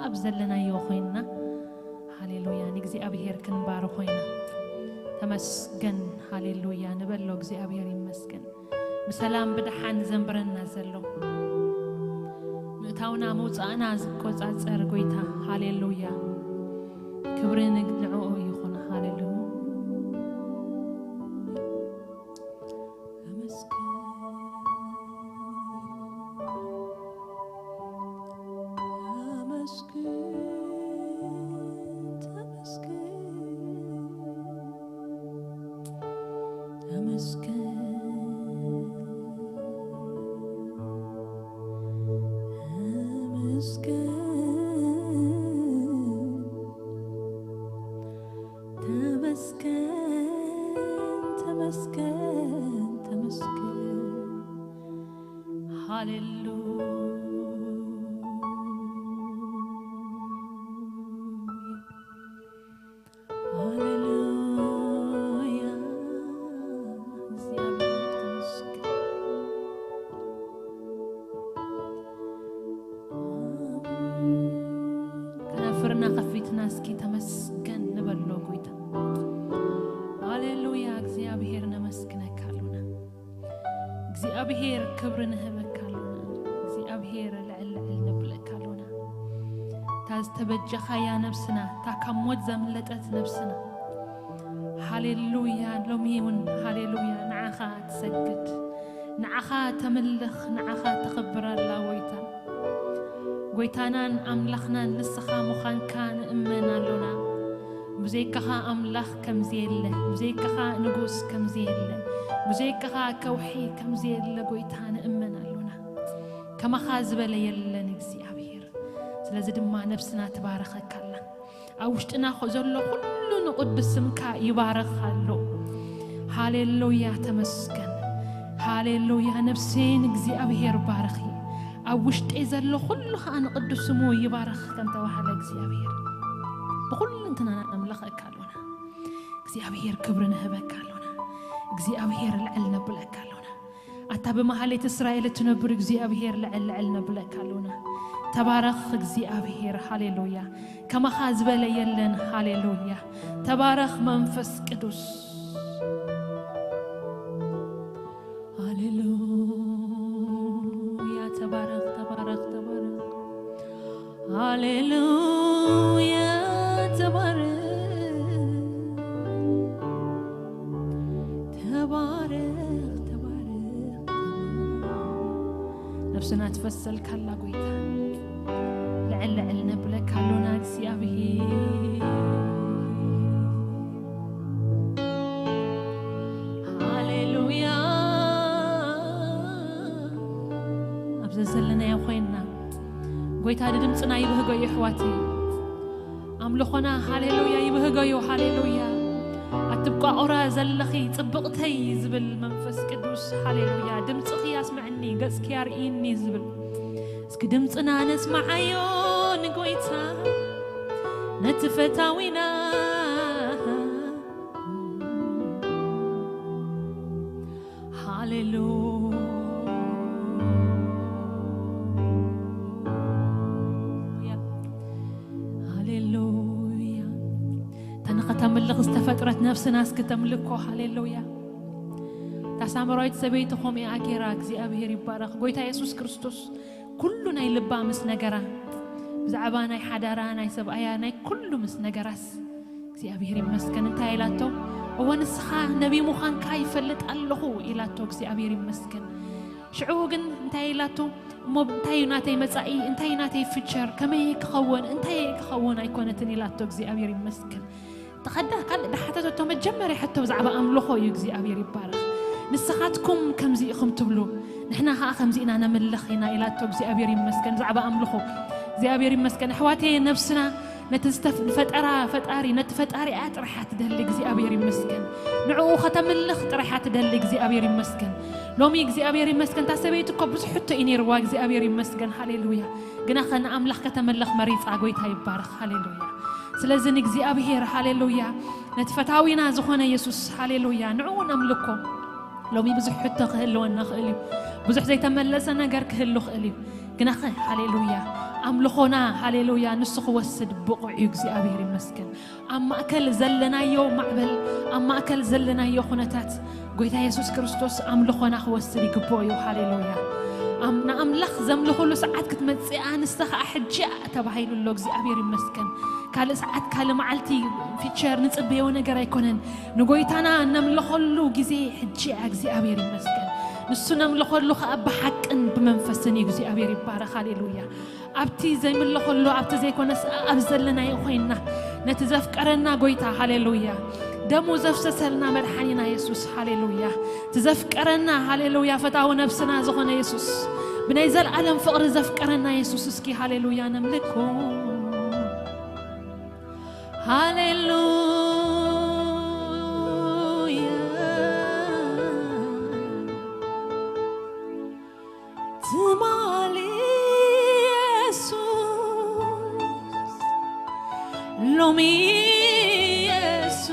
ኣብ ዘለናዮ ኮይንና፣ ሃሌሉያ፣ ንእግዚኣብሔር ክንባርኾ ኢና። ተመስገን፣ ሃሌሉያ ንበሎ። እግዚኣብሔር ይመስገን። ብሰላም ብደሓን ዘንብረና ዘሎ፣ ምእታውና መውጻእና ዝቆጻጸር ጎይታ፣ ሃሌሉያ። ክብሪ ንግ-፣ ንዕኡ ይኹን። ሃሌሉያ። ተመስገን፣ ተመስገን፣ ተመስገን፣ ተመስገን፣ ተመስገን። ተመስገን፣ ተመስገን፣ ተመስገን። ሃሌሉያ፣ ሃሌሉያ። እግዚኣብሔር ተመስገን። ከናፍርና ከፊትና እስኪ ተመስገን ንበሎ ጎይታ። ሃሌሉያ፣ እግዚኣብሔር ነመስግነካ ኣሎና። እግዚኣብሔር ክብሪ ንህበካ ኣሎና። እግዚኣብሔር ልዕል ልዕል ነብለካ ኣሎና። እታ ዝተበጀኻያ ነብስና፣ እታ ካብ ሞት ዘምለጠት ነብስና፣ ሃሌሉያ፣ ሎሚ እውን ሃሌሉያ ንዓኻ ትሰግድ፣ ንዓኻ ተምልኽ፣ ንዓኻ ተኽብር ኣላ ጎይታ። ጎይታናን ኣምላኽናን ንስኻ ምዃንካ ንእመን ኣሎና። ብዘይካኻ ኣምላኽ ከምዚ የለ፣ ብዘይካኻ ንጉስ ከምዚ የለ፣ ብዘይካኻ ከውሒ ከምዚ የለ ጎይታ ንእመን ኣሎና። ከማኻ ዝበለ የለን እግዚኣብሔር። ስለዚ ድማ ነብስና ትባረኸካ ኣላ። ኣብ ውሽጥና ኸ-፣ ዘሎ ኩሉ ንቕዱስ ስምካ ይባረኽ ኣሎ። ሃሌሉያ፣ ተመስገን። ሃሌሉያ፣ ነብሰይ ንእግዚኣብሔር ባርኺ። ኣብ ውሽጠይ ዘሎ ኩሉ ኸኣ ንቕዱስ ስሙ ይባረኽ ከም ተባህለ እግዚኣብሔር። ብኹሉ እንትናና ነምልኸካ ኣሎና። እግዚኣብሔር ክብሪ ንህበካ ኣሎና። እግዚኣብሔር ልዕል ነብለካ ኣሎና። ኣታ ብመሃሌት እስራኤል እትነብር እግዚኣብሔር ልዕል ልዕል ነብለካ ኣሎና። ተባረኽ እግዚኣብሔር፣ ሃሌሉያ። ከማኻ ዝበለ የለን፣ ሃሌሉያ። ተባረኽ መንፈስ ቅዱስ። ሃሌሉያ፣ ተባረኽ፣ ተባረኽ፣ ተባረኽ። ሃሌሉያ፣ ተባረኽ፣ ተባረኽ፣ ተባረኽ። ነብስና ትፈሰልካ ኣላ ጎይታ። ልዕል ልዕል ነብለካ ኣሎና እግዚኣብሔር። ሃሌሉያ። ኣብ ዘዘለናዮ ኮይንና ጎይታ ንድምፅና ይብህጎ እዩ ኣሕዋተይ። ኣምልኾና ሃሌሉያ ይብህጎ እዩ። ሃሌሉያ። ኣትብቋቑራ ዘለኺ ጽብቕተይ ዝብል መንፈስ ቅዱስ ሃሌሉያ። ድምፅኺ ኣስምዐኒ፣ ገፅኪ ኣርእይኒ ዝብል። እስኪ ድምፅና ነስማዓዮ ንጎይታ ነቲ ፈታዊና። ሃሌሉያ። ሃሌሉያ። እታ ንኸተምልኽ ዝተፈጥረት ነፍስና እስኪ ተምልኮ። ሃሌሉያ። እታ ሳምራዊት ሰበይቲ ኸምኡ እያ ገይራ። እግዚኣብሔር ይባረኽ። ጎይታ የሱስ ክርስቶስ ኩሉ ናይ ልባ ምስ ነገራ፣ ብዛዕባ ናይ ሓዳራ፣ ናይ ሰብኣያ፣ ናይ ኩሉ ምስ ነገራስ እግዚኣብሔር ይመስገን። እንታይ ኢላቶ? እወ ንስኻ ነቢይ ምዃንካ ይፈልጥ ኣለኹ ኢላቶ። እግዚኣብሔር ይመስገን። ሽዑ ግን እንታይ ኢላቶ? እሞ እንታይ እዩ ናተይ መጻኢ? እንታይ እዩ ናተይ ፊቸር? ከመይ ክኸውን? እንታይ ክኸውን ኣይኮነትን ኢላቶ። እግዚኣብሔር ይመስገን። ተኸዳ ካልእ ዳሓተተቶ መጀመርያ ሕቶ ብዛዕባ ኣምልኾ እዩ። እግዚኣብሔር ይባረኽ። ንስኻትኩም ከምዚ ኢኹም ትብሉ፣ ንሕና ኸዓ ከምዚ ኢና ነምልኽ ኢና ኢላቶ። እግዚኣብሔር ይመስገን ብዛዕባ ኣምልኾ። እግዚኣብሔር ይመስገን። ኣሕዋተየ ነብስና ነቲ ዝተፍ-፣ ዝፈጠራ ፈጣሪ፣ ነቲ ፈጣሪኣ ጥራሓ ትደሊ። እግዚኣብሔር ይመስገን። ንዕኡ ከተምልኽ ጥራሓ ትደሊ። እግዚኣብሔር ይመስገን። ሎሚ እግዚኣብሔር ይመስገን። እታ ሰበይቲ እኮ ብዙሕ ሕቶ እዩ ነይርዋ። እግዚኣብሔር ይመስገን። ሃሌሉያ። ግና ኸ ንኣምላኽ ከተምልኽ መሪጻ። ጎይታ ይባረኽ። ሃሌሉያ። ስለዚ ንእግዚኣብሔር፣ ሃሌሉያ፣ ነቲ ፈታዊና ዝኾነ የሱስ፣ ሃሌሉያ፣ ንዕኡ ነምልኮ። ሎሚ ብዙሕ ሕቶ ክህልወና ይኽእል እዩ። ብዙሕ ዘይተመለሰ ነገር ክህሉ ይኽእል እዩ። ግና ኸ፣ ሃሌሉያ፣ ኣምልኾና፣ ሃሌሉያ፣ ንሱ ክወስድ ብቑዕ እዩ። እግዚኣብሔር ይመስገን። ኣብ ማእከል ዘለናዮ ማዕበል፣ ኣብ ማእከል ዘለናዮ ኩነታት፣ ጎይታ የሱስ ክርስቶስ ኣምልኾና ክወስድ ይግብኦ እዩ። ሃሌሉያ። ኣም-፣ ንኣምላኽ ዘምልኹሉ ሰዓት ክትመጽእ እያ፣ ንሳ ኸኣ ሕጂ እያ ተባሂሉ ኣሎ። እግዚኣብሔር ይመስገን። ካልእ ሰዓት፣ ካልእ መዓልቲ ፊቸር ንጽበዮ ነገር ኣይኮነን። ንጎይታና እነምልኸሉ ግዜ ሕጂ እያ። እግዚኣብሔር ይመስገን። ንሱ ነምልኸሉ ኸኣ ብሓቅን ብመንፈስን እዩ። እግዚኣብሔር ይባረኽ። ሃሌሉያ። ኣብቲ ዘይምልኸሉ፣ ኣብቲ ዘይኮነስ ኣብ ዘለናዮ ኮይንና፣ ነቲ ዘፍቀረና ጎይታ፣ ሃሌሉያ፣ ደሙ ዘፍሰሰልና መድሓኒና የሱስ፣ ሃሌሉያ፣ እቲ ዘፍቀረና፣ ሃሌሉያ፣ ፈታዊ ነብስና ዝኾነ የሱስ፣ ብናይ ዘልኣለም ፍቕሪ ዘፍቀረና የሱስ፣ እስኪ ሃሌሉያ ነምልኮ። ሃሌሉያ። ትማሊ የሱስ፣ ሎሚ የሱስ፣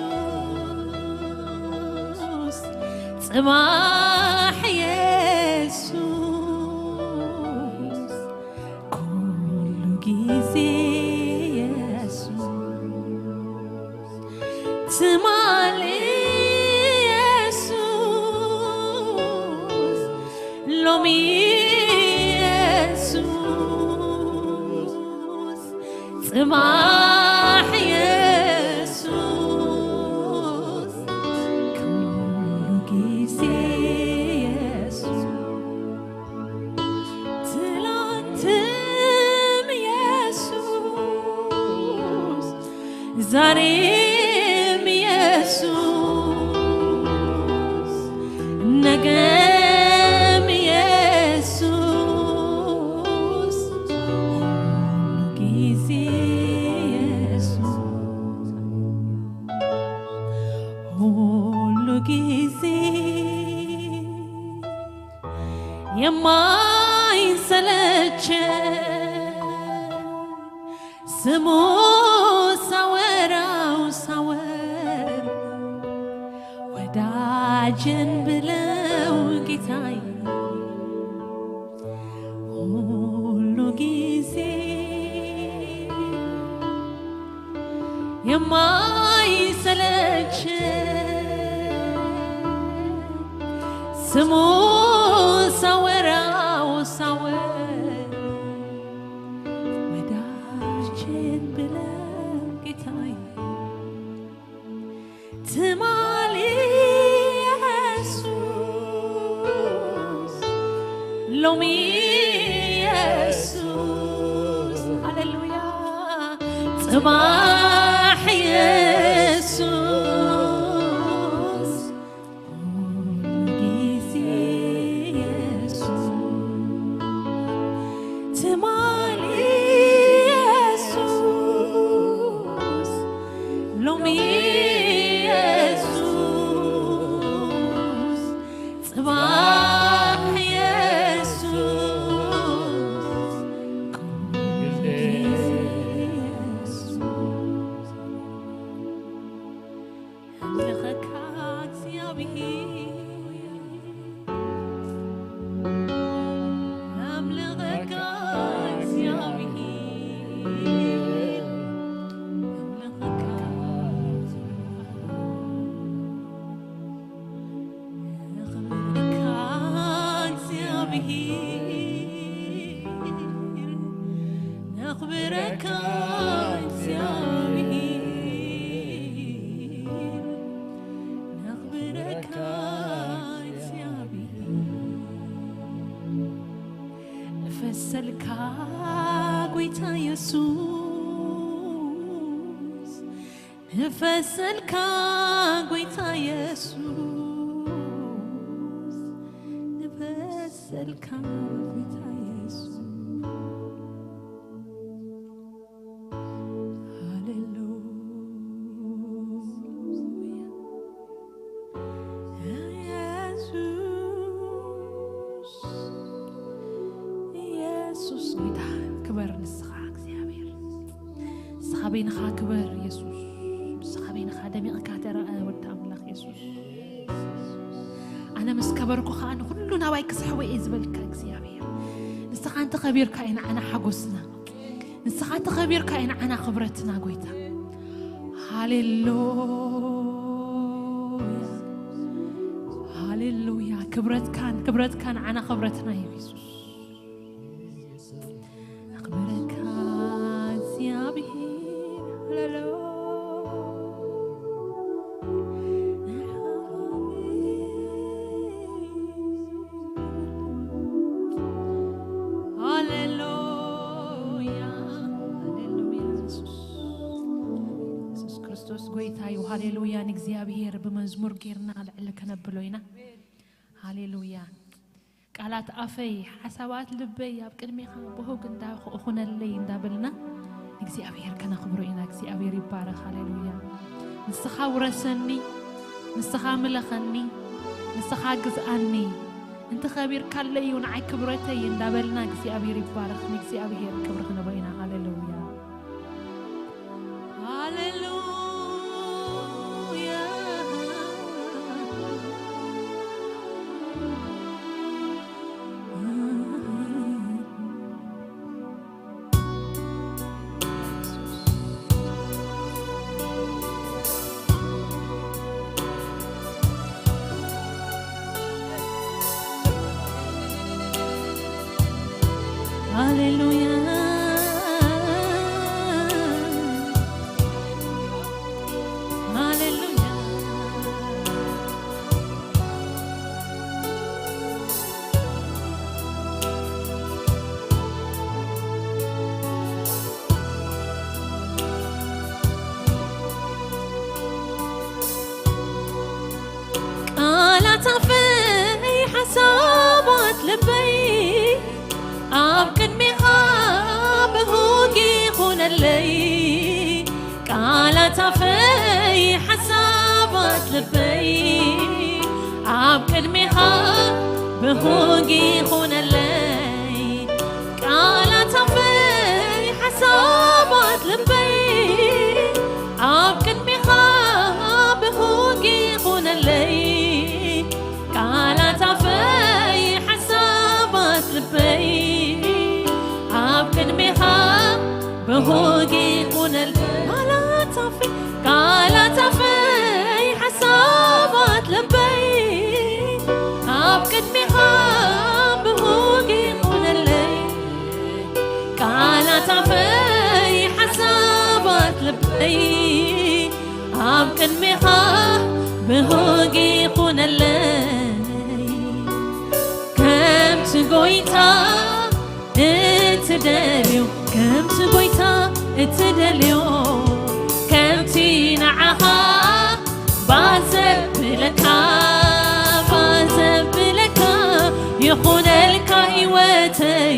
ጽባሕ የሱስ፣ ኩሉ ግዜ የሱስ። ትማሊ የሱስ፣ ሎሚ የሱስ፣ ጽባሕ የሱስ፣ ኩሉ ግዜ የሱስ። ትላንትም የሱስ፣ ዛሬም የሱስ፣ ነገም የሱስ፣ ሁሉ ጊዜ የሱስ፣ ሁሉ ጊዜ የማይሰለቸኝ ስሙ ሳወራው ሳወር ወዳጅን ብለው ጌታዬ ሁሉ ጊዜ የማይሰለች ስሙ ሳወራው ሳወር ወዳጅን ብለው ጌታዬ ትማሊ የሱስ ሎሚ የሱስ ሃሌሉያ ጽባሕ የሱስ ሁሉ ጊዜ የሱስ ትማሊ የሱስ ሎሚ የሱስ ጽባሕ የሱስ ኩሉ ጊዜ የሱስ ኣምልኸካ እግዚኣብሔር ኣምልኸካ እግዚኣብሔር ኣምልኸካ ኣኽብረካ እግዚኣብሔር ኣኽብረካ እግዚኣብሔር ኣኽብረካ እግዚኣብሔር ንፈሰልካ ጎይታ የሱስ ንፈሰልካ ጎይታ የሱስ ንፈሰልካ ጎይታ የሱስ ሃሌሉያ የሱስ የሱስ ጎይታ ክበር ንስኻ እግዚኣብሔር ንስኻ በይንኻ ክበር የሱስ ንስኻ በይንኻ ደሚቕካ ተረኣ ወዲ ኣምላኽ የሱስ ኣነ ምስ ከበርኩ ኸዓ ንኹሉ ናባይ ክስሕቦ እየ ዝበልካ እግዚኣብሔር ንስኻ እንተ ኸቢርካ እየ ንዓና ሓጎስና ንስኻ ተኸቢርካ እዩ ንዓና ክብረትና ጎይታ። ሃሌሉያ፣ ሃሌሉያ። ክብረትካን ክብረትካን ንዓና ክብረትና እዩ የሱስ። ኣኽብረካ እግዚኣብሔር። ሃሌሉያ። ሃሌሉያ፣ ሃሌሉያ። የሱስ፣ የሱስ ክርስቶስ ጎይታ እዩ። ሃሌሉያ። ንእግዚኣብሔር ብመዝሙር ጌርና ልዕሊ ከነብሎ ኢና። ሃሌሉያ። ቃላት ኣፈይ፣ ሓሳባት ልበይ ኣብ ቅድሜኻ ብሁግ እንዳ-፣ ኹነለይ እንዳበልና ንእግዚኣብሔር ከነኽብሮ ኢና። እግዚኣብሔር ይባረኽ። ሃሌሉያ። ንስኻ ውረሰኒ፣ ንስኻ ምለኸኒ፣ ንስኻ ግዝኣኒ፣ እንተ ኸቢርካለይ እዩ ንዓይ ክብረተይ እንዳበልና እግዚኣብሔር ይባረኽ። ንእግዚኣብሔር ክብሪ ክንቦ ኢና። ሃሌሉያ። ሃሌሉያ። ሃሌሉያ፣ ሃሌሉያ። ቃላት ኣፈይ ሓሳባት ልበይ ኣብ ቅድሜኻ ብሁግ ይኹነለይ። ቃላት ኣፈይ ሓሳባት ልበይ ኣብ ቅድሜኻ ብሁግ ይኹነለይ። ቃላት ኣፈይ ሓሳባት ልበይ ኣብ ቅድሜኻ ብሁግ ይኹነለይ። ቃላት ኣፈይ ሓሳባት ልበይ ኣብ ቅድሜኻ ብሁግ ይኹነለይ። ቃላት ኣፈይ፣ ቃላት ኣፈይ ሓሳባት ልበይ ኣብ ቅድሜኻ ብሁግ ይኹነለይ። ቃላት ኣፈይ ሓሳባት ልበይ ኣብ ቅድሜኻ ብሁግ ይኹነለይ። ከምቲ ጎይታ እትደልዮ፣ ከምቲ ጎይታ እትደልዮ፣ ከምቲ ንዓኻ ባህ ዘብለካ፣ ባህ ዘብለካ ይኹነልካ ህይወተይ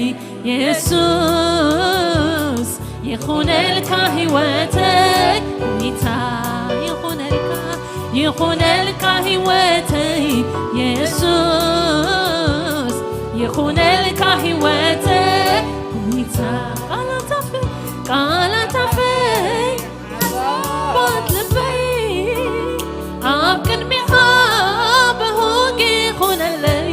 የሱስ፣ ይኹነልካ ህይወተይ ጎይታ፣ ይኹነልካ፣ ይኹነልካ ህይወተይ የሱስ፣ ይኹነልካ ህይወተይ ጎይታ። ቃላት ኣፈይ፣ ቃላት ኣፈይ ሓሳባት ልበይ ኣብ ቅድሜኻ ብሁግ ይኹነለይ።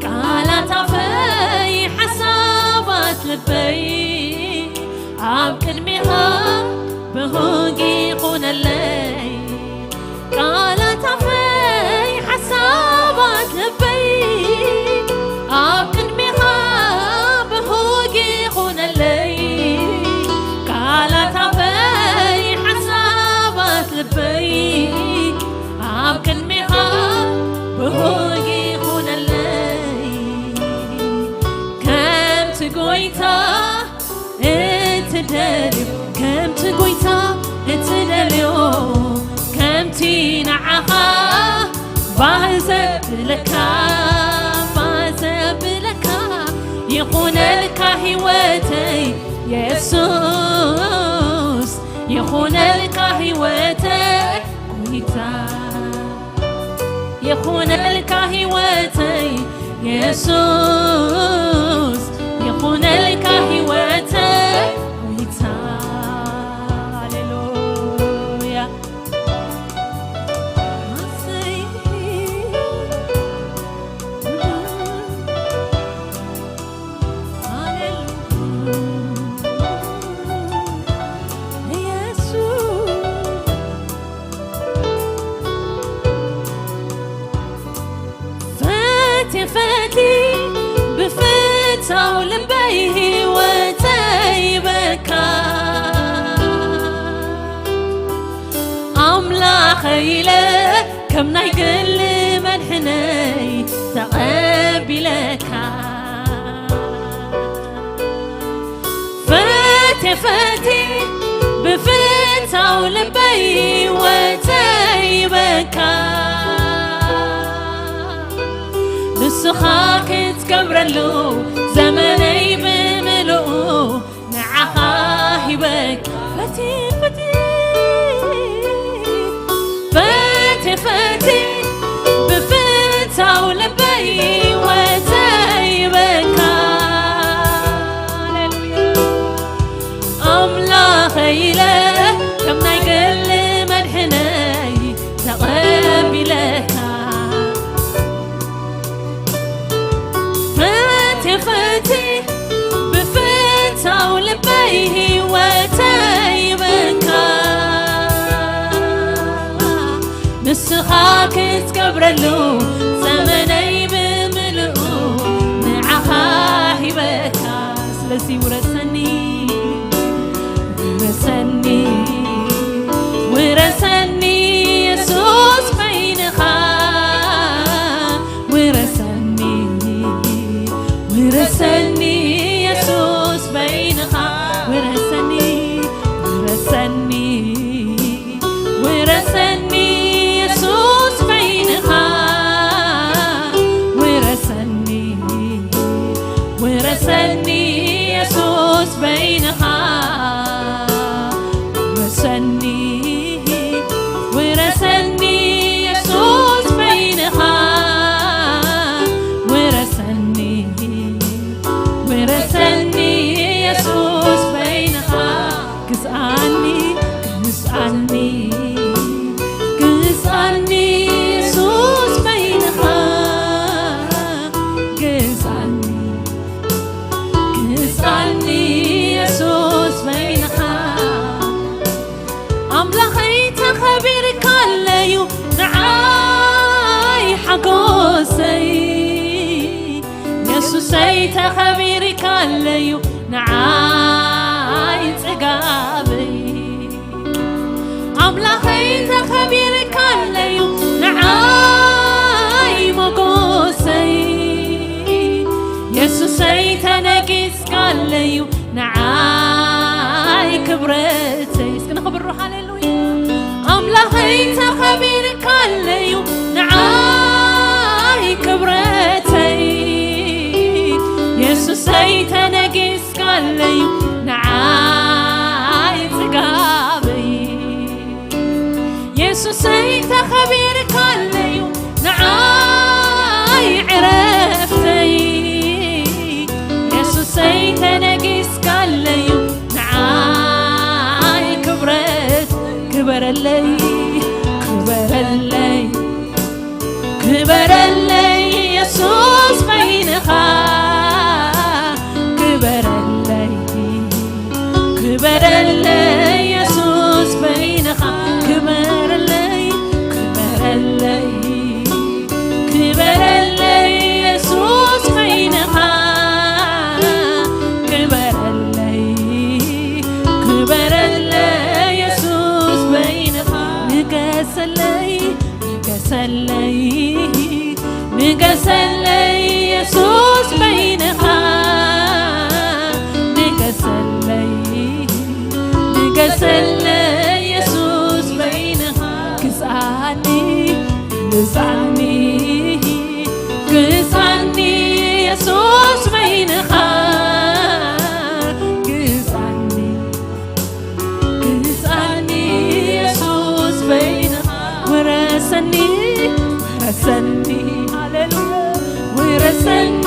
ቃላት ኣፈይ ሓሳባት ልበይ ኣብ ቅድሜኻ ብሁግ ይኹነለይ። ቃላት ኣፈይ ሓሳባት ልበይ ኣብ ቅድሜኻ ብሁግ ይኹነለይ። ቃላት ኣፈይ ሓሳባት ልበይ ኣብ ቅድሜኻ ብሁግ ይኹነለይ። ከምቲ ጎይታ እትደልዮ፣ ከምቲ ጎይታ እትደልዮ፣ ከምቲ ንዓኻ ባህ ዘብለካ፣ ባህ ዘብለካ ይኹነልካ ህይወተይ የሱስ፣ ይኹነልካ ህይወተይ ጎይታ። ይኹነልካ ህይወተይ የሱስ፣ ይኹነልካ ህይወተይ ጎይታ። ሃሌሉያ። ኣሰይ። ሃሌሉያ። ኢለ ከም ናይ ግሊ መድሕነይ ተቐቢለካ። ፈቴ ፈቴ ብፍታው ልበይ ወተይ በካ። ንስኻ ክትገብረሉ ዘመነይ ብምልኡ ንዓኻ ሂበካ። ፈቴ ፈቴ ፈቴ ፈቴ ብፍታው ልበይ ወተይ በካ። ሃሌሉያ። ኣምላኸይ ኢለ ከም ናይ ግሊ መድሕነይ ተቐቢለካ። ፈቴ ፈቴ ብፍታው ልበይ ህይወተይ በካ። ንስኻ ክትገብረሉ ዘመነይ ብምልኡ ንዓኻ ሂበካ። ስለዚ ውረሰኒ፣ ውረሰኒ፣ ውረሰኒ የሱስ በይንኻ። ውረሰኒ፣ ውረሰኒ የሱስ በይንኻ። ውረሰኒ፣ ውረሰኒ፣ ውረሰኒ የሱስ በይንኻ። ውረሰኒ፣ ውረሰኒ የሱስ በይንኻ። ውረሰኒ፣ ውረሰኒ የሱስ በይንኻ። ውረሰኒ፣ ውረሰኒ የሱስ በይንኻ። ግዝኣኒ፣ ግዝኣኒ፣ ግዝኣኒ የሱስ በይንኻ። ግዝኣኒ፣ ግዝኣኒ የሱስ በይንኻ። ኣምላኸይ ተኸቢርካለዩ ንዓይ ሓጎሰይ። የሱሰይ ተኸቢርካለዩ ንዓይ ጽጋበይ። ኣምላኸይ ተኸቢርካለዩ ንዓይ ሞጎሰይ። የሱሰይ ተነጊስካለዩ ንዓይ ክብረተይ። እስኪ ንኽብሩ ሃሌሉያ። ኣምላኸይ ተኸቢርካለዩ ንዓይ ክብረተይ። የሱሰይ ተነጊስካለዩ ንዓይ ጽጋበይ። የሱሰይ ተኸቢርካለዩ ንዓይ ዕረፍተይ። የሱሰይ ተነጊስካለዩ ንዓይ ክብረት። ክበረለይ፣ ክበረለይ፣ ክበረለይ የሱስ በይንኻ። ክበረለይ፣ ክበረለይ የሱስ በይንኻ። ክበረለይ፣ ክበረለይ፣ ክበረለይ የሱስ በይንኻ። ክበረለይ፣ ክበረለይ የሱስ በይንኻ። ንገሰለይ፣ ንገሰለይ፣ ንገሰለይ የሱስ በይንኻ። ንገሰለይ፣ ንገሰለይ የሱስ በይንኻ። ግዝኣኒ፣ ግዝኣኒ፣ ግዝኣኒ የሱስ በይንኻ። ግዝኣኒ፣ ግዝኣኒ የሱስ በይንኻ። ውረሰኒ፣ ውረሰኒ፣ ሃሌሉያ። ውረሰኒ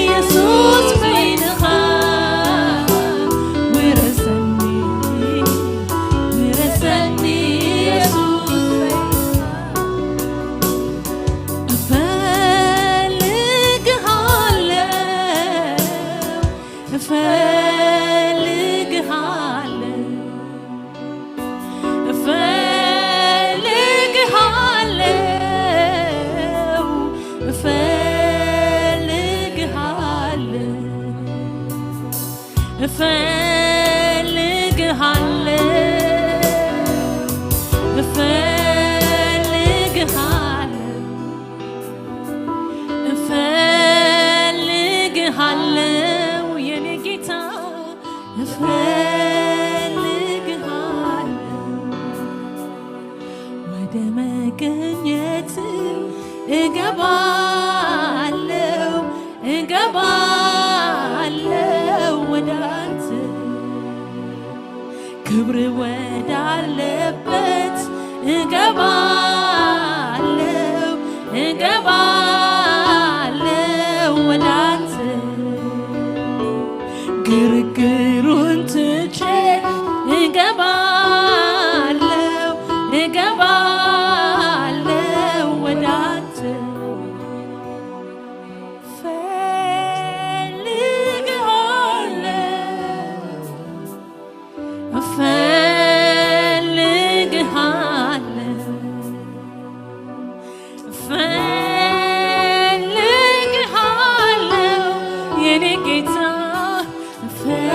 የሱስ በይንኻ። ውረሰኒ፣ ውረሰኒ የሱስ በይንኻ። ክብር ወዳለበት እገባለሁ፣ እገባለሁ ወደ አንተ። ግርግሩን ትቼ እገባለሁ፣ እገባለሁ ወደ አንተ። እፈልግሃለሁ፣ እፈልግሃለሁ፣ እፈልግሃለሁ የኔ ጌታ፣ እፈልግሃለሁ፣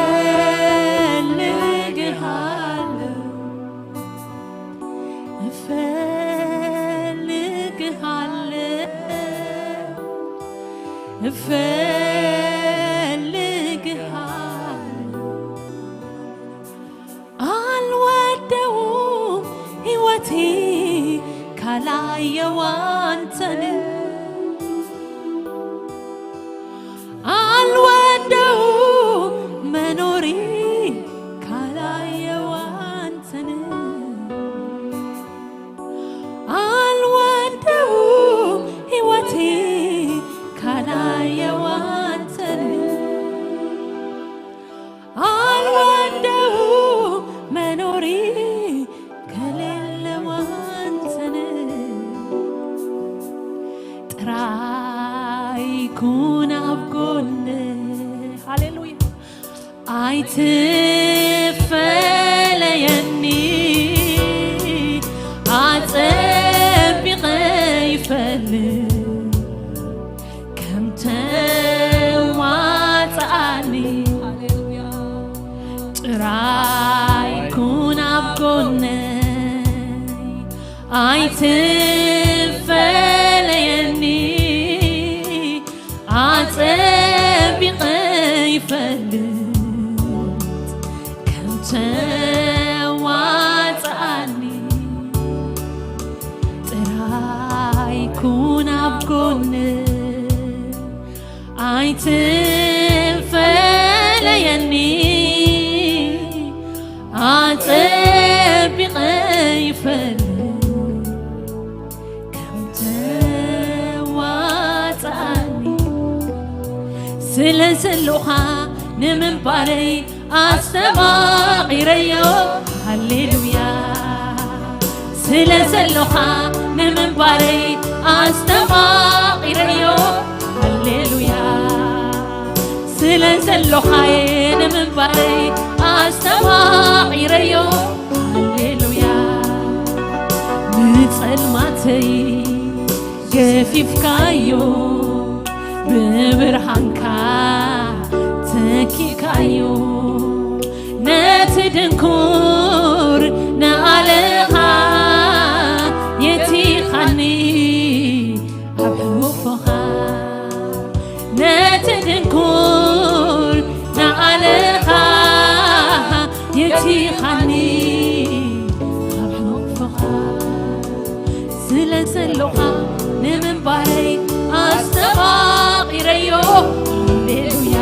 እፈልግሃለሁ፣ እፈልግሃለሁ። አልወደውም ሕይወቴ ካላየው አንተን፣ አልወደውም መኖሬ ካላየው አንተን፣ አልወደውም ሕይወቴ ካላየው አንተን፣ አልወደውም መኖሬ ከሌለው አንተን። ጥራይ ኩን ኣብ ጎነይ። ሃሌሉያ። ኣይትፈለየኒ፣ ኣጸቢቐ ይፈልጥ ከም ተዋጽኣኒ። ጥራይ ኩን ኣብ ጎነይ፣ ኣይትፈለየኒ፣ ኣጸቢቐ ይፈልጥ ከም ተዋጽኣኒ። ጥራይ ኩን ኣብ ጎነይ፣ ኣይትፈለየኒ፣ ኣጸቢቐ ይፈልጥ ከም ተዋጽኣኒ። ስለ ዘሎኻ ንምንባረይ ኣስተማቒረዮ። ሃሌሉያ። ስለ ዘሎኻ ንምንባረይ ኣስተማቒረዮ። ሃሌሉያ። ስለ ዘሎኻየ ንምንባረይ ኣስተማቒረዮ። ሃሌሉያ። ንጸልማተይ ገፊፍካዮ፣ ብብርሃንካ ተኪእካዮ። ነቲ ድንኩር ንኣለኻ የቲኻኒ ኣብ ሕቑፎኻ። ነቲ ድንኩር ንኣለኻ የቲኻኒ ኣብ ሕቑፎኻ። ስለ ዘሎኻ ንምንባረይ ኣስተማቒረዮ። ሃሌሉያ።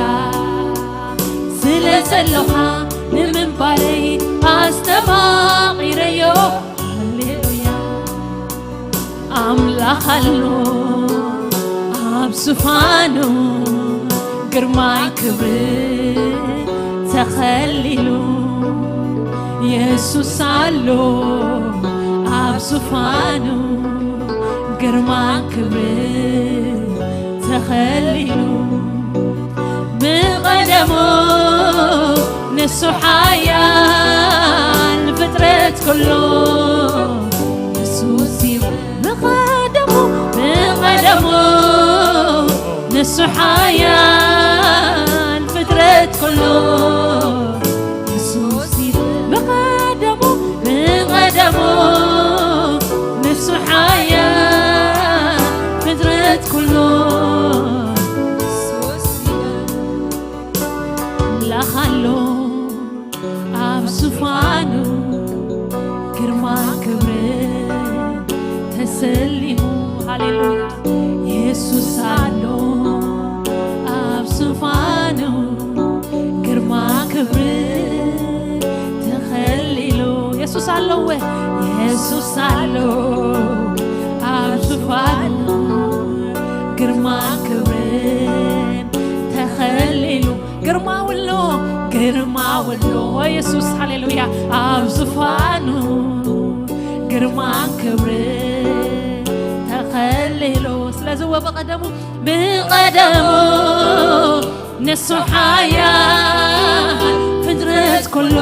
ስለ ዘሎኻ ንምንባረይ ኣስተማቒረዮ። ሃሌሉያ። ኣምላኽ ኣሎ ኣብ ዙፋኑ፣ ግርማን ክብርን ተኸሊሉ። የሱስ ኣሎ ኣብ ዙፋኑ፣ ግርማን ክብርን ተኸሊሉ። ብቐደሙ ንሱ ሓያል፣ ፍጥረት ኩሉ ንሱ ሲብ ብቐደሙ፣ ብቐደሙ ንሱ ሓያል፣ ፍጥረት ኩሉ ንሱ ሲብ ብቐደሙ፣ ብቐደሙ ንሱ ሓያል፣ ፍጥረት ኩሉ ንሱ ሲብ ኣምላኽ ኣሎ ኣብ ዙፋኑ፣ ግርማ ክብሪ ተሰሊሙ። ሃሌሉያ። የሱስ ኣሎ ኣብ ዙፋኑ፣ ግርማ ክብሪ ተኸሊሉ። የሱስ ኣሎ ኣብ ዙፋኑ፣ ግርማን ክብርን ተኸሊሉ። ግርማው ኣሎ፣ ግርማው ኣሎ የሱስ፣ ሃሌሉያ፣ ኣብ ዙፋኑ፣ ግርማን ክብርን ተኸሊሉ። ስለዚ ወ ብቐደሙ፣ ብቐደሙ ንሱ ሓያል፣ ፍጥረት ኩሉ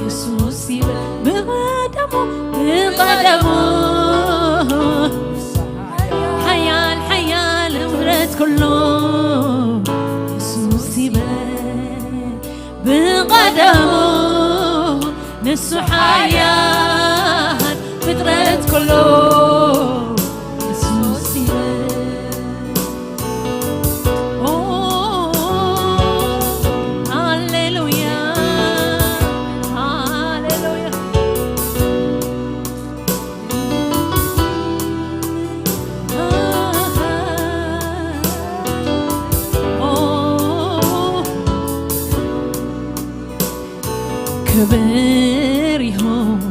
የሱስ ይብል። ብቐደሙ፣ ብቐደሙ ሓያል፣ ሓያል፣ ፍጥረት ኩሉ የሱስ ይብል። ብቐደሙ ንሱ ሓያል፣ ፍጥረት ኩሉ የሱስ ይብል። ኦ፣ ሃሌሉያ፣ ሃሌሉያ። ኦ፣ ክብር ይሁን፣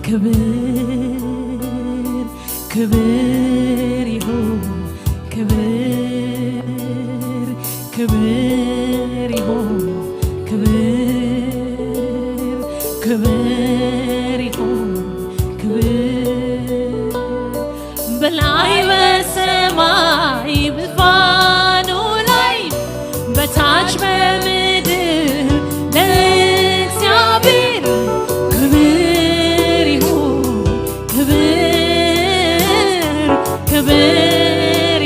ክብር፣ ክብር ይሁን፣ ክብር፣ ክብር ይሁን፣ ክብር፣ ክብር ይሁን፣ ክብር። በላይ በሰማይ ዙፋኑ ላይ፣ በታች በምድር ለእግዚአብሔር ክብር ይሁን፣ ክብር፣ ክብር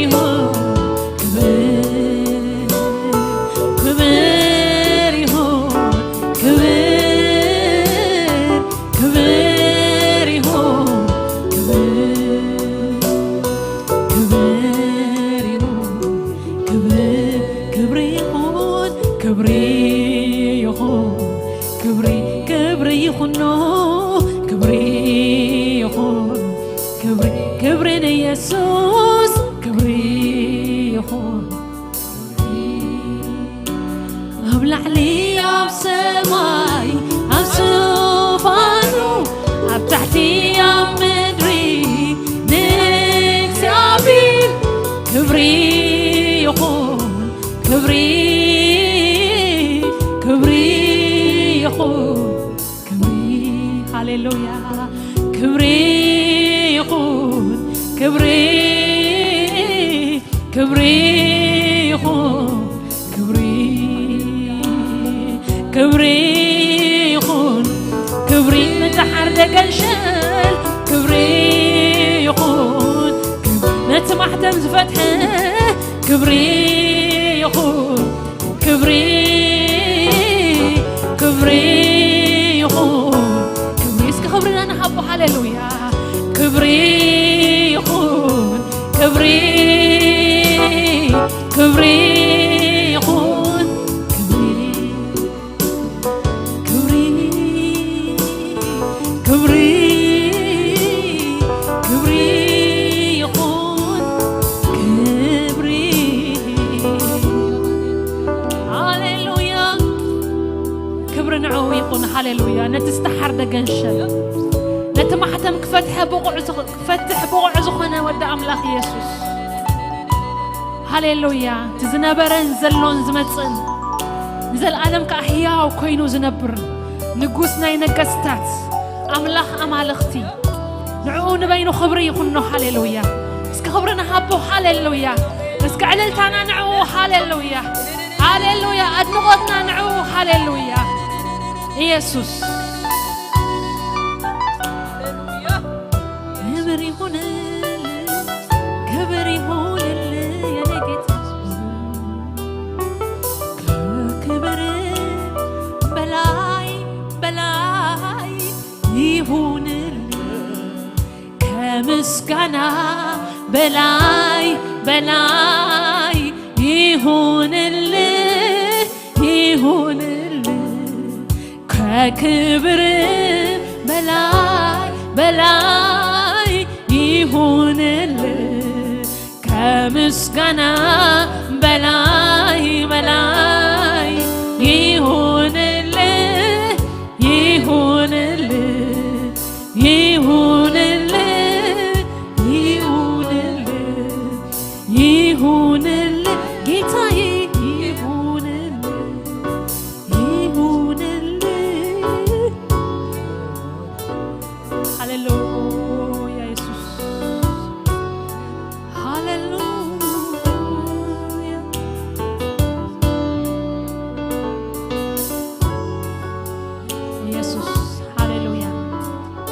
ይሁን፣ ክብር፣ ክብር ይሁን፣ ክብር፣ ክብር ይሁን፣ ክብር፣ ክብር ይሁን፣ ክብር፣ ክብሪ ይኹን፣ ክብሪ ይኹን፣ ክብሪ፣ ክብሪ ይኹኖ፣ ክብሪ ይኹን፣ ክብሪ፣ ክብሪ ንየሱስ፣ ክብሪ ይኹን። ኣብ ላዕሊ ኣብ ሰማይ ኣብ ዙፋኑ፣ ኣብ ታሕቲ ኣብ ምድሪ ንእግዚኣብሔር ክብሪ ይኹን፣ ክብሪ፣ ክብሪ ይኹን፣ ክብሪ፣ ሃሌሉያ፣ ክብሪ ይኹን፣ ክብሪ፣ ክብሪ ይኹን፣ ክብሪ፣ ክብሪ ይኹን፣ ክብሪ ንደሓር ደገንሸል፣ ክብሪ ይኹን፣ ክብሪ ነቲ ማሕተም ዝፈትሐ፣ ክብሪ ይኹን፣ ክብሪ፣ ክብሪ ይኹን፣ ክብሪ። እስኪ ክብርና ንሃቦ፣ ሃሌሉያ። ክብሪ ይኹን፣ ክብሪ፣ ክብሪ ይኹን፣ ክብሪ፣ ክብሪ፣ ክብሪ፣ ክብሪ ይኹን፣ ክብሪ። ሃሌሉያ። ክብሪ ንዕኡ ይኹን። ሃሌሉያ። ነቲ ዝተሓርደ ገንሸል፣ ነቲ ማሕተም ክፈትሐ ብቑዕ ዝኾ-፣ ክፈትሕ ብቑዕ ዝኾነ ወዲ ኣምላኽ የሱስ። ሃሌሉያ። እቲ ዝነበረን ዘሎን ዝመጽእን ንዘለኣለም ከኣ ህያው ኮይኑ ዝነብር ንጉስ ናይ ነገስታት፣ ኣምላኽ ኣማልኽቲ፣ ንዕኡ ንበይኑ ክብሪ ይኹኖ። ሃሌሉያ። እስኪ ክብሪ ንሃቦ። ሃሌሉያ። እስኪ ዕልልታና ንዕኡ። ሃሌሉያ፣ ሃሌሉያ። ኣድንቖትና ንዕኡ። ሃሌሉያ። ኢየሱስ። ክብር ይኹንልህ፣ ክብር ይኹንልህ የኔ ጌታ። ከክብር በላይ፣ በላይ ይሁንልህ፣ ከምስጋና በላይ፣ በላይ ይሁንልህ፣ ይሁንልህ። ከክብር በላይ፣ በላይ ይሁንልህ፣ ከምስጋና በላይ፣ በላይ ይሁንልህ፣ ይሁንልህ።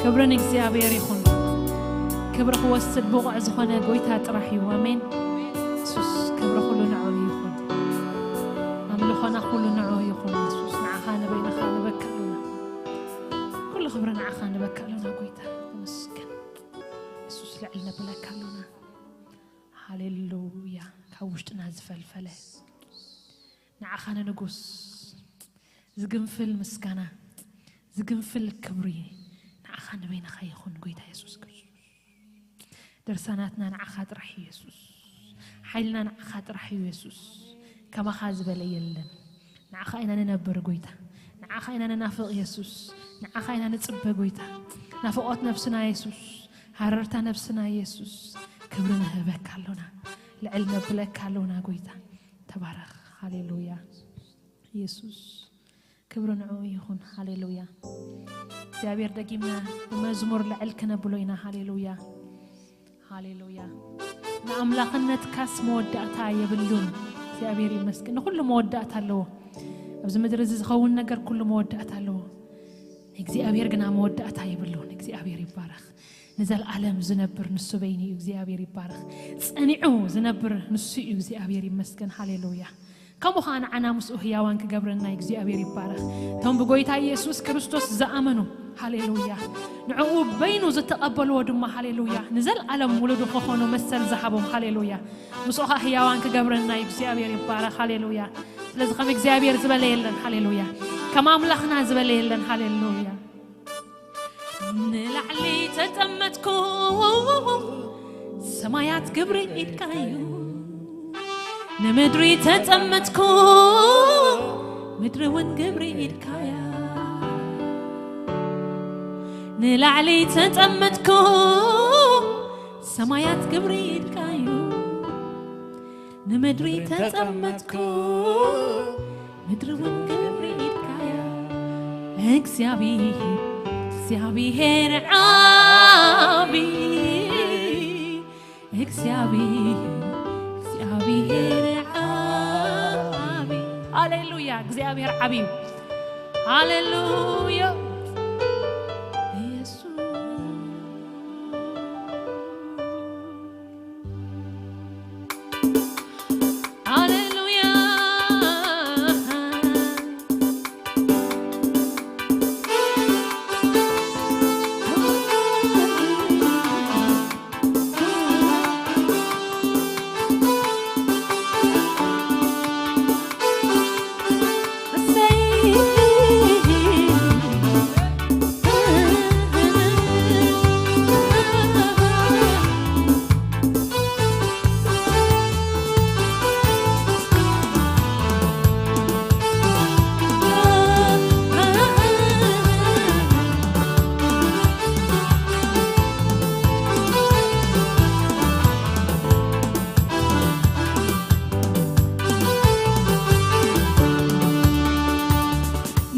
ክብሪ ንእግዚኣብሔር ይኹን። ክብሪ ክወስድ ብቑዕ ዝኾነ ጎይታ ጥራሕ እዩ። ኣሜን። የሱስ፣ ክብሪ ኩሉ ንዕኡ ይኹን። ኣምልኾና ኩሉ ንዕኡ ይኹን። የሱስ፣ ንዓኻ ንበይንኻ ንበካ ኣሎና። ኩሉ ክብሪ ንዓኻ ንበካ ኣሎና ጎይታ። ተመስገን። የሱስ፣ ልዕል ነብለካ ኣሎና። ሃሌሉያ። ካብ ውሽጥና ዝፈልፈለ ንዓኻ ንንጉስ ዝግንፍል ምስጋና፣ ዝግንፍል ክብሪ ንዓኻ ንበይንኻ ይኹን ጎይታ የሱስ ክርስቶስ። ድርሳናትና ንዓኻ ጥራሕ እዩ የሱስ። ሓይልና ንዓኻ ጥራሕ እዩ የሱስ። ከማኻ ዝበለ የለን። ንዓኻ ኢና ንነብር ጎይታ። ንዓኻ ኢና ንናፍቕ የሱስ። ንዓኻ ኢና ንጽበ ጎይታ። ናፍቖት ነብስና የሱስ። ሃረርታ ነብስና የሱስ። ክብሪ ንህበካ ኣሎና። ልዕል ነብለካ ኣሎና ጎይታ። ተባረኽ። ሃሌሉያ። የሱስ ክብሪ ንዕኡ ይኹን። ሃሌሉያ። እግዚኣብሔር ደጊምና ብመዝሙር ልዕል ክነብሎ ኢና። ሃሌሉያ። ሃሌሉያ። ንኣምላኽነትካስ መወዳእታ የብሉን። እግዚኣብሔር ይመስገን። ንኹሉ መወዳእታ ኣለዎ። ኣብዚ ምድሪ እዚ ዝኸውን ነገር ኩሉ መወዳእታ ኣለዎ። እግዚኣብሔር ግና መወዳእታ የብሉን። እግዚኣብሔር ይባረኽ። ንዘለኣለም ዝነብር ንሱ በይኑ እዩ። እግዚኣብሔር ይባረኽ። ጸኒዑ ዝነብር ንሱ እዩ። እግዚኣብሔር ይመስገን። ሃሌሉያ። ከምኡ ኸዓ ንዓና ምስኡ ህያዋን ክገብረና እዩ። እግዚኣብሔር ይባረኽ። እቶም ብጎይታ ኢየሱስ ክርስቶስ ዝኣመኑ፣ ሃሌሉያ፣ ንዕኡ በይኑ ዝተቐበልዎ ድማ፣ ሃሌሉያ፣ ንዘለኣለም ውሉዱ ክኾኑ መሰል ዝሃቦም፣ ሃሌሉያ፣ ምስኡ ኸዓ ህያዋን ክገብረና እዩ። እግዚኣብሔር ይባረኽ። ሃሌሉያ። ስለዚ ከም እግዚኣብሔር ዝበለ የለን። ሃሌሉያ። ከም ኣምላኽና ዝበለ የለን። ሃሌሉያ። ንላዕሊ ተጠመትኩ፣ ሰማያት ክብሪ ኢድካዩ። ንምድሪ ተጠመትኩ፣ ምድሪ እውን ክብሪ ኢድካያ። ንላዕሊ ተጠመትኩ፣ ሰማያት ክብሪ ኢድካዩ። ንምድሪ ተጠመትኩ፣ ምድሪ እውን ክብሪ ኢድካያ። እግዚኣብሔር፣ እግዚኣብሔር ዓቢ፣ እግዚኣብሔር፣ እግዚኣብሔር ዓቢ። ሃሌሉያ፣ እግዚኣብሔር ዓቢ እዩ። ሃሌሉያ፣ ኢየሱስ። ሃሌሉያ።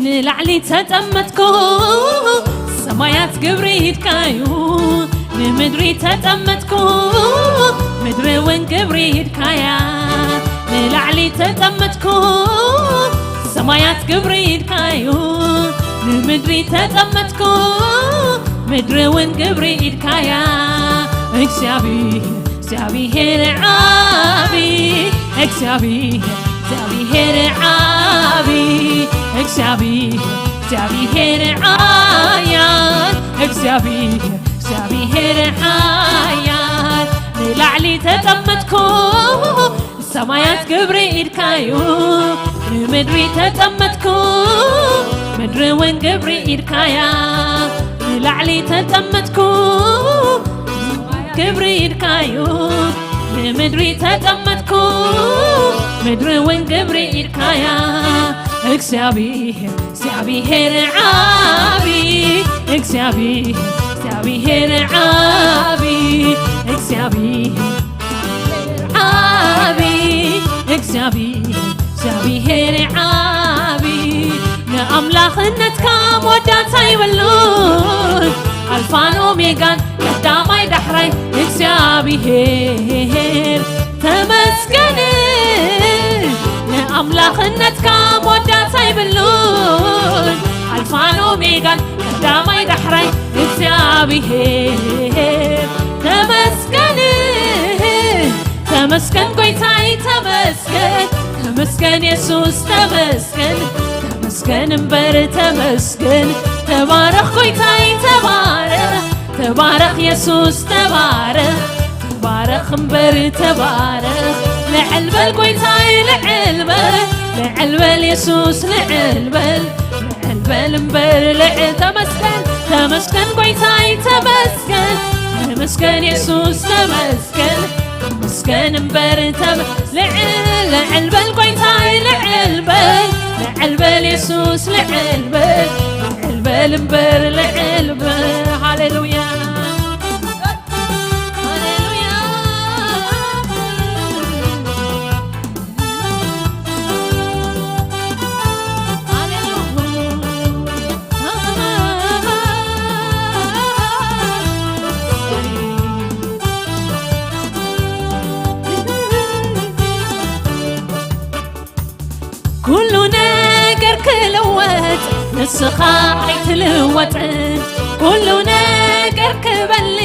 ንላዕሊ ተጠመትኩ፣ ሰማያት ክብሪ ኢድካዩ። ንምድሪ ተጠመትኩ፣ ምድሪ እውን ክብሪ ኢድካያ። ንላዕሊ ተጠመትኩ፣ ሰማያት ክብሪ ኢድካዩ። ንምድሪ ተጠመትኩ፣ ምድሪ እውን ክብሪ ኢድካያ። እግዚኣብሔር፣ እግዚኣብሔር ዓቢ፣ እግዚኣብሔር፣ እግዚኣብሔር ዓቢ፣ እግዚኣብሔር፣ እግዚኣብሔር ሓያል፣ እግዚኣብሔር፣ እግዚኣብሔር ሓያል። ንላዕሊ ተጠመትኩ፣ ሰማያት ክብሪ ኢድካዩ። ንምድሪ ተጠመትኩ፣ ምድሪ እውን ክብሪ ኢድካያ። ንላዕሊ ተጠመትኩ፣ ክብሪ ኢድካዩ። ንምድሪ ተጠመትኩ፣ ምድሪ እውን ክብሪ ኢድካያ። እግዚኣብሔር፣ እግዚኣብሔር ዓቢ፣ እግዚኣብሔር፣ እግዚኣብሔር ዓቢ፣ እግዚኣብሔር ዓቢ፣ እግዚኣብሔር፣ እግዚኣብሔር ዓቢ። ንኣምላኽነትካ መወዳእታ የብሉን፣ ኣልፋን ኦሜጋን ቀዳማይ ዳሕራይ እግዚኣብሔር ተመስገን። ንኣምላኽነትካ መወዳእታ የብሉን፣ ኣልፋን ኦሜጋን ቀዳማይ ዳሕራይ እግዚኣብሔር ተመስገን፣ ተመስገን ጎይታይ ተመስገን፣ ተመስገን የሱስ ተመስገን፣ ተመስገን እምበር ተመስገን። ተባረኽ ጎይታይ ተባረኽ፣ ተባረኽ የሱስ ተባረኽ፣ ተባረኽ እምበር ተባረኽ። ልዕል በል ጎይታይ ልዕል በል፣ ልዕል በል የሱስ ልዕል በል፣ ልዕል በል እምበር ልዕል። ተመስገን ተመስገን ጎይታይ ተመስገን፣ ተመስገን የሱስ ተመስገን፣ ተመስገን እምበር ተመ-፣ ልዕል ልዕል በል ጎይታይ ልዕል በል፣ ልዕል በል የሱስ ልዕል በል፣ ልዕል በል እምበር ልዕል በል። ሃሌሉያ ሃሌሉያ። ኩሉ ነገር ክልወጥ ንስኻ ኣይትልወጥን። ኩሉ ነገር ክበሊ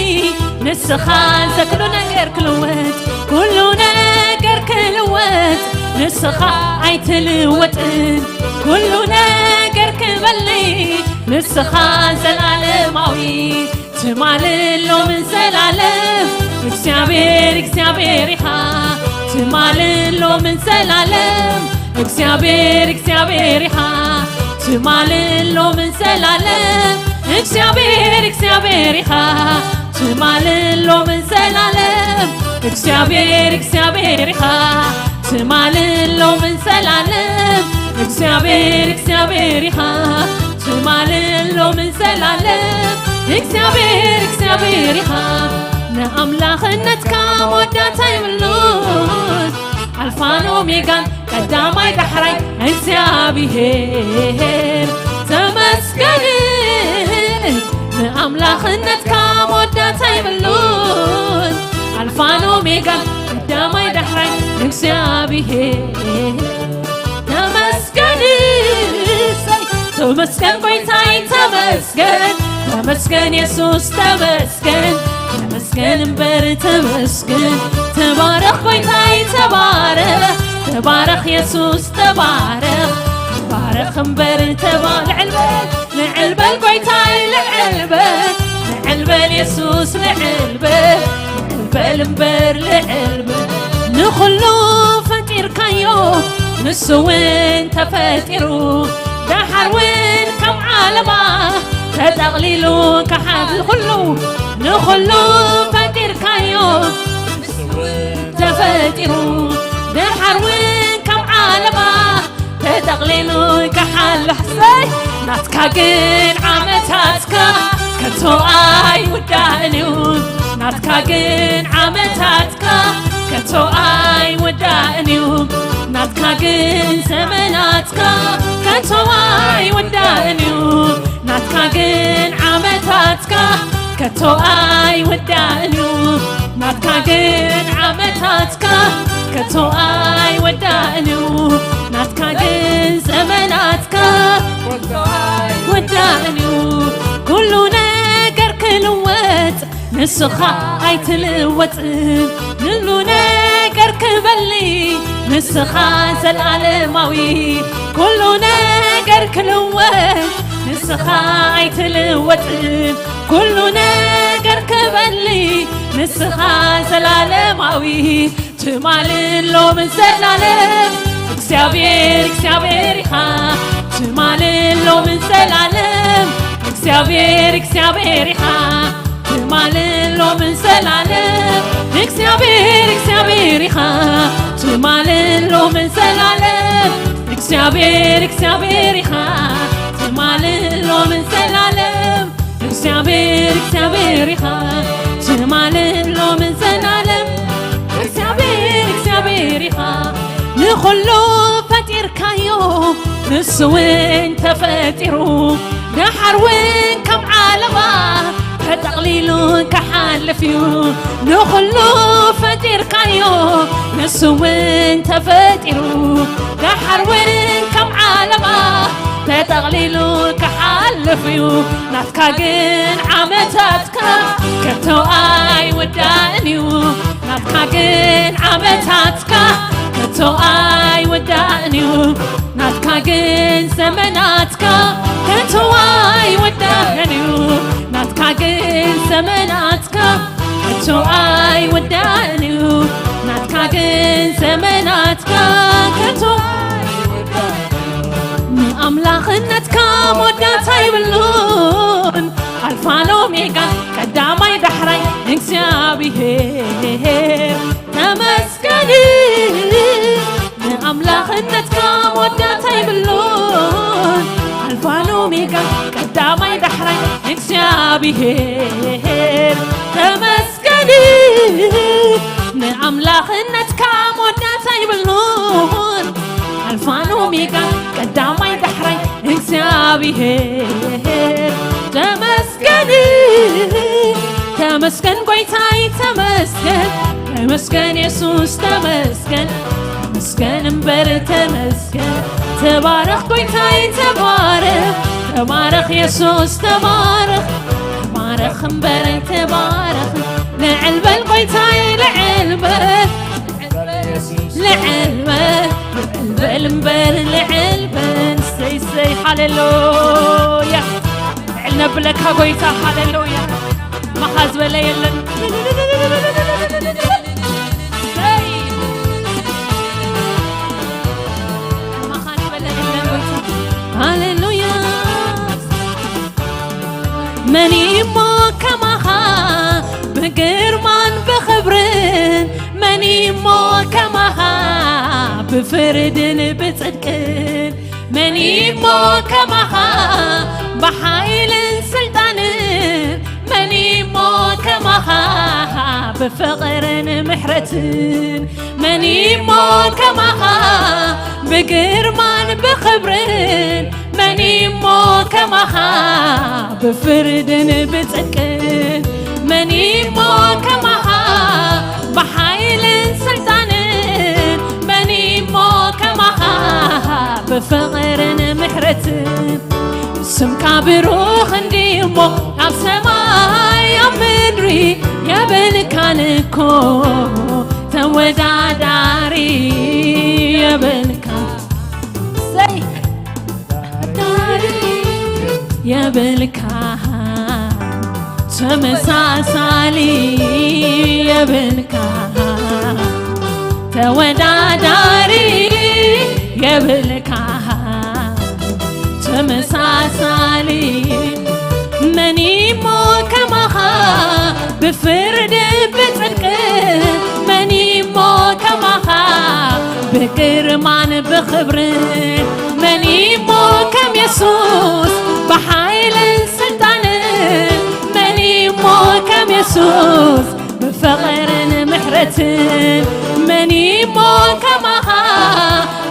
ንስኻ ዘ-፣ ኩሉ ነገር ክልወጥ፣ ኩሉ ነገር ክልወጥ ንስኻ ኣይትልወጥን። ኩሉ ነገር ክበሊ ንስኻ ዘላለማዊ። ትማልን ሎምን ዘላለም እግዚኣብሔር እግዚኣብሔር ኢኻ። ትማልን ሎምን ዘላለም እግዚኣብሔር እግዚኣብሔር ኢኻ። ትማልን ሎምን ዘላለም እግዚኣብሔር እግዚኣብሔር ኢኻ። ትማልን ሎምን ዘላለም እግዚኣብሔር እግዚኣብሔር ኢኻ። ትማልን ሎምን ዘላለም እግዚኣብሔር እግዚኣብሔር ኢኻ። ትማልን ሎምን ዘላለም እግዚኣብሔር እግዚኣብሔር ኢኻ። ንኣምላኽነትካ መወዳእታ የብሉን። ኣልፋን ኦሜጋን ቀዳማይ ዳሕራይ እግዚኣብሔር ተመስገን። ንኣምላኽነትካ መወዳእታ የብሉን። ኣልፋን ኦሜጋን ቀዳማይ ዳሕራይ እግዚኣብሔር ተመስገን። ተመስገን ጎይታይ ተመስገን፣ ተመስገን የሱስ ተመስገን፣ ተመስገን እምበር ተመስገን። ተባረኽ ጎይታይ ተባረኽ፣ ተባረኽ የሱስ ተባረኽ፣ ተባረኽ እምበር ተባ-፣ ልዕል በል፣ ልዕል በል ጎይታይ ልዕል በል፣ ልዕል በል የሱስ ልዕል በል፣ ልዕል በል እምበር ልዕል በል። ንኹሉ ፈጢርካዮ ንሱ እውን ተፈጢሩ፣ ደሓር እውን ከም ዓለባ ተጠቕሊሉ ክሓ-፣ ንኹሉ፣ ንኹሉ ፈጢርካዮ ተፈጢሩ፣ ደሓር እውን ከም ዓለባ ተጠቕሊሉ ክሓልፍ። ሰይ ናትካ ግን ዓመታትካ ከቶ ኣይውዳእን እዩ። ናትካ ግን ዓመታትካ ከቶ ኣይውዳእን እዩ። ናትካ ግን ዘመናትካ ከቶ ኣይውዳእን እዩ። ናትካ ግን ዓመታትካ ከቶ ኣይውዳእን እዩ። ናትካ ግን ዓመታትካ ከቶ ኣይወዳእን እዩ። ናትካ ግን ዘመናትካ ወዳእን እዩ። ኩሉ ነገር ክልወጥ ንስኻ ኣይትልወጥን። ኩሉ ነገር ክበሊ ንስኻ ዘላለማዊ። ኩሉ ነገር ክልወጥ ንስኻ ኣይትልወጥን። ኩሉ ነገር ክበሊ ንስኻ ዘላለማዊ። ትማልን ሎምን ዘላለም እግዚኣብሔር እግዚኣብሔር ኢኻ። ትማልን ሎምን ዘላለም እግዚኣብሔር እግዚኣብሔር ኢኻ። ትማልን ሎምን ዘላለም እግዚኣብሔር እግዚኣብሔር ኢኻ። ትማልን ሎምን ዘላለም እግዚኣብሔር እግዚኣብሔር ኢኻ። ትማልን ሎምን ዘላለም እግዚኣብሔር እግዚኣብሔር ኢኻ። ትማልን ሎምን ዘላለም እግዚኣብሔር እግዚኣብሔር ኢኻ። ንኹሉ ፈጢርካዮ ንሱ እውን ተፈጢሩ፣ ደሓር እውን ከም ዓለባ ተጠቕሊሉ ክሓልፍ እዩ። ንኹሉ ፈጢርካዮ ንሱ እውን ተፈጢሩ፣ ደሓር እውን ከም ዓለባ ተጠቕሊሉ ክሓልፍ እዩ። ናትካ ግን ዓመታትካ ከቶ ኣይውዳእን እዩ። ናትካ ግን ዓመታትካ ከቶ ኣይውዳእን እዩ። ናትካ ግን ዘመናትካ ከቶ ኣይውዳእን እዩ። ናትካ ግን ዘመናትካ ከቶ ኣይውዳእን እዩ። ናትካ ግን ዘመናትካ ከቶ ንኣምላኽነትካ መወዳእታ ይብሉን። ኣልፋን ኦሜጋን ቀዳማይ ዳሕራይ እግዚኣብሔር ተመስገን። ንኣምላኽነትካ መወዳእታ ይብሉን። ኣልፋን ኦሜጋን ቀዳማይ ዳሕራይ እግዚኣብሔር ተመስገን። ንኣምላኽነትካ መወዳእታ ይብሉን። ኣልፋን ኦሜጋን ቀዳማይ ዳሕራይ እግዚኣብሔር ተመስገን። ተመስገን ጎይታይ ተመስገን። ተመስገን የሱስ ተመስገን። ተመስገን እምበር ተመስገን። ተባረኽ ጎይታይ ተባረኽ። ተባረኽ የሱስ ተባረኽ። ተባረኽ እምበር ተባረኽ። ልዕል በል ጎይታይ ልዕል በል። ልዕል በል። ልዕል በል እምበር ልዕል በል። ሰይ ሰይ ሃሌሉያ። ልዕል ነብለካ ጎይታ ሃሌሉያ። ማኻ ዝበለ የለን። ሰይ ማኻ ዝበለ የለን ጎይታ። ሃሌሉያ። መን እሞ ከማኻ ብግርማን ብኽብርን፣ መን እሞ ከማኻ ብፍርድን ብጽድቅን፣ መን እሞ ከማኻ ብሓይልን ስልጣንን፣ መን እሞ ከማኻ ብፍቕርን ምሕረትን፣ መን እሞ ከማኻ ብግርማን ብኽብርን፣ መን እሞ ከማኻ ብፍርድን ብጽድቅን፣ መን እሞ ከማኻ ብሓይልን ስልጣንን፣ መን እሞ ከማኻ ብፍቕርን ምሕረትን። ስምካ ብሩኽ እንዲሞ ኣብ ሰማይ ኣብ ምድሪ የብልካን እኮ ተወዳዳሪ የብልካ። ሰይ ተወዳዳሪ የብልካ ተመሳሳሊ የብልካ ተወዳዳሪ የብልካ ተመሳሳሊ። መን እሞ ከማኻ ብፍርድ ብጽድቅ፣ መን እሞ ከማኻ ብግርማን ብኽብር፣ መን እሞ ከም የሱስ ብሓይልን ስልጣንን፣ መን እሞ ከም የሱስ ብፍቕርን ምሕረትን፣ መን እሞ ከማኻ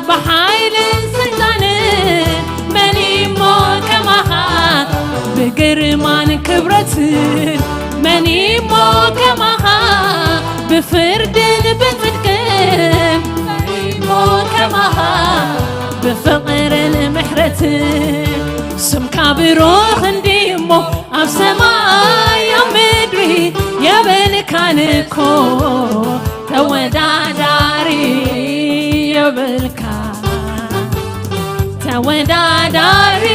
ብሓይልን ስልጣንን፣ መን እሞ ከማኻ ብግርማን ክብረትን፣ መን እሞ ከማኻ ብፍርድን ብጽድቅን፣ መን እሞ ከማኻ ብፍቕርን ምሕረትን። ስምካ ብሩኽ እንዲሞ ኣብ ሰማይ ኣብ ምድሪ የብልካን እኮ ተወዳዳሪ የብልካ ተወዳዳሪ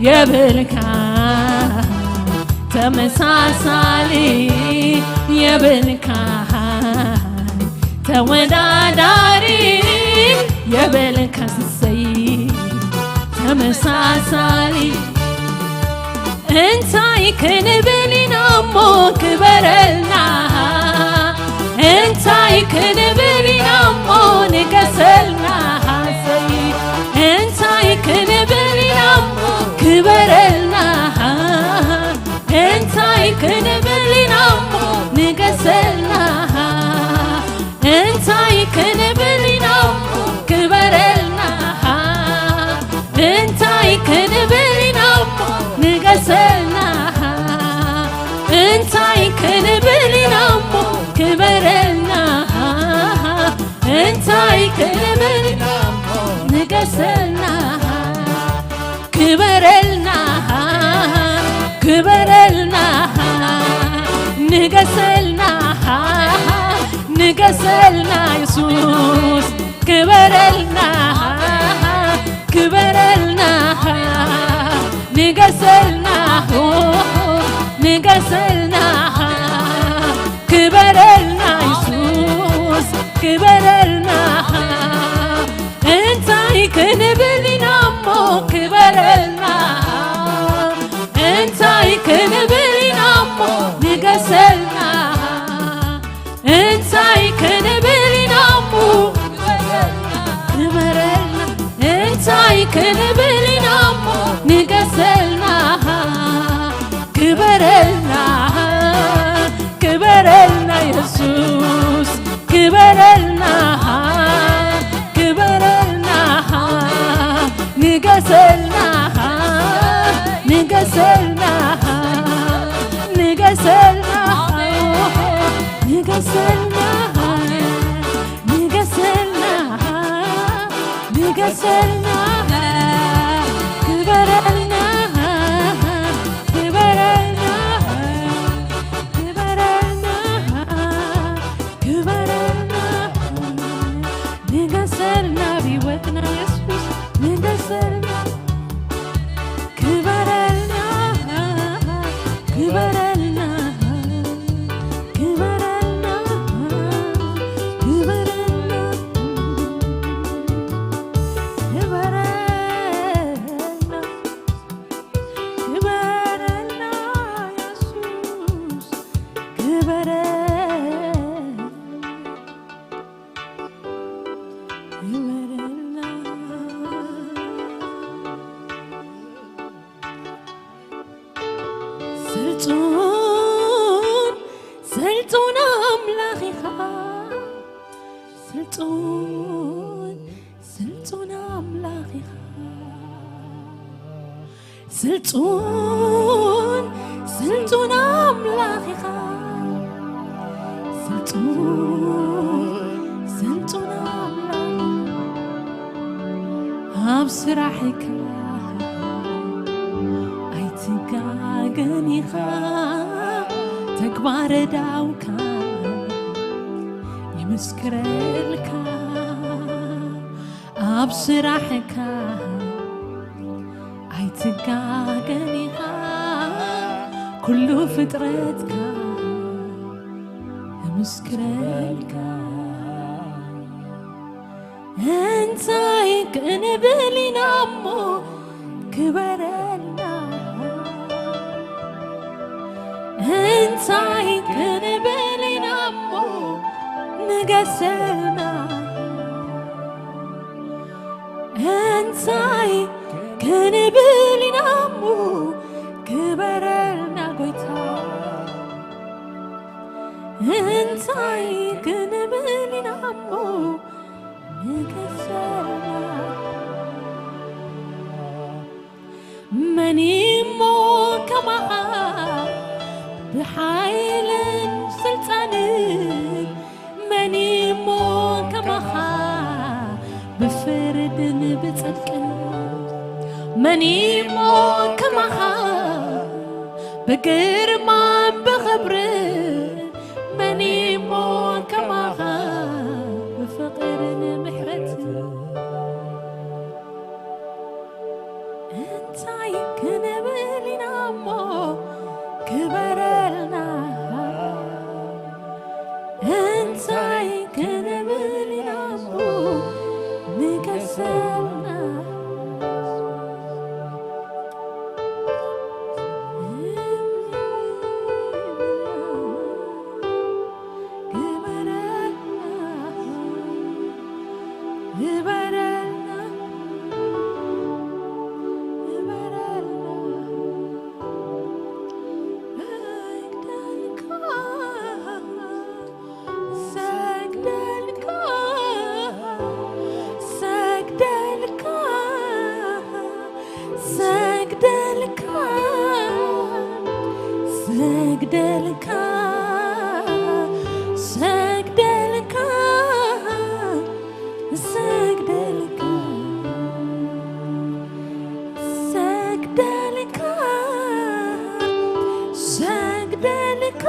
የብልካ ተመሳሳሊ የብልካ ተወዳዳሪ የብልካ ሰይ ተመሳሳሊ እንታይ ክንብል ኢና እሞ ክበረልና እንታይ ክንብል ኢና እሞ ንገሰልና ሰይ እንታይ ክንብል ኢና እሞ ክበረልና እንታይ ክንብል ኢና እሞ ንገሰልና እንታይ ክንብል ኢና እሞ ክበረልና እንታይ ክንብል ኢና እሞ ንገሰልና እንታይ ክንብል ኢና እሞ ክበረልና እንታይ ክንብል ኢና እሞ ንገሰልና ክበረልና ንገሰልና፣ ንገሰልና የሱስ፣ ክበረልና፣ ክበረልና፣ ንገሰልና፣ ንገሰልና፣ ክበረልና የሱስ፣ ክበረልና። እንታይ ክንብል ኢና እሞ ክበረልና? እንታይ ክንብል ኢና እሞ ንገሰልና? እንታይ ክንብል ኢና እሞ ክበረልና? እንታይ ክንብል ኢና እሞ ንገሰልና? ክበረልና፣ ክበረልና የሱስ፣ ክበረልና፣ ክበረልና፣ ንገሰልና፣ ንገሰልና፣ ንገሰልና፣ ንገሰልና፣ ንገሰልና፣ ንገሰልና፣ ክበረልና፣ ክበረልና፣ ክበረልና፣ ክበረልና፣ ንገሰልና፣ ብህይወትና የሱስ ንገሰልና፣ ክበረልና፣ ክበረልና፣ ክበረልና፣ ክበረልና፣ ክበረልና፣ ክበረልና፣ የሱስ ክበረልና። ስልጡን ስልጡን ኣምላኽ ኢኻ። ስልጡን ስልጡን ኣምላኽ ኢኻ። ስልጡን ስልጡን ኣምላኽ ኢኻ። ስልጡን ስልጡን ኣምላኽ ኢኻ። ኣብ ስራሕካ ኣይትጋገን ኢኻ። ተግባረ ዳውካ ይምስክረልካ። ኣብ ስራሕካ ኣይትጋገን ኢኻ። ኩሉ ፍጥረትካ ይምስክረልካ። እንታይ ክንብል ኢና እሞ ክበረልና? እንታይ ክንብል ኢና እሞ ንገሰልና? እንታይ ክንብል ኢና እሞ ክበረልና ጎይታ? እንታይ ክንብል ኢና እሞ ንገሰልና? መን እሞ ከማኻ ብሓይልን ስልጣንን? መን እሞ ከማኻ ብፍርድን ብጽድቅን? መን እሞ ከማኻ ብግርማን ብኽብርን? መን እሞ ከማኻ ብፍቕርን ምሕረትን? እንታይ ክንብል ኢና እሞ ክበረልና? እንታይ ክንብል ኢና እሞ ንገሰልና? ግበረልና፣ ግበረልና፣ ግበረልና። ሰግደልካ፣ ሰግደልካ፣ ሰግደልካ፣ ሰግደልካ፣ ሰግደልካ፣ ሰግደልካ፣ ሰግደልካ፣ ሰግደልካ፣ ሰግደልካ።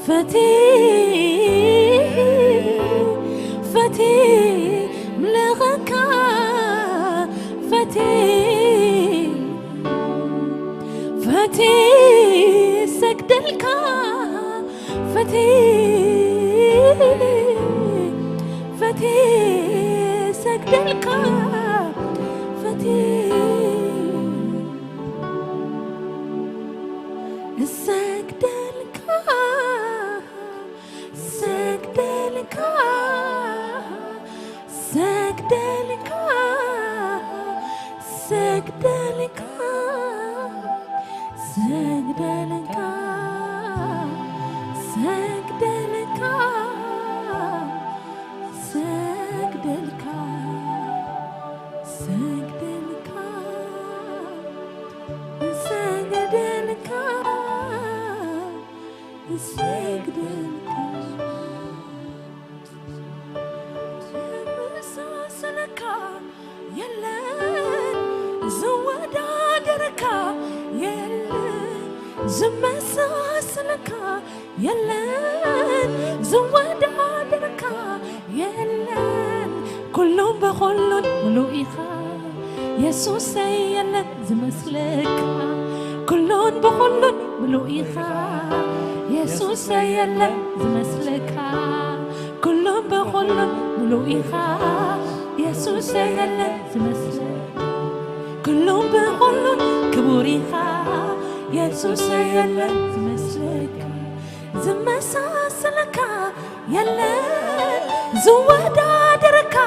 ፈቲ ፈቲ ምልኸካ ፈቲ ፈቲ ሰግደልካ ፈቲ ፈቲ ሰግደልካ ፈቲ እሰግደልካ ሰግደልካ ሰግደልካ ሰግደልካ ሰግደልካ ሰግደልካ ሰግደልካ ሰግደልካ ሰግደልካ ሰግደልካ ዝመሳሰለካ የለን ዝወዳደረካ የለን ዝመሳሰለካ የለን ዝወዳደረካ የለን ኩሉን ብኹሉን ምሉእ ኢኻ የሱሰይ የለን ዝመስለካ ኩሉን ብኹሉን ምሉእ ኢኻ የሱሰይ የለን ዝመስለካ ኩሉን ብኹሉን ምሉእ ኢኻ የሱሰይ የለን ዝመስለካ ኩሉን ብኹሉን ክቡር ኢኻ የሱሰይ የለን ዝመስለካ ዝመሳሰለካ የለን ዝወዳደረካ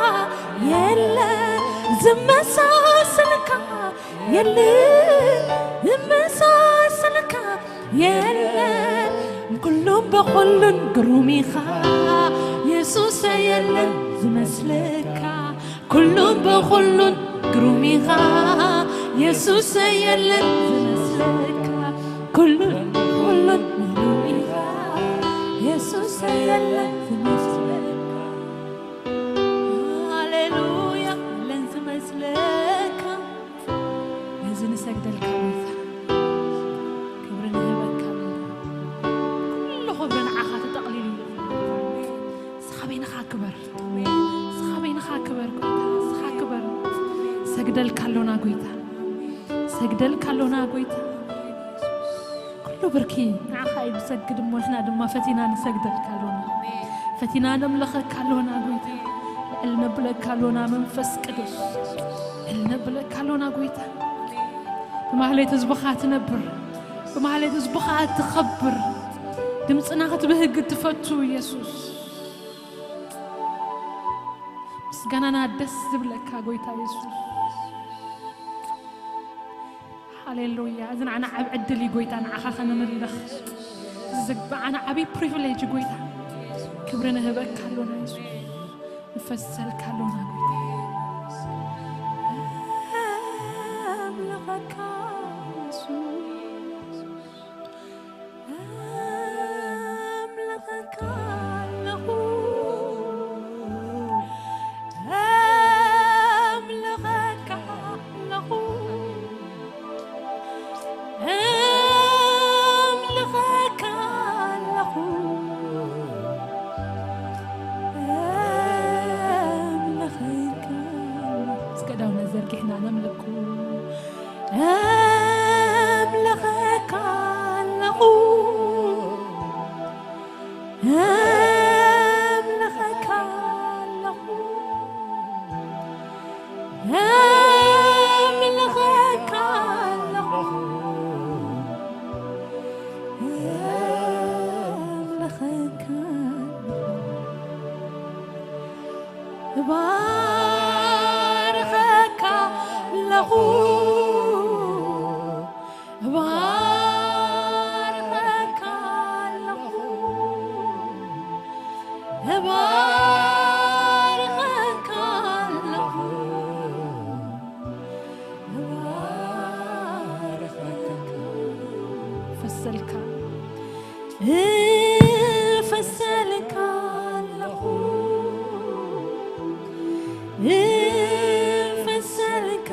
የለን ዝመሳሰለካ የለን ዝመሳሰለካ የለን ኩሉን ብኹሉን ግሩም ኢኻ የሱሰ የለን ዝመስለካ ኩሉን ብኹሉን ግሩም ኢኻ የሱሰ የለን ዝመስለካ ኩሉን ብኹሉን ምሉእ ኢኻ የሱሰ የለን ዝመስለካ ሃሌሉያ የለን ዝመስለካ ነዚ ንሰግደልካ ጎይታ ክብሪ ንህበካ ኣለና ኩሉ ክብሪ ንዓኻ ተጠቕሊሉ እዩ ንስኻ በይንኻ ክበር ንስኻ በይንኻ ክበር ጎይታ ንስኻ ክበር ሰግደልካ ኣሎና ጎይታ ሰግደልካ ኣሎና ጎይታ ኩሉ ብርኪ ንዓኻ እዩ ዝሰግድ እሞ ንሕና ድማ ፈቲና ንሰግደልካ ኣሎና ፈቲና ነምለኸካ ኣሎና ጎይታ ልዕል ነብለካ ኣሎና መንፈስ ቅዱስ ልዕል ነብለካ ኣሎና ጎይታ ብማህሌት ህዝብኻ ትነብር ብማህሌት ህዝብኻ ትኸብር ድምፅና ክትብህግ ትፈቱ ኢየሱስ ምስጋናና ደስ ዝብለካ ጎይታ ኢየሱስ ሃሌሉያ እዚ ንዓና ዓብ ዕድል እዩ ጎይታ ንዓኻ ከነምልኽ እዚ ዝግብዓና ዓብዪ ፕሪቪሌጅ ጎይታ ክብሪ ንህበካ ኣሎና የሱስ ንፈሰልካ ኣሎና ጎይታ ኣምልኸካ የሱስ ኣምልኸካ ኣለኹ ኣምልኸካ ኣለኹ ኣምልኸካ ኣለኹ ኣምልኸካ እስከ ዳውና ዘርጊሕና ነምልኩ ኣምልኸካ ኣለኹ ኣምልኸካ ኣለኹ ኣምልኸካ ኣለኹ ኣምልኸካ እባርኸካ ኣለኹ እባርኸካ ኣለኹ እባርኸካ ኣለኹ እባርኸካ ፈሰልካ እፈሰልካ ኣለኹ እፈሰልካ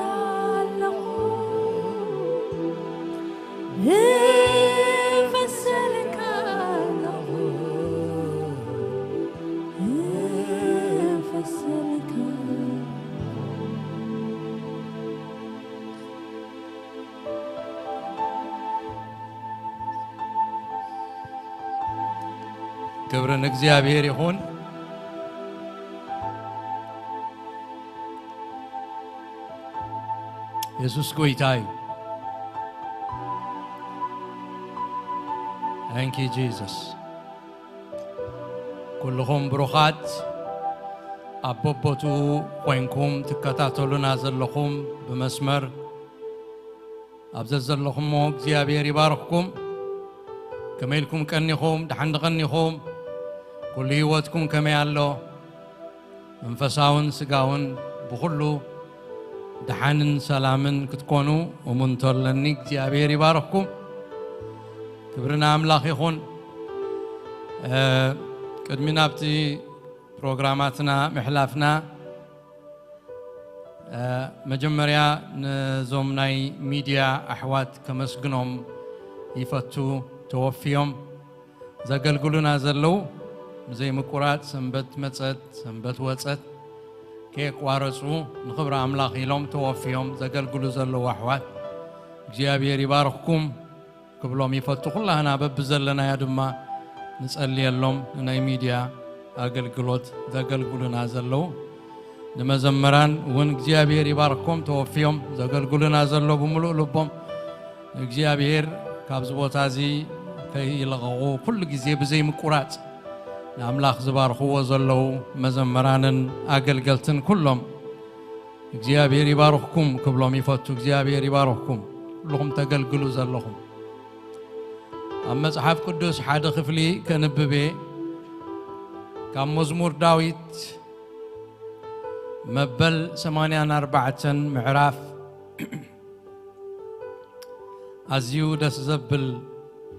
ኣለኹ እፈሰልካ ኣለኹ ክብሪ ንእግዚኣብሔር ይኹን። የሱስ ጎይታ እዩ። Thank you Jesus። ኩልኹም ብሩኻት፣ ኣብ በቦትኡ ኮይንኩም ትከታተሉና ዘለኹም ብመስመር፣ ኣብ ዘዘለኹሞ እግዚኣብሔር ይባርኽኩም። ከመይ ኢልኩም ቀኒኹም? ደሓን ዶ ቀኒኹም? ኩሉ ህይወትኩም ከመይ ኣሎ? መንፈሳውን ስጋውን ብኹሉ ደሓንን ሰላምን ክትኮኑ እሙንቶ ኣለኒ። እግዚኣብሔር ይባርኽኩም። ክብሪ ንኣምላኽ ይኹን። እ፣ ቅድሚ ናብቲ ፕሮግራማትና ምሕላፍና፣ እ፣ መጀመርያ ነዞም ናይ ሚድያ ኣሕዋት ከመስግኖም ይፈቱ። ተወፍዮም ዘገልግሉና ዘለዉ፣ ብዘይምቁራጽ ሰንበት መጸት ሰንበት ወጸት ከየቋረጹ ንኽብሪ ኣምላኽ ኢሎም ተወፍዮም ዘገልግሉ ዘለዉ ኣሕዋት እግዚኣብሔር ይባርኽኩም ክብሎም ይፈቱ። ኩላህና በብዘለናዮ ድማ ንጸልየሎም። ንናይ ሚድያ ኣገልግሎት ዘገልግሉና ዘለዉ ንመዘምራን እውን እግዚኣብሔር ይባርኮም። ተወፍዮም ዘገልግሉና ዘሎ ብምሉእ ልቦም እግዚኣብሔር ካብዚ ቦታ እዚ ከይለቐቑ ኩሉ ግዜ ብዘይ ምቁራጽ ንኣምላኽ ዝባርኽዎ ዘለዉ መዘምራንን ኣገልገልትን ኩሎም እግዚኣብሔር ይባርኽኩም ክብሎም ይፈቱ። እግዚኣብሔር ይባርኽኩም። ኩልኹም ተገልግሉ ዘለኹም። ኣብ መጽሓፍ ቅዱስ ሓደ ክፍሊ ከንብቤ ካብ መዝሙር ዳዊት መበል ሰማንያን ኣርባዕተን ምዕራፍ ኣዝዩ ደስ ዘብል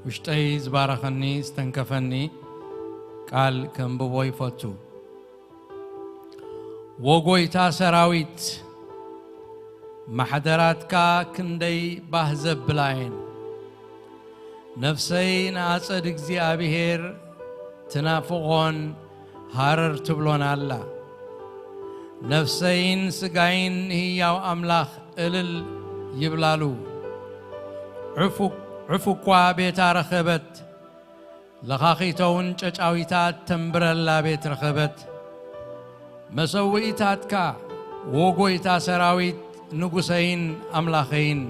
ውሽጠይ ዝባረኸኒ ዝተንከፈኒ ቃል ከንብቦ ይፈቱ። ወጎይታ ሰራዊት፣ ማሕደራትካ ክንደይ ባህ ዘብላ እየን። ነፍሰይ ንኣጸድ እግዚኣብሔር ትናፍቖን ሃረር ትብሎን ኣላ። ነፍሰይን ስጋይን ንህያው ኣምላኽ እልል ይብላሉ። ዕፉ-፣ ዕፉ እኳ ቤታ ረኸበት፣ ለኻኺቶውን ጨጫዊታት ተንብረላ ቤት ረኸበት። መሰውኢታትካ፣ ዎ ጎይታ ሰራዊት፣ ንጉሰይን ኣምላኸይን፣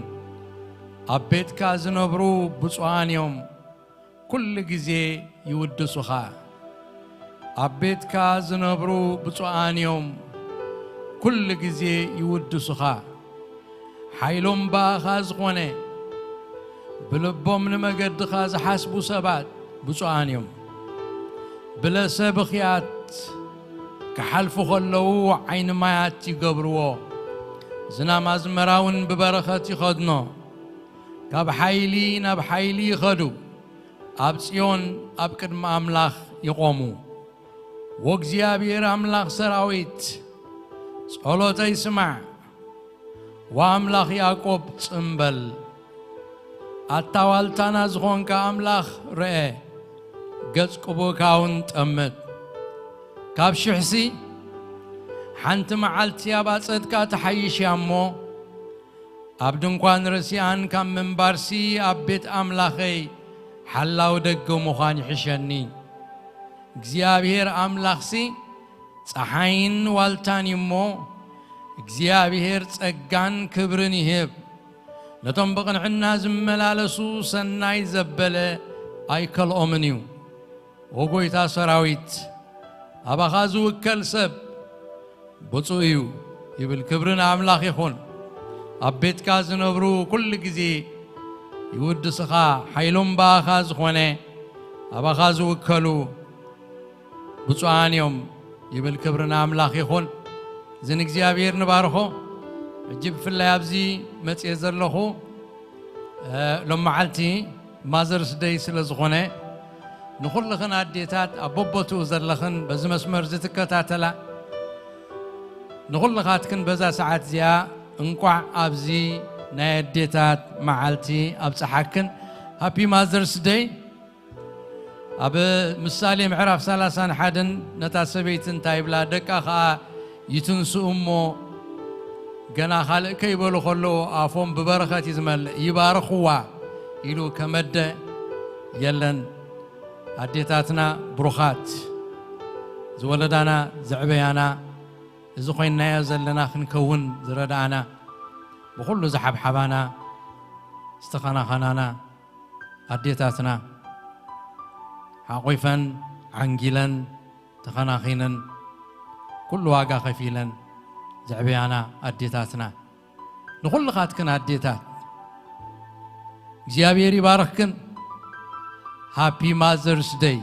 ኣብ ቤትካ ዝነብሩ ብፁዓን እዮም፣ ኩሉ ግዜ ይውድሱኻ። ኣብ ቤትካ ዝነብሩ ብፁዓን እዮም፣ ኩሉ ግዜ ይውድሱኻ። ሓይሎም ብኣኻ ዝኾነ፣ ብልቦም ንመገድኻ ዝሓስቡ ሰባት ብፁዓን እዮም። ብለሰ ብኽያት ክሓልፉ ከለዉ ዓይኒ ማያት ይገብርዎ። ዝናም ኣዝመራ እውን ብበረኸት ይኸድኖ። ካብ ሓይሊ ናብ ሓይሊ ይኸዱ። ኣብ ጽዮን ኣብ ቅድሚ ኣምላኽ ይቖሙ። ወእግዚኣብሔር ኣምላኽ ሰራዊት፣ ጸሎተይ ስማዕ። ወኣምላኽ ያዕቆብ ጽምበል። ኣታ ዋልታና ዝኾንካ ኣምላኽ ርአ፣ ገጽ ቅቡእካ እውን ጠምት። ካብ ሽሕሲ ሓንቲ መዓልቲ ኣብ ኣጸድካ ትሓይሽ እያ እሞ፣ ኣብ ድንኳን ርሲኣን ካብ ምንባርሲ ኣብ ቤት ኣምላኸይ ሓላው ደገ ምዃን ይሕሸኒ። እግዚኣብሔር ኣምላኽሲ ጸሓይን ዋልታን እዩ እሞ፣ እግዚኣብሔር ጸጋን ክብርን ይህብ። ነቶም ብቕንዕና ዝመላለሱ ሰናይ ዘበለ ኣይከልኦምን እዩ። ወጎይታ ሰራዊት፣ ኣባኻ ዝውከል ሰብ ብፁዕ እዩ ይብል። ክብሪ ንኣምላኽ ይኹን። ኣብ ቤትካ ዝነብሩ ኩሉ ግዜ ይውድስኻ፣ ሓይሎም ብኣኻ ዝኾነ፣ ኣባኻ ዝውከሉ ብፁዓን እዮም ይብል። ክብሪ ንኣምላኽ ይኹን። እዚ ንእግዚኣብሔር ንባርኾ። ሕጂ ብፍላይ ኣብዚ መጽየ ዘለኹ፣ እ፣ ሎም መዓልቲ ማዘርስ ደይ ስለ ዝኾነ፣ ንኹልኽን ኣዴታት ኣብ በቦትኡ ዘለኽን በዚ መስመር እዚ ትከታተላ፣ ንኹልኻትክን በዛ ሰዓት እዚኣ እንቋዕ ኣብዚ ናይ ኣዴታት መዓልቲ ኣብጽሓክን። ሃፒ ማዘርስ ደይ። ኣብ ምሳሌ ምዕራፍ ሰላሳን ሓደን ነታ ሰበይቲ እንታይ ይብላ? ደቃ ኸኣ ይትንስኡ እሞ፣ ገና ካልእ ከይበሉ ከለዉ ኣፎም ብበረኸት እዩ ዝመልእ፣ ይባርኽዋ ኢሉ ከመደ የለን። ኣዴታትና ብሩኻት፣ ዝወለዳና ዘዕበያና፣ እዚ ኮይንናዮ ዘለና ክንከውን ዝረድኣና፣ ብኹሉ ዝሓብሓባና ዝተኸናኸናና ኣዴታትና፣ ሓቑፈን ዓንጊለን ተኸናኺነን፣ ኩሉ ዋጋ ከፊለን ዘዕበያና ኣዴታትና፣ ንኹልኻትክን ኣዴታት እግዚኣብሔር ይባርኽክን። ሃፒ ማዘርስ ደይ።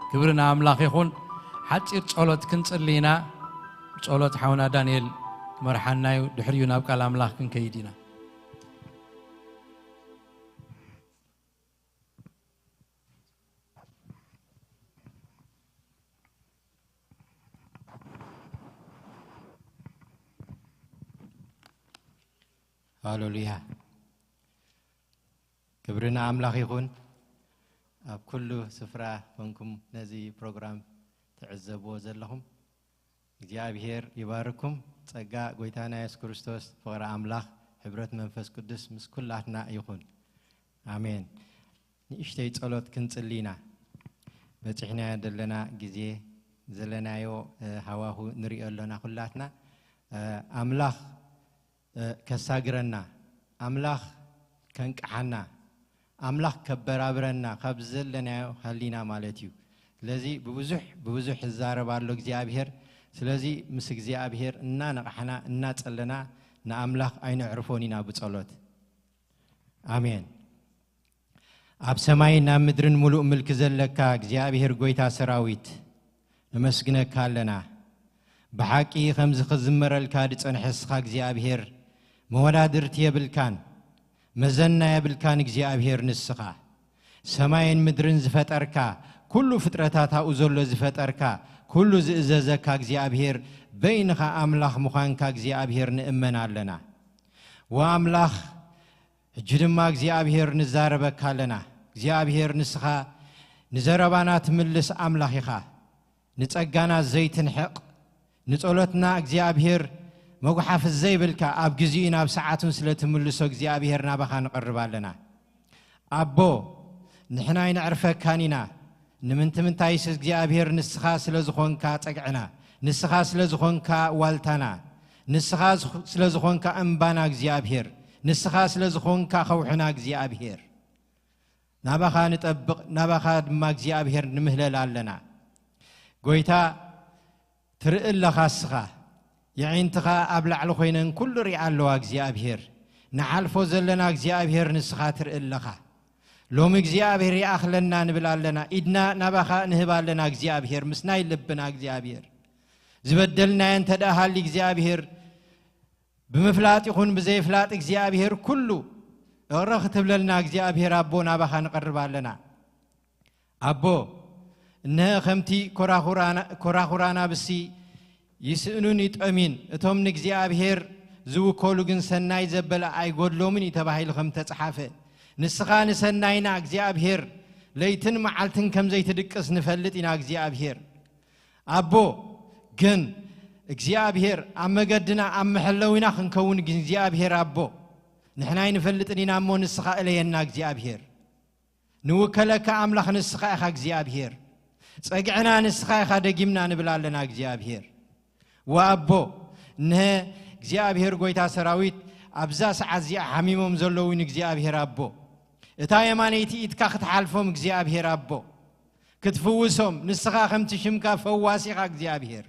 ክብሪ ንኣምላኽ ይኹን። ሓፂር ጸሎት ክንጽሊ ኢና። ብጸሎት ሓውና ዳንኤል ክመርሓና እዩ። ድሕሪኡ ናብ ቃል ኣምላኽ ክንከይድ ኢና። ሃሌሉያ። ክብሪ ንኣምላኽ ይኹን። ኣብ ኩሉ ስፍራ ኮንኩም ነዚ ፕሮግራም ትዕዘብዎ ዘለኹም እግዚኣብሔር ይባርኩም። ጸጋ ጎይታና የሱስ ክርስቶስ፣ ፍቕሪ ኣምላኽ፣ ሕብረት መንፈስ ቅዱስ ምስ ኩላትና ይኹን። ኣሜን። ንእሽተይ ጸሎት ክንጽሊ ኢና። በጺሕናዮ ዘለና ግዜ፣ ዘለናዮ፣ እ፣ ሃዋሁ ንርእዮ ኣሎና ኩላትና። እ፣ ኣምላኽ፣ እ፣ ከሳግረና፣ ኣምላኽ ከንቅሓና፣ ኣምላኽ ከበራብረና ካብ ዘለናዮ ሃሊና ማለት እዩ። ስለዚ ብብዙሕ፣ ብብዙሕ ይዛረብ ኣሎ እግዚኣብሔር። ስለዚ ምስ እግዚኣብሔር እናነቓሕና፣ እናጸለና ንኣምላኽ ኣይነዕርፎን ኢና ብጸሎት። ኣሜን። ኣብ ሰማይን ኣብ ምድርን ምሉእ ምልኪ ዘለካ እግዚኣብሔር ጎይታ ሰራዊት፣ ነመስግነካ ኣለና። ብሓቂ ከምዚ ክዝመረልካ ዝጸንሐ ንስኻ እግዚኣብሔር፣ መወዳድርቲ የብልካን፣ መዘና የብልካን እግዚኣብሔር ንስኻ። ሰማይን ምድርን ዝፈጠርካ፣ ኩሉ ፍጥረታት ኣብኡ ዘሎ ዝፈጠርካ፣ ኩሉ ዝእዘዘካ እግዚኣብሔር፣ በይንኻ ኣምላኽ ምዃንካ እግዚኣብሔር ንእመን ኣለና። ወኣምላኽ፣ ሕጂ ድማ እግዚኣብሔር ንዛረበካ ኣለና። እግዚኣብሔር ንስኻ ንዘረባና ትምልስ ኣምላኽ ኢኻ። ንጸጋና ዘይትንሕቕ፣ ንጸሎትና እግዚኣብሔር መጉሓፍ ዘይብልካ ኣብ ግዚኡን ኣብ ሰዓቱን ስለ ትምልሶ እግዚኣብሔር ናባኻ ንቐርብ ኣለና። ኣቦ፣ ንሕና ኣይነዕርፈካን ኢና። ንምንቲ ምንታይስ እግዚኣብሔር ንስኻ ስለ ዝኾንካ ጸግዕና፣ ንስኻ ስለ ዝኾንካ ዋልታና፣ ንስኻ ዝኹ-፣ ስለ ዝኾንካ እምባና እግዚኣብሔር፣ ንስኻ ስለ ዝኾንካ ኸውሕና እግዚኣብሔር። ናባኻ ንጠብቕ፣ ናባኻ ድማ እግዚኣብሔር ንምህለል ኣለና። ጎይታ፣ ትርኢ ኣለኻ እስኻ። የዒንትኻ ኣብ ላዕሊ ኮይነን ኩሉ ሪኣ ኣለዋ እግዚኣብሔር። ንሓልፎ ዘለና እግዚኣብሔር ንስኻ ትርኢ ኣለኻ። ሎሚ እግዚኣብሔር ይኣኽለና ንብል ኣለና። ኢድና ናባኻ ንህብ ኣለና እግዚኣብሔር፣ ምስ ናይ ልብና እግዚኣብሔር። ዝበደልናዮ እንተ ደኣ ሃሊ እግዚኣብሔር፣ ብምፍላጥ ይኹን ብዘይፍላጥ እግዚኣብሔር ኩሉ እቕረ ክትብለልና እግዚኣብሔር ኣቦ ናባኻ ንቐርብ ኣለና። ኣቦ፣ እነሀ ከምቲ ኮራኹራና፣ ኮራኹራና ብሲ ይስእኑን ይጠምዩን፣ እቶም ንእግዚኣብሔር ዝውከሉ ግን ሰናይ ዘበለ ኣይጎድሎምን እዩ ተባሂሉ ከም ተጽሓፈ፣ ንስኻ ንሰናይና እግዚኣብሔር ለይትን መዓልትን ከም ዘይትድቅስ ንፈልጥ ኢና። እግዚኣብሔር ኣቦ፣ ግን እግዚኣብሔር ኣብ መገድና ኣብ መሐለዊና ክንከውን ግን እግዚኣብሔር ኣቦ፣ ንሕና ኣይንፈልጥን ኢና እሞ ንስኻ እለየና እግዚኣብሔር። ንውከለካ ኣምላኽ ንስኻ ኢኻ እግዚኣብሔር። ጸግዕና ንስኻ ኢኻ ደጊምና ንብል ኣለና እግዚኣብሔር። ወኣቦ፣ እነሀ እግዚኣብሔር ጐይታ ሰራዊት ኣብዛ ሰዓት እዚኣ ሓሚሞም ዘለዉ ንእግዚኣብሔር ኣቦ፣ እታ የማነይቲ ኢድካ ክትሓልፎም እግዚኣብሔር ኣቦ፣ ክትፍውሶም ንስኻ ከምቲ ሽምካ ፈዋሲ ኢኻ እግዚኣብሔር።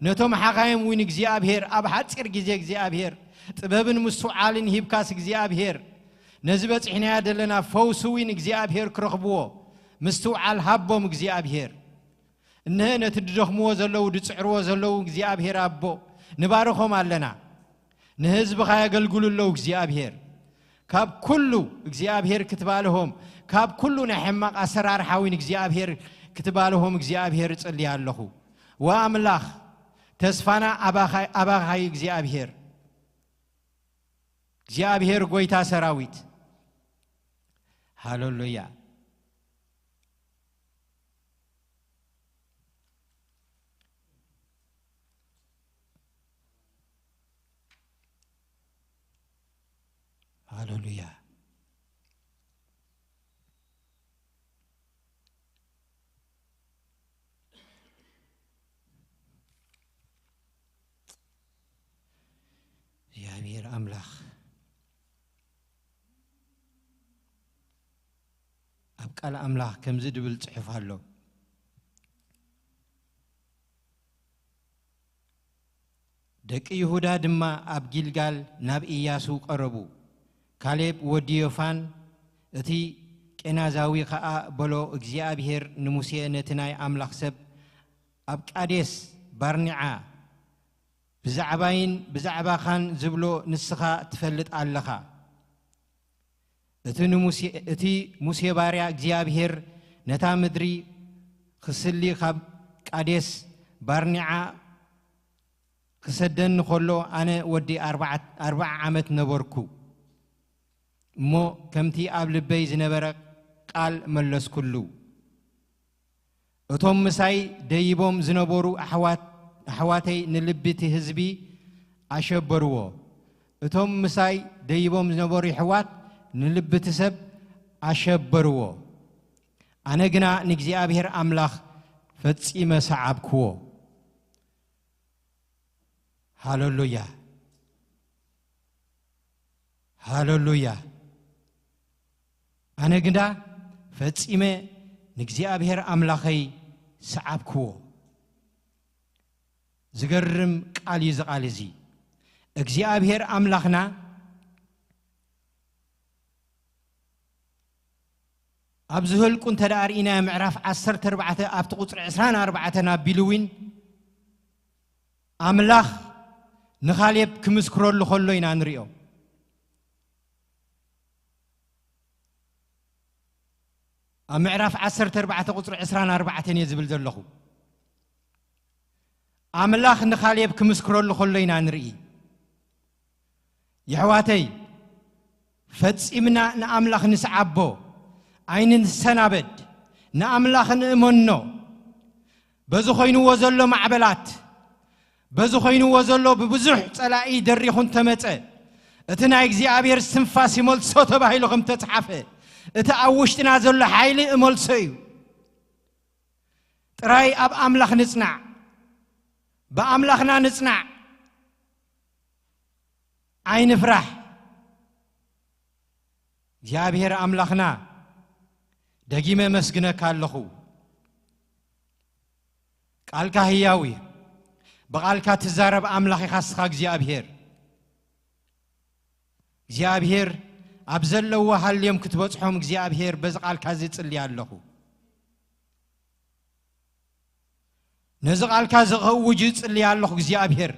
ነቶም ሓኻይም እውን እግዚኣብሔር ኣብ ሓጺር ግዜ እግዚኣብሔር ጥበብን ምስትውዓልን ሂብካስ እግዚኣብሔር ነዚ በጺሕናዮ ዘለና ፈውሲ እውን እግዚኣብሔር ክረኽብዎ ምስትውዓል ሃቦም እግዚኣብሔር። እነሀ ነቲ ድደኽምዎ ዘለዉ ድጽዕርዎ ዘለዉ እግዚኣብሔር ኣቦ ንባርኾም ኣለና። ንህዝብኻ የገልግሉ ኣለዉ እግዚኣብሔር። ካብ ኩሉ እግዚኣብሔር ክትባልሆም፣ ካብ ኩሉ ናይ ሕማቕ ኣሰራርሓ እውን እግዚኣብሔር ክትባልሆም እግዚኣብሔር እጽሊ ኣለኹ። ወኣምላኽ ተስፋና ኣባኻ፣ ኣባኻ እዩ እግዚኣብሔር። እግዚኣብሔር ጐይታ ሰራዊት። ሃሌሉያ። ሃሌሉያ። ቃል ኣምላኽ ከምዚ ድብል ጽሑፍ ኣሎ። ደቂ ይሁዳ ድማ ኣብ ጊልጋል ናብ ኢያሱ ቀረቡ። ካሌብ ወዲ ዮፋን እቲ ቄናዛዊ ኸኣ በሎ፣ እግዚኣብሄር ንሙሴ፣ ነቲ ናይ ኣምላኽ ሰብ ኣብ ቃዴስ ባርኒዓ ብዛዕባይን ብዛዕባኻን ዝብሎ ንስኻ ትፈልጥ ኣለኻ። እቲ ንሙሴ፣ እቲ ሙሴ ባርያ እግዚኣብሄር ነታ ምድሪ ክስሊ ካብ ቃዴስ ባርኒዓ ክሰደኒ ኸሎ ኣነ ወዲ ኣርባዓ፣ ኣርባዓ ዓመት ነበርኩ። እሞ ከምቲ ኣብ ልበይ ዝነበረ ቃል መለስኩሉ። እቶም ምሳይ ደይቦም ዝነበሩ ኣሕዋት-፣ ኣሕዋተይ ንልቢ እቲ ህዝቢ ኣሸበርዎ። እቶም ምሳይ ደይቦም ዝነበሩ ኣሕዋት ንልቢ እቲ ሰብ ኣሸበርዎ። ኣነ ግና ንእግዚኣብሔር ኣምላኽ ፈጺመ ሰዓብክዎ። ሃሌሉያ፣ ሃሌሉያ። ኣነ ግና ፈጺመ ንእግዚኣብሔር ኣምላኸይ ሰዓብክዎ። ዝገርም ቃል እዩ እዚ ቃል እዚ። እግዚኣብሔር ኣምላኽና ኣብ ዝህልቁ እንተ ደኣ ርኢናዮ፣ ምዕራፍ ዓሰርተ ኣርባዕተ ኣብቲ ቁጽሪ ዕስራን ኣርባዕተን ኣቢሉ እውን ኣምላኽ ንኻሌብ ክምስክረሉ ከሎ ኢና ንሪኦ። ኣብ ምዕራፍ ዓሰርተ ኣርባዕተ ቁጽሪ ዕስራን ኣርባዕተን እየ ዝብል ዘለኹ። ኣምላኽ ንኻሌብ ክምስክረሉ ከሎ ኢና ንርኢ። የሕዋተይ፣ ፈጺምና ንኣምላኽ ንስዓቦ፣ ኣይንሰናበድ፣ ንኣምላኽ ንእመኖ። በዚ ኮይንዎ ዘሎ ማዕበላት፣ በዚ ኮይንዎ ዘሎ ብብዙሕ ጸላኢ ደሪኹ እንተመጸ፣ እቲ ናይ እግዚኣብሔር እስትንፋስ ይመልሶ ተባሂሉ ከም ተጽሓፈ፣ እቲ ኣብ ውሽጥና ዘሎ ሓይሊ እመልሶ እዩ። ጥራይ ኣብ ኣምላኽ ንጽናዕ፣ ብኣምላኽና ንጽናዕ፣ ኣይንፍራሕ። እግዚኣብሔር ኣምላኽና፣ ደጊመ መስግነካ ኣለኹ። ቃልካ ህያው እዩ። ብቓልካ ትዛረብ ኣምላኽ ኢኻ እስኻ እግዚኣብሔር። እግዚኣብሔር ኣብ ዘለዎ ሃልዮም ክትበጽሖም እግዚኣብሔር በዚ ቃልካ እዚ እጽሊ ኣለኹ። ነዚ ቃልካ እዚ ከእውጅ እጽሊ ኣለኹ እግዚኣብሔር።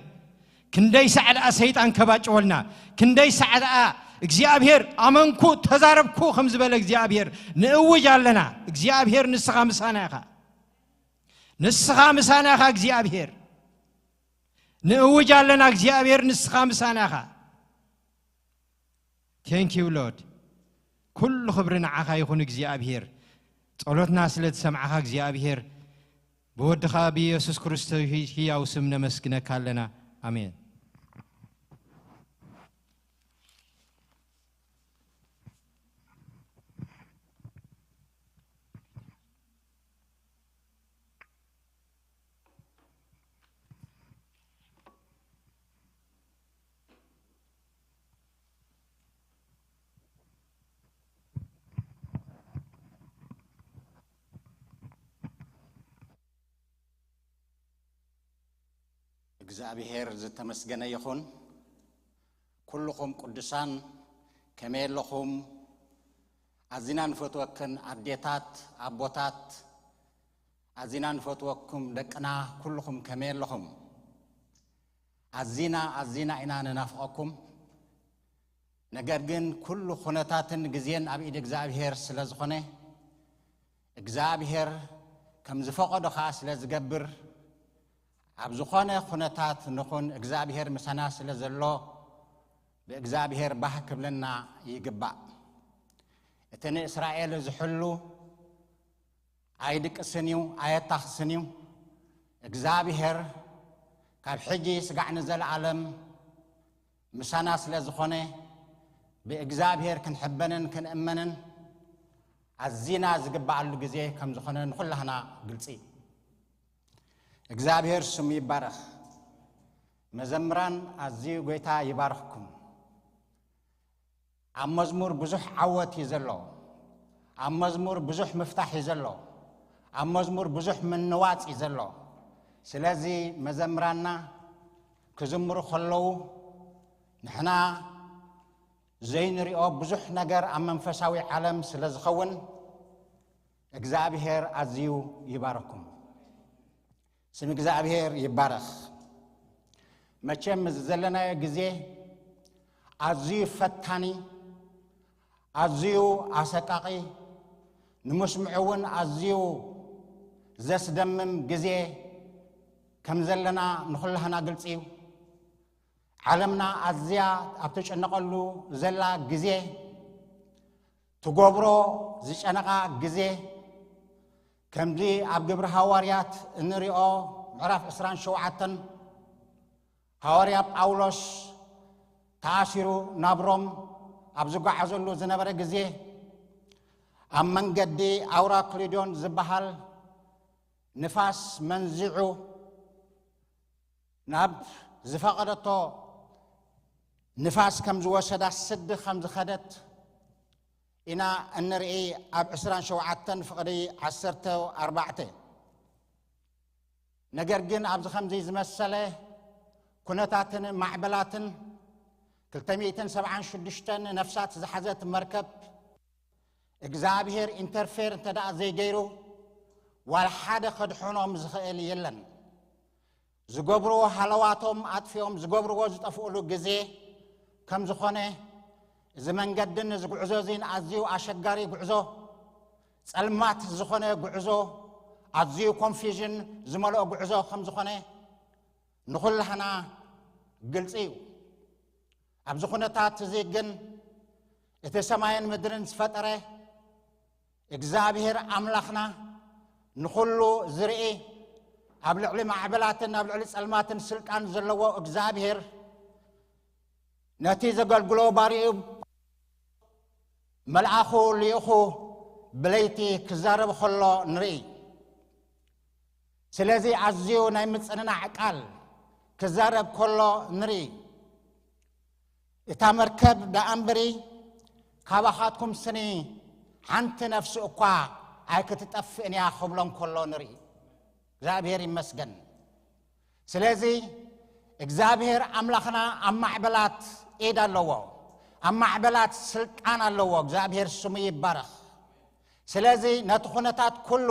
ክንደይ ሳዕ ደኣ ሰይጣን ከባጭወልና፣ ክንደይ ሳዕ ደኣ እግዚኣብሔር ኣመንኩ ተዛረብኩ ከም ዝበለ እግዚኣብሔር ንእውጅ ኣለና። እግዚኣብሔር ንስኻ ምሳና ኢኻ። ንስኻ ምሳና ኢኻ እግዚኣብሔር። ንእውጅ ኣለና እግዚኣብሔር ንስኻ ምሳና ኢኻ። Thank you Lord። ኩሉ ክብሪ ንዓኻ ይኹን እግዚኣብሔር። ጸሎትና ስለ ዝሰምዓኻ እግዚኣብሔር ብወድኻ ብኢየሱስ ክርስቶስ ህያው ስም ነመስግነካ ኣለና። ኣሜን። እግዚኣብሔር ዝተመስገነ ይኹን። ኩልኹም ቅዱሳን ከመይ ኣለኹም? ኣዚና ንፈትወክን ኣዴታት፣ ኣቦታት፣ ኣዚና ንፈትወኩም ደቅና፣ ኩልኹም ከመይ ኣለኹም? ኣዚና፣ ኣዚና ኢና ንናፍቐኩም። ነገር ግን ኩሉ ኩነታትን ግዜን ኣብ ኢድ እግዚኣብሔር ስለ ዝኾነ፣ እግዚኣብሔር ከም ዝፈቐዶ ኸኣ ስለ ዝገብር፣ ኣብ ዝኾነ ኩነታት ንኹን እግዚኣብሔር ምሳና ስለ ዘሎ፣ ብእግዚኣብሔር ባህ ክብለና ይግባእ። እቲ ንእስራኤል ዝሕሉ ኣይድቅስን እዩ፣ ኣየታኽስን እዩ። እግዚኣብሔር ካብ ሕጂ ስጋዕ ንዘለኣለም ምሳና ስለ ዝኾነ፣ ብእግዚኣብሔር ክንሕበንን ክንእመንን ኣዚና ዝግበኣሉ ግዜ ከም ዝኾነ ንኹላህና ግልጺ እዩ። እግዚኣብሔር ስሙ ይባረኽ። መዘምራን ኣዝዩ ጎይታ ይባርኽኩም። ኣብ መዝሙር ብዙሕ ዓወት እዩ ዘሎ። ኣብ መዝሙር ብዙሕ ምፍታሕ እዩ ዘሎ። ኣብ መዝሙር ብዙሕ ምንዋጽ እዩ ዘሎ። ስለዚ መዘምራንና ክዝምሩ ከለዉ፣ ንሕና ዘይንሪኦ ብዙሕ ነገር ኣብ መንፈሳዊ ዓለም ስለ ዝኸውን፣ እግዚኣብሔር ኣዝዩ ይባረኩም። ስም እግዚኣብሔር ይባረኽ። መቸም እዚ ዘለናዮ ግዜ ኣዝዩ ፈታኒ፣ ኣዝዩ ኣሰቃቒ፣ ንምስምዑ እውን ኣዝዩ ዘስደምም ግዜ ከም ዘለና ንኹላህና ግልጺ እዩ። ዓለምና ኣዝያ ኣብ ትጭነቐሉ ዘላ ግዜ፣ ትገብሮ ዝጨነቓ ግዜ፣ ከምዚ ኣብ ግብሪ ሃዋርያት እንሪኦ ምዕራፍ ዕስራን ሸውዓተን፣ ሃዋርያ ጳውሎስ ተኣሲሩ ናብ ሮም ኣብ ዝጓዓዘሉ ዝነበረ ግዜ፣ ኣብ መንገዲ ኣውራ ክሊዶን ዝበሃል ንፋስ መንዚዑ ናብ ዝፈቐደቶ ንፋስ ከም ዝወሰዳ ስዲ ከም ዝኸደት ኢና እንርኢ። ኣብ ዕስራን ሸውዓተን ፍቕዲ ዓሰርተ ኣርባዕተ። ነገር ግን ኣብዚ ከምዚ ዝመሰለ ኩነታትን ማዕበላትን ክልተ ሚእትን ሰብዓን ሽዱሽተን ነፍሳት ዝሓዘት መርከብ እግዚኣብሔር ኢንተርፌር እንተ ደኣ ዘይገይሩ ዋላ ሓደ ከድሕኖም ዝኽእል የለን። ዝገብርዎ ሃለዋቶም ኣጥፊኦም ዝገብርዎ ዝጠፍእሉ ግዜ ከም ዝኾነ፣ እዚ መንገድን እዚ ጉዕዞ እዚን ኣዝዩ ኣሸጋሪ ጉዕዞ፣ ጸልማት ዝኾነ ጉዕዞ፣ ኣዝዩ ኮንፊዥን ዝመልኦ ጉዕዞ ከም ዝኾነ ንኹላህና ግልጺ እዩ። ኣብዚ ኩነታት እዚ ግን እቲ ሰማይን ምድርን ዝፈጠረ እግዚኣብሔር ኣምላኽና፣ ንኹሉ ዝርኢ፣ ኣብ ልዕሊ ማዕበላትን ኣብ ልዕሊ ጸልማትን ስልጣን ዘለዎ እግዚኣብሔር፣ ነቲ ዘገልግሎ ባሪኡ መልኣኹ ልኢኹ ብለይቲ ክዛረብ ከሎ ንርኢ። ስለዚ ኣዝዩ ናይ ምጽንናዕ ቃል ክዛረብ ከሎ ንርኢ። እታ መርከብ ደኣ እምበሪ ካባኻትኩም ስኒ ሓንቲ ነፍሲ እኳ ኣይክትጠፍእን እያ ክብሎም ከሎ ንርኢ። እግዚኣብሔር ይመስገን። ስለዚ እግዚኣብሔር ኣምላኽና ኣብ ማዕበላት ኢድ ኣለዎ፣ ኣብ ማዕበላት ስልጣን ኣለዎ። እግዚኣብሔር ስሙ ይባረኽ። ስለዚ ነቲ ኩነታት ኩሉ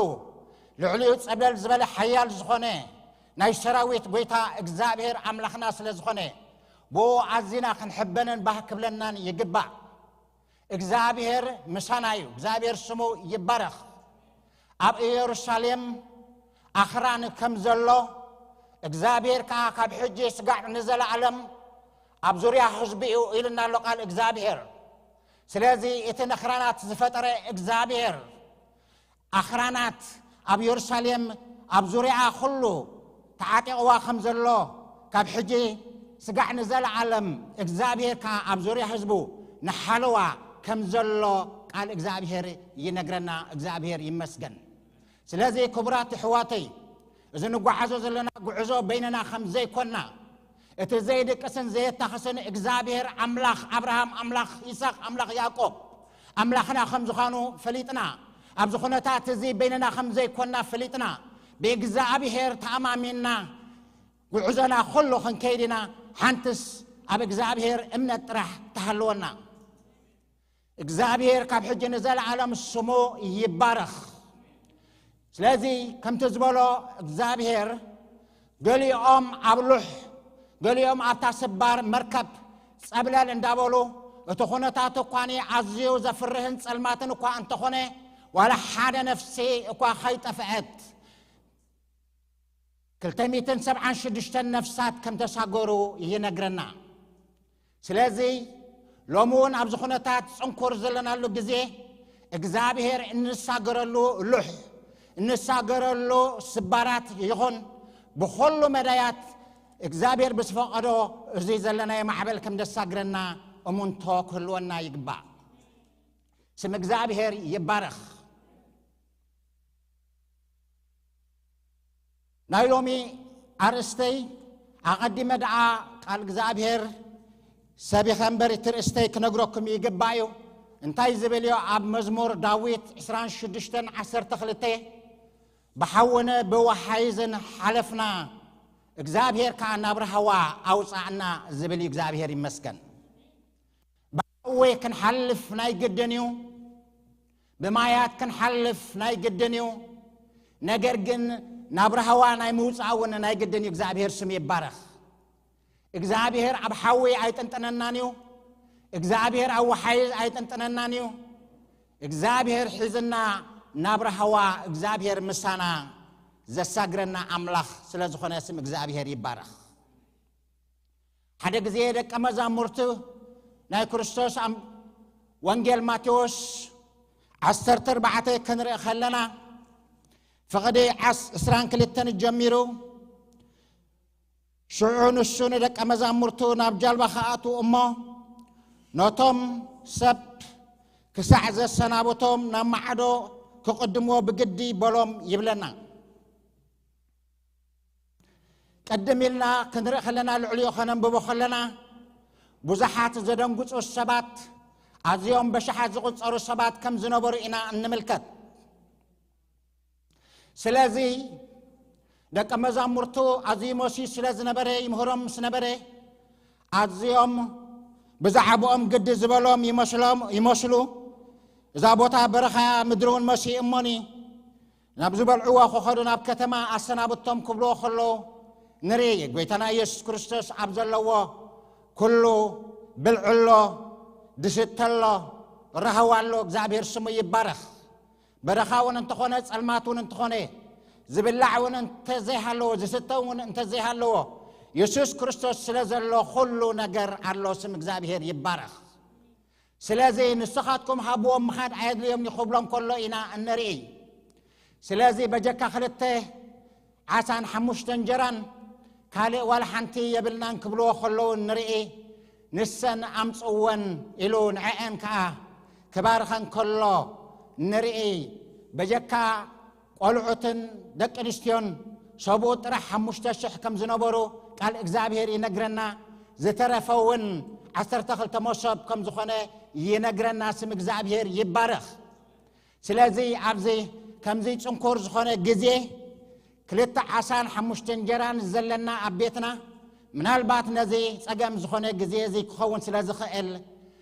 ልዕሊኡ ጸብለል ዝበለ ሓያል ዝኾነ ናይ ሰራዊት ጎይታ እግዚኣብሔር ኣምላኽና ስለ ዝኾነ፣ ብኡ ኣዚና ክንሕበንን ባህ ክብለናን ይግባእ። እግዚኣብሔር ምሳና እዩ። እግዚኣብሔር ስሙ ይባረኽ። ኣብ ኢየሩሳሌም ኣኽራን ከም ዘሎ፣ እግዚኣብሔር ከኣ ካብ ሕጂ ስጋዕ ንዘለኣለም ኣብ ዙርያ ህዝቢ እዩ ኢሉና ኣሎ ቃል እግዚኣብሔር። ስለዚ እቲ ነኽራናት ዝፈጠረ እግዚኣብሔር፣ ኣኽራናት ኣብ የሩሳሌም ኣብ ዙርያኣ ኩሉ ተዓጢቕዋ ከም ዘሎ፣ ካብ ሕጂ ስጋዕ ንዘለዓለም እግዚኣብሔር ከኣ ኣብ ዙርያ ህዝቡ ንሓለዋ ከም ዘሎ ቃል እግዚኣብሔር ይነግረና። እግዚኣብሔር ይመስገን። ስለዚ ክቡራት ኣሕዋተይ፣ እዚ ንጓዓዞ ዘለና ጉዕዞ በይንና ከም ዘይኮና፣ እቲ ዘይድቅስን ዘየታኽስን እግዚኣብሔር ኣምላኽ ኣብርሃም፣ ኣምላኽ ይስሐቅ፣ ኣምላኽ ያዕቆብ ኣምላኽና ከም ዝኾኑ ፈሊጥና፣ ኣብዚ ኩነታት እዚ በይንና ከም ዘይኮና ፈሊጥና፣ ብእግዚኣብሔር ተኣማሚንና ጉዕዞና ኩሉ ክንከይድ ኢና። ሓንትስ ኣብ እግዚኣብሔር እምነት ጥራሕ ትሃልወና። እግዚኣብሔር ካብ ሕጂ ንዘለዓለም ስሙ ይባረኽ። ስለዚ ከምቲ ዝበሎ እግዚኣብሔር፣ ገሊኦም ኣብ ሉሕ፣ ገሊኦም ኣብታ ስባር መርከብ ጸብለል እንዳበሉ፣ እቲ ኩነታት እኳኒ ኣዝዩ ዘፍርህን ጸልማትን እኳ እንተኾነ፣ ዋላ ሓደ ነፍሲ እኳ ከይጠፍአት፣ ክልተ ሚእትን ሰብዓን ሽዱሽተን ነፍሳት ከም ተሳገሩ ይነግረና። ስለዚ ሎሚ እውን ኣብዚ ኩነታት ጽንኩር ዘለናሉ ግዜ፣ እግዚኣብሔር እንሳገረሉ ሉሕ፣ እንሳገረሉ ስባራት ይኹን፣ ብኹሉ መዳያት እግዚኣብሔር ብዝፈቐዶ እዚ ዘለናዮ ማዕበል ከም ደሳግረና እሙንቶ ክህልወና ይግባእ። ስም እግዚኣብሔር ይባረኽ። ናይ ሎሚ ኣርእስተይ፣ ኣቐዲመ ደኣ ቃል እግዚኣብሔር ሰቢኸ እምበር እቲ ርእስተይ ክነግረኩም ይግባእ እዩ። እንታይ ዝብል እዩ? ኣብ መዝሙር ዳዊት ዕስራን ሽዱሽተን ዓሰርተ ክልተ፣ "ብሓውን ብወሓይዝን ሓለፍና፣ እግዚኣብሔር ከኣ ናብ ራህዋ ኣውጻእና" ዝብል እዩ። እግዚኣብሔር ይመስገን። ብሓዊ ክንሓልፍ ናይ ግድን እዩ። ብማያት ክንሓልፍ ናይ ግድን እዩ። ነገር ግን ናብ ራህዋ ናይ ምውጻእ እውን ናይ ግድን እዩ። እግዚኣብሔር ስም ይባረኽ። እግዚኣብሔር ኣብ ሓዊ ኣይጥንጥነናን እዩ። እግዚኣብሔር ኣብ ወሓይዝ ኣይጥንጥነናን እዩ። እግዚኣብሔር ሒዝና ናብ ራህዋ፣ እግዚኣብሔር ምሳና ዘሳግረና ኣምላኽ ስለ ዝኾነ ስም እግዚኣብሔር ይባረኽ። ሓደ ግዜ ደቀ መዛሙርቱ ናይ ክርስቶስ ኣም-፣ ወንጌል ማቴዎስ ዓሰርተ ኣርባዕተ ክንርኢ ከለና፣ ፍቕዲ ዓስ-፣ ዕስራን ክልተን ጀሚሩ፣ ሽዑ ንሱ ንደቀ መዛሙርቱ ናብ ጃልባ ክኣትዉ እሞ፣ ነቶም ሰብ ክሳዕ ዘሰናብቶም ናብ ማዕዶ ክቕድምዎ ብግዲ በሎም ይብለና። ቅድም ኢልና ክንርኢ ከለና፣ ልዕሊኡ ከነንብቦ ከለና፣ ብዙሓት ዘደንግጹ ሰባት፣ ኣዝዮም በሽሓት ዝቑጸሩ ሰባት ከም ዝነበሩ ኢና እንምልከት። ስለዚ ደቀ መዛሙርቱ ኣዝዩ መሲዩ ስለ ዝነበረ፣ ይምህሮም ምስ ነበረ፣ ኣዝዮም ብዛዕባኦም ግዲ ዝበሎም ይመስሎም፣ ይመስሉ። እዛ ቦታ በረኻ ምድሪ እውን መሲኡ እሞኒ፣ ናብ ዝበልዕዎ ክኸዱ ናብ ከተማ ኣሰናብቶም ክብልዎ ከለዉ ንርኢ። ጎይታና ኢየሱስ ክርስቶስ ኣብ ዘለዎ ኩሉ ብልዒ ኣሎ፣ ድስተ ኣሎ፣ ራህዋ ኣሎ። እግዚኣብሔር ስሙ ይባረኽ። በረኻ እውን እንተኾነ፣ ጸልማት እውን እንተኾነ፣ ዝብላዕ እውን እንተዘይሃለዎ፣ ዝስተ እውን እንተዘይሃለዎ፣ የሱስ ክርስቶስ ስለ ዘሎ ኩሉ ነገር ኣሎ። ስም እግዚኣብሔር ይባረኽ። ስለዚ ንስኻትኩም ሃብዎም፣ ምኻድ ኣየድልዮም እዩ ክብሎም ከሎ ኢና እንርኢ። ስለዚ በጀካ ክልተ ዓሳን ሓሙሽተ እንጀራን ካልእ ዋላ ሓንቲ የብልናን ክብልዎ ከለዉ ንርኢ። ንሰን ኣምጽወን ኢሉ ንዕአን ከኣ ክባርኸን ከሎ ንርኢ። በጀካ ቆልዑትን ደቂ ኣንስትዮን ሰብኡ ጥራሕ ሓሙሽተ ሽሕ ከም ዝነበሩ ቃል እግዚኣብሔር ይነግረና። ዝተረፈ እውን ዓሰርተ ክልተ መሶብ ከም ዝኾነ ይነግረና። ስም እግዚኣብሔር ይባረኽ። ስለዚ ኣብዚ ከምዚ ጽንኩር ዝኾነ ግዜ፣ ክልተ ዓሳን ሓሙሽተ እንጀራን ዘለና ኣብ ቤትና፣ ምናልባት ነዚ ጸገም ዝኾነ ግዜ እዚ ክኸውን ስለ ዝኽእል፣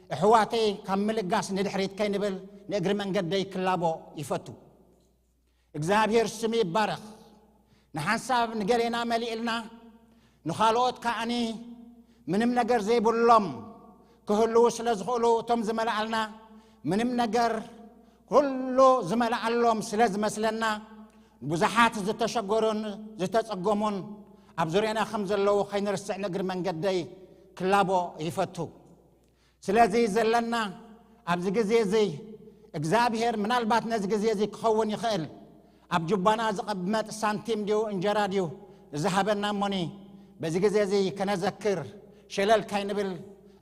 ኣሕዋተይ ካብ ምልጋስ ንድሕሪት ከይንብል ንእግሪ መንገደይ ክላቦ ይፈቱ። እግዚኣብሔር ስሙ ይባረኽ። ንሓንሳብ ንገሌና መሊእልና፣ ንኻልኦት ከኣኒ ምንም ነገር ዘይብሎም ክህልዉ ስለ ዝኽእሉ፣ እቶም ዝመልኣልና ምንም ነገር ኩሉ ዝመልኣሎም ስለ ዝመስለና፣ ብዙሓት ዝተሸገሩን ዝተጸገሙን ኣብ ዙርያና ከም ዘለዉ ከይንርስዕ ንእግሪ መንገደይ ክላቦ ይፈቱ። ስለዚ ዘለና ኣብዚ ግዜ እዚ እግዚኣብሔር ምናልባት ነዚ ግዜ እዚ ክኸውን ይኽእል፣ ኣብ ጁባና ዝቐመጥ ሳንቲም ድዩ እንጀራ ድዩ ዝሃበና እሞኒ፣ በዚ ግዜ እዚ ከነዘክር ሸለል ካይንብል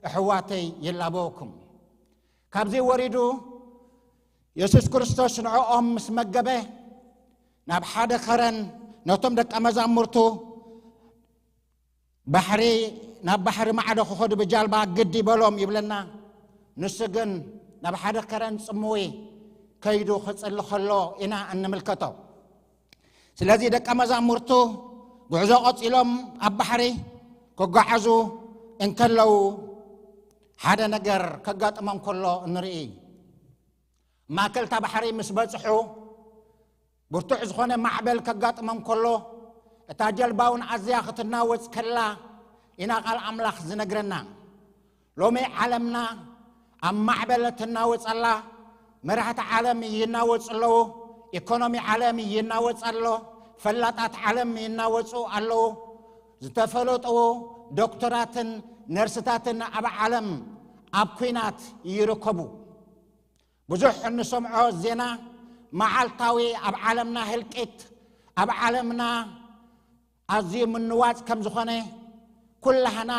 ኣሕዋተይ ይላበወኩም። ካብዚ ወሪዱ የሱስ ክርስቶስ ንዕኦም ምስ መገበ ናብ ሓደ ከረን ነቶም ደቀ መዛሙርቱ ባሕሪ፣ ናብ ባሕሪ ማዕዶ ክኸዱ ብጃልባ ግዲ በሎም ይብለና። ንሱ ግን ናብ ሓደ ከረን ጽምዊ ከይዱ ክጽሊ ከሎ ኢና እንምልከቶ። ስለዚ ደቀ መዛሙርቱ ጉዕዞ ቀጺሎም ኣብ ባሕሪ ክጓዓዙ እንከለዉ ሓደ ነገር ከጋጥሞም ከሎ ንርኢ። ማእከል እታ ባሕሪ ምስ በጽሑ ብርቱዕ ዝኾነ ማዕበል ከጋጥሞም ከሎ፣ እታ ጀልባ እውን ኣዝያ ክትናወጽ ከላ ኢና ቃል ኣምላኽ ዝነግረና። ሎሚ ዓለምና ኣብ ማዕበል ትናወጽ ኣላ። መራሕቲ ዓለም ይናወጹ ኣለዉ። ኢኮኖሚ ዓለም ይናወጽ ኣሎ። ፈላጣት ዓለም ይናወጹ ኣለዉ። ዝተፈለጡ ዶክተራትን ነርስታትን ኣብ ዓለም ኣብ ኲናት ይርከቡ። ብዙሕ እንሰምዖ ዜና መዓልታዊ ኣብ ዓለምና ህልቂት፣ ኣብ ዓለምና ኣዝዩ ምንዋጽ ከም ዝኾነ ኩላህና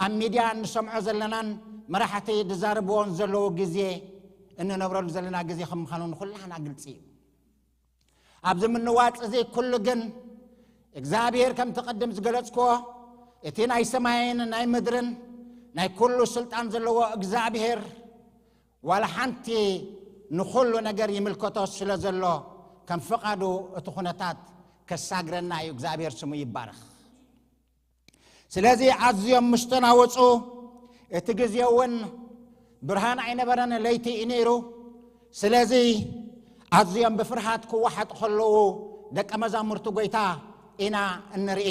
ኣብ ሚድያ እንሰምዖ ዘለናን መራሕቲ ዝዛረብዎን ዘለዉ ግዜ፣ እንነብረሉ ዘለና ግዜ ከም ምዃኑ ንኩላህና ግልጺ እዩ። ኣብዚ ምንዋጽ እዚ ኩሉ ግን እግዚኣብሔር ከምቲ ቅድም ዝገለጽክዎ እቲ ናይ ሰማይን ናይ ምድርን ናይ ኩሉ ስልጣን ዘለዎ እግዚኣብሔር ዋላ ሓንቲ ንኹሉ ነገር ይምልከቶ ስለ ዘሎ ከም ፍቓዱ እቲ ኩነታት ከሳግረና እዩ። እግዚኣብሔር ስሙ ይባረኽ። ስለዚ ኣዝዮም ምስ ተናወጹ፣ እቲ ግዜ እውን ብርሃን ኣይነበረን፣ ለይቲ እዩ ነይሩ። ስለዚ ኣዝዮም ብፍርሃት ክወሓጡ ከለዉ ደቀ መዛሙርቲ ጐይታ ኢና እንርኢ።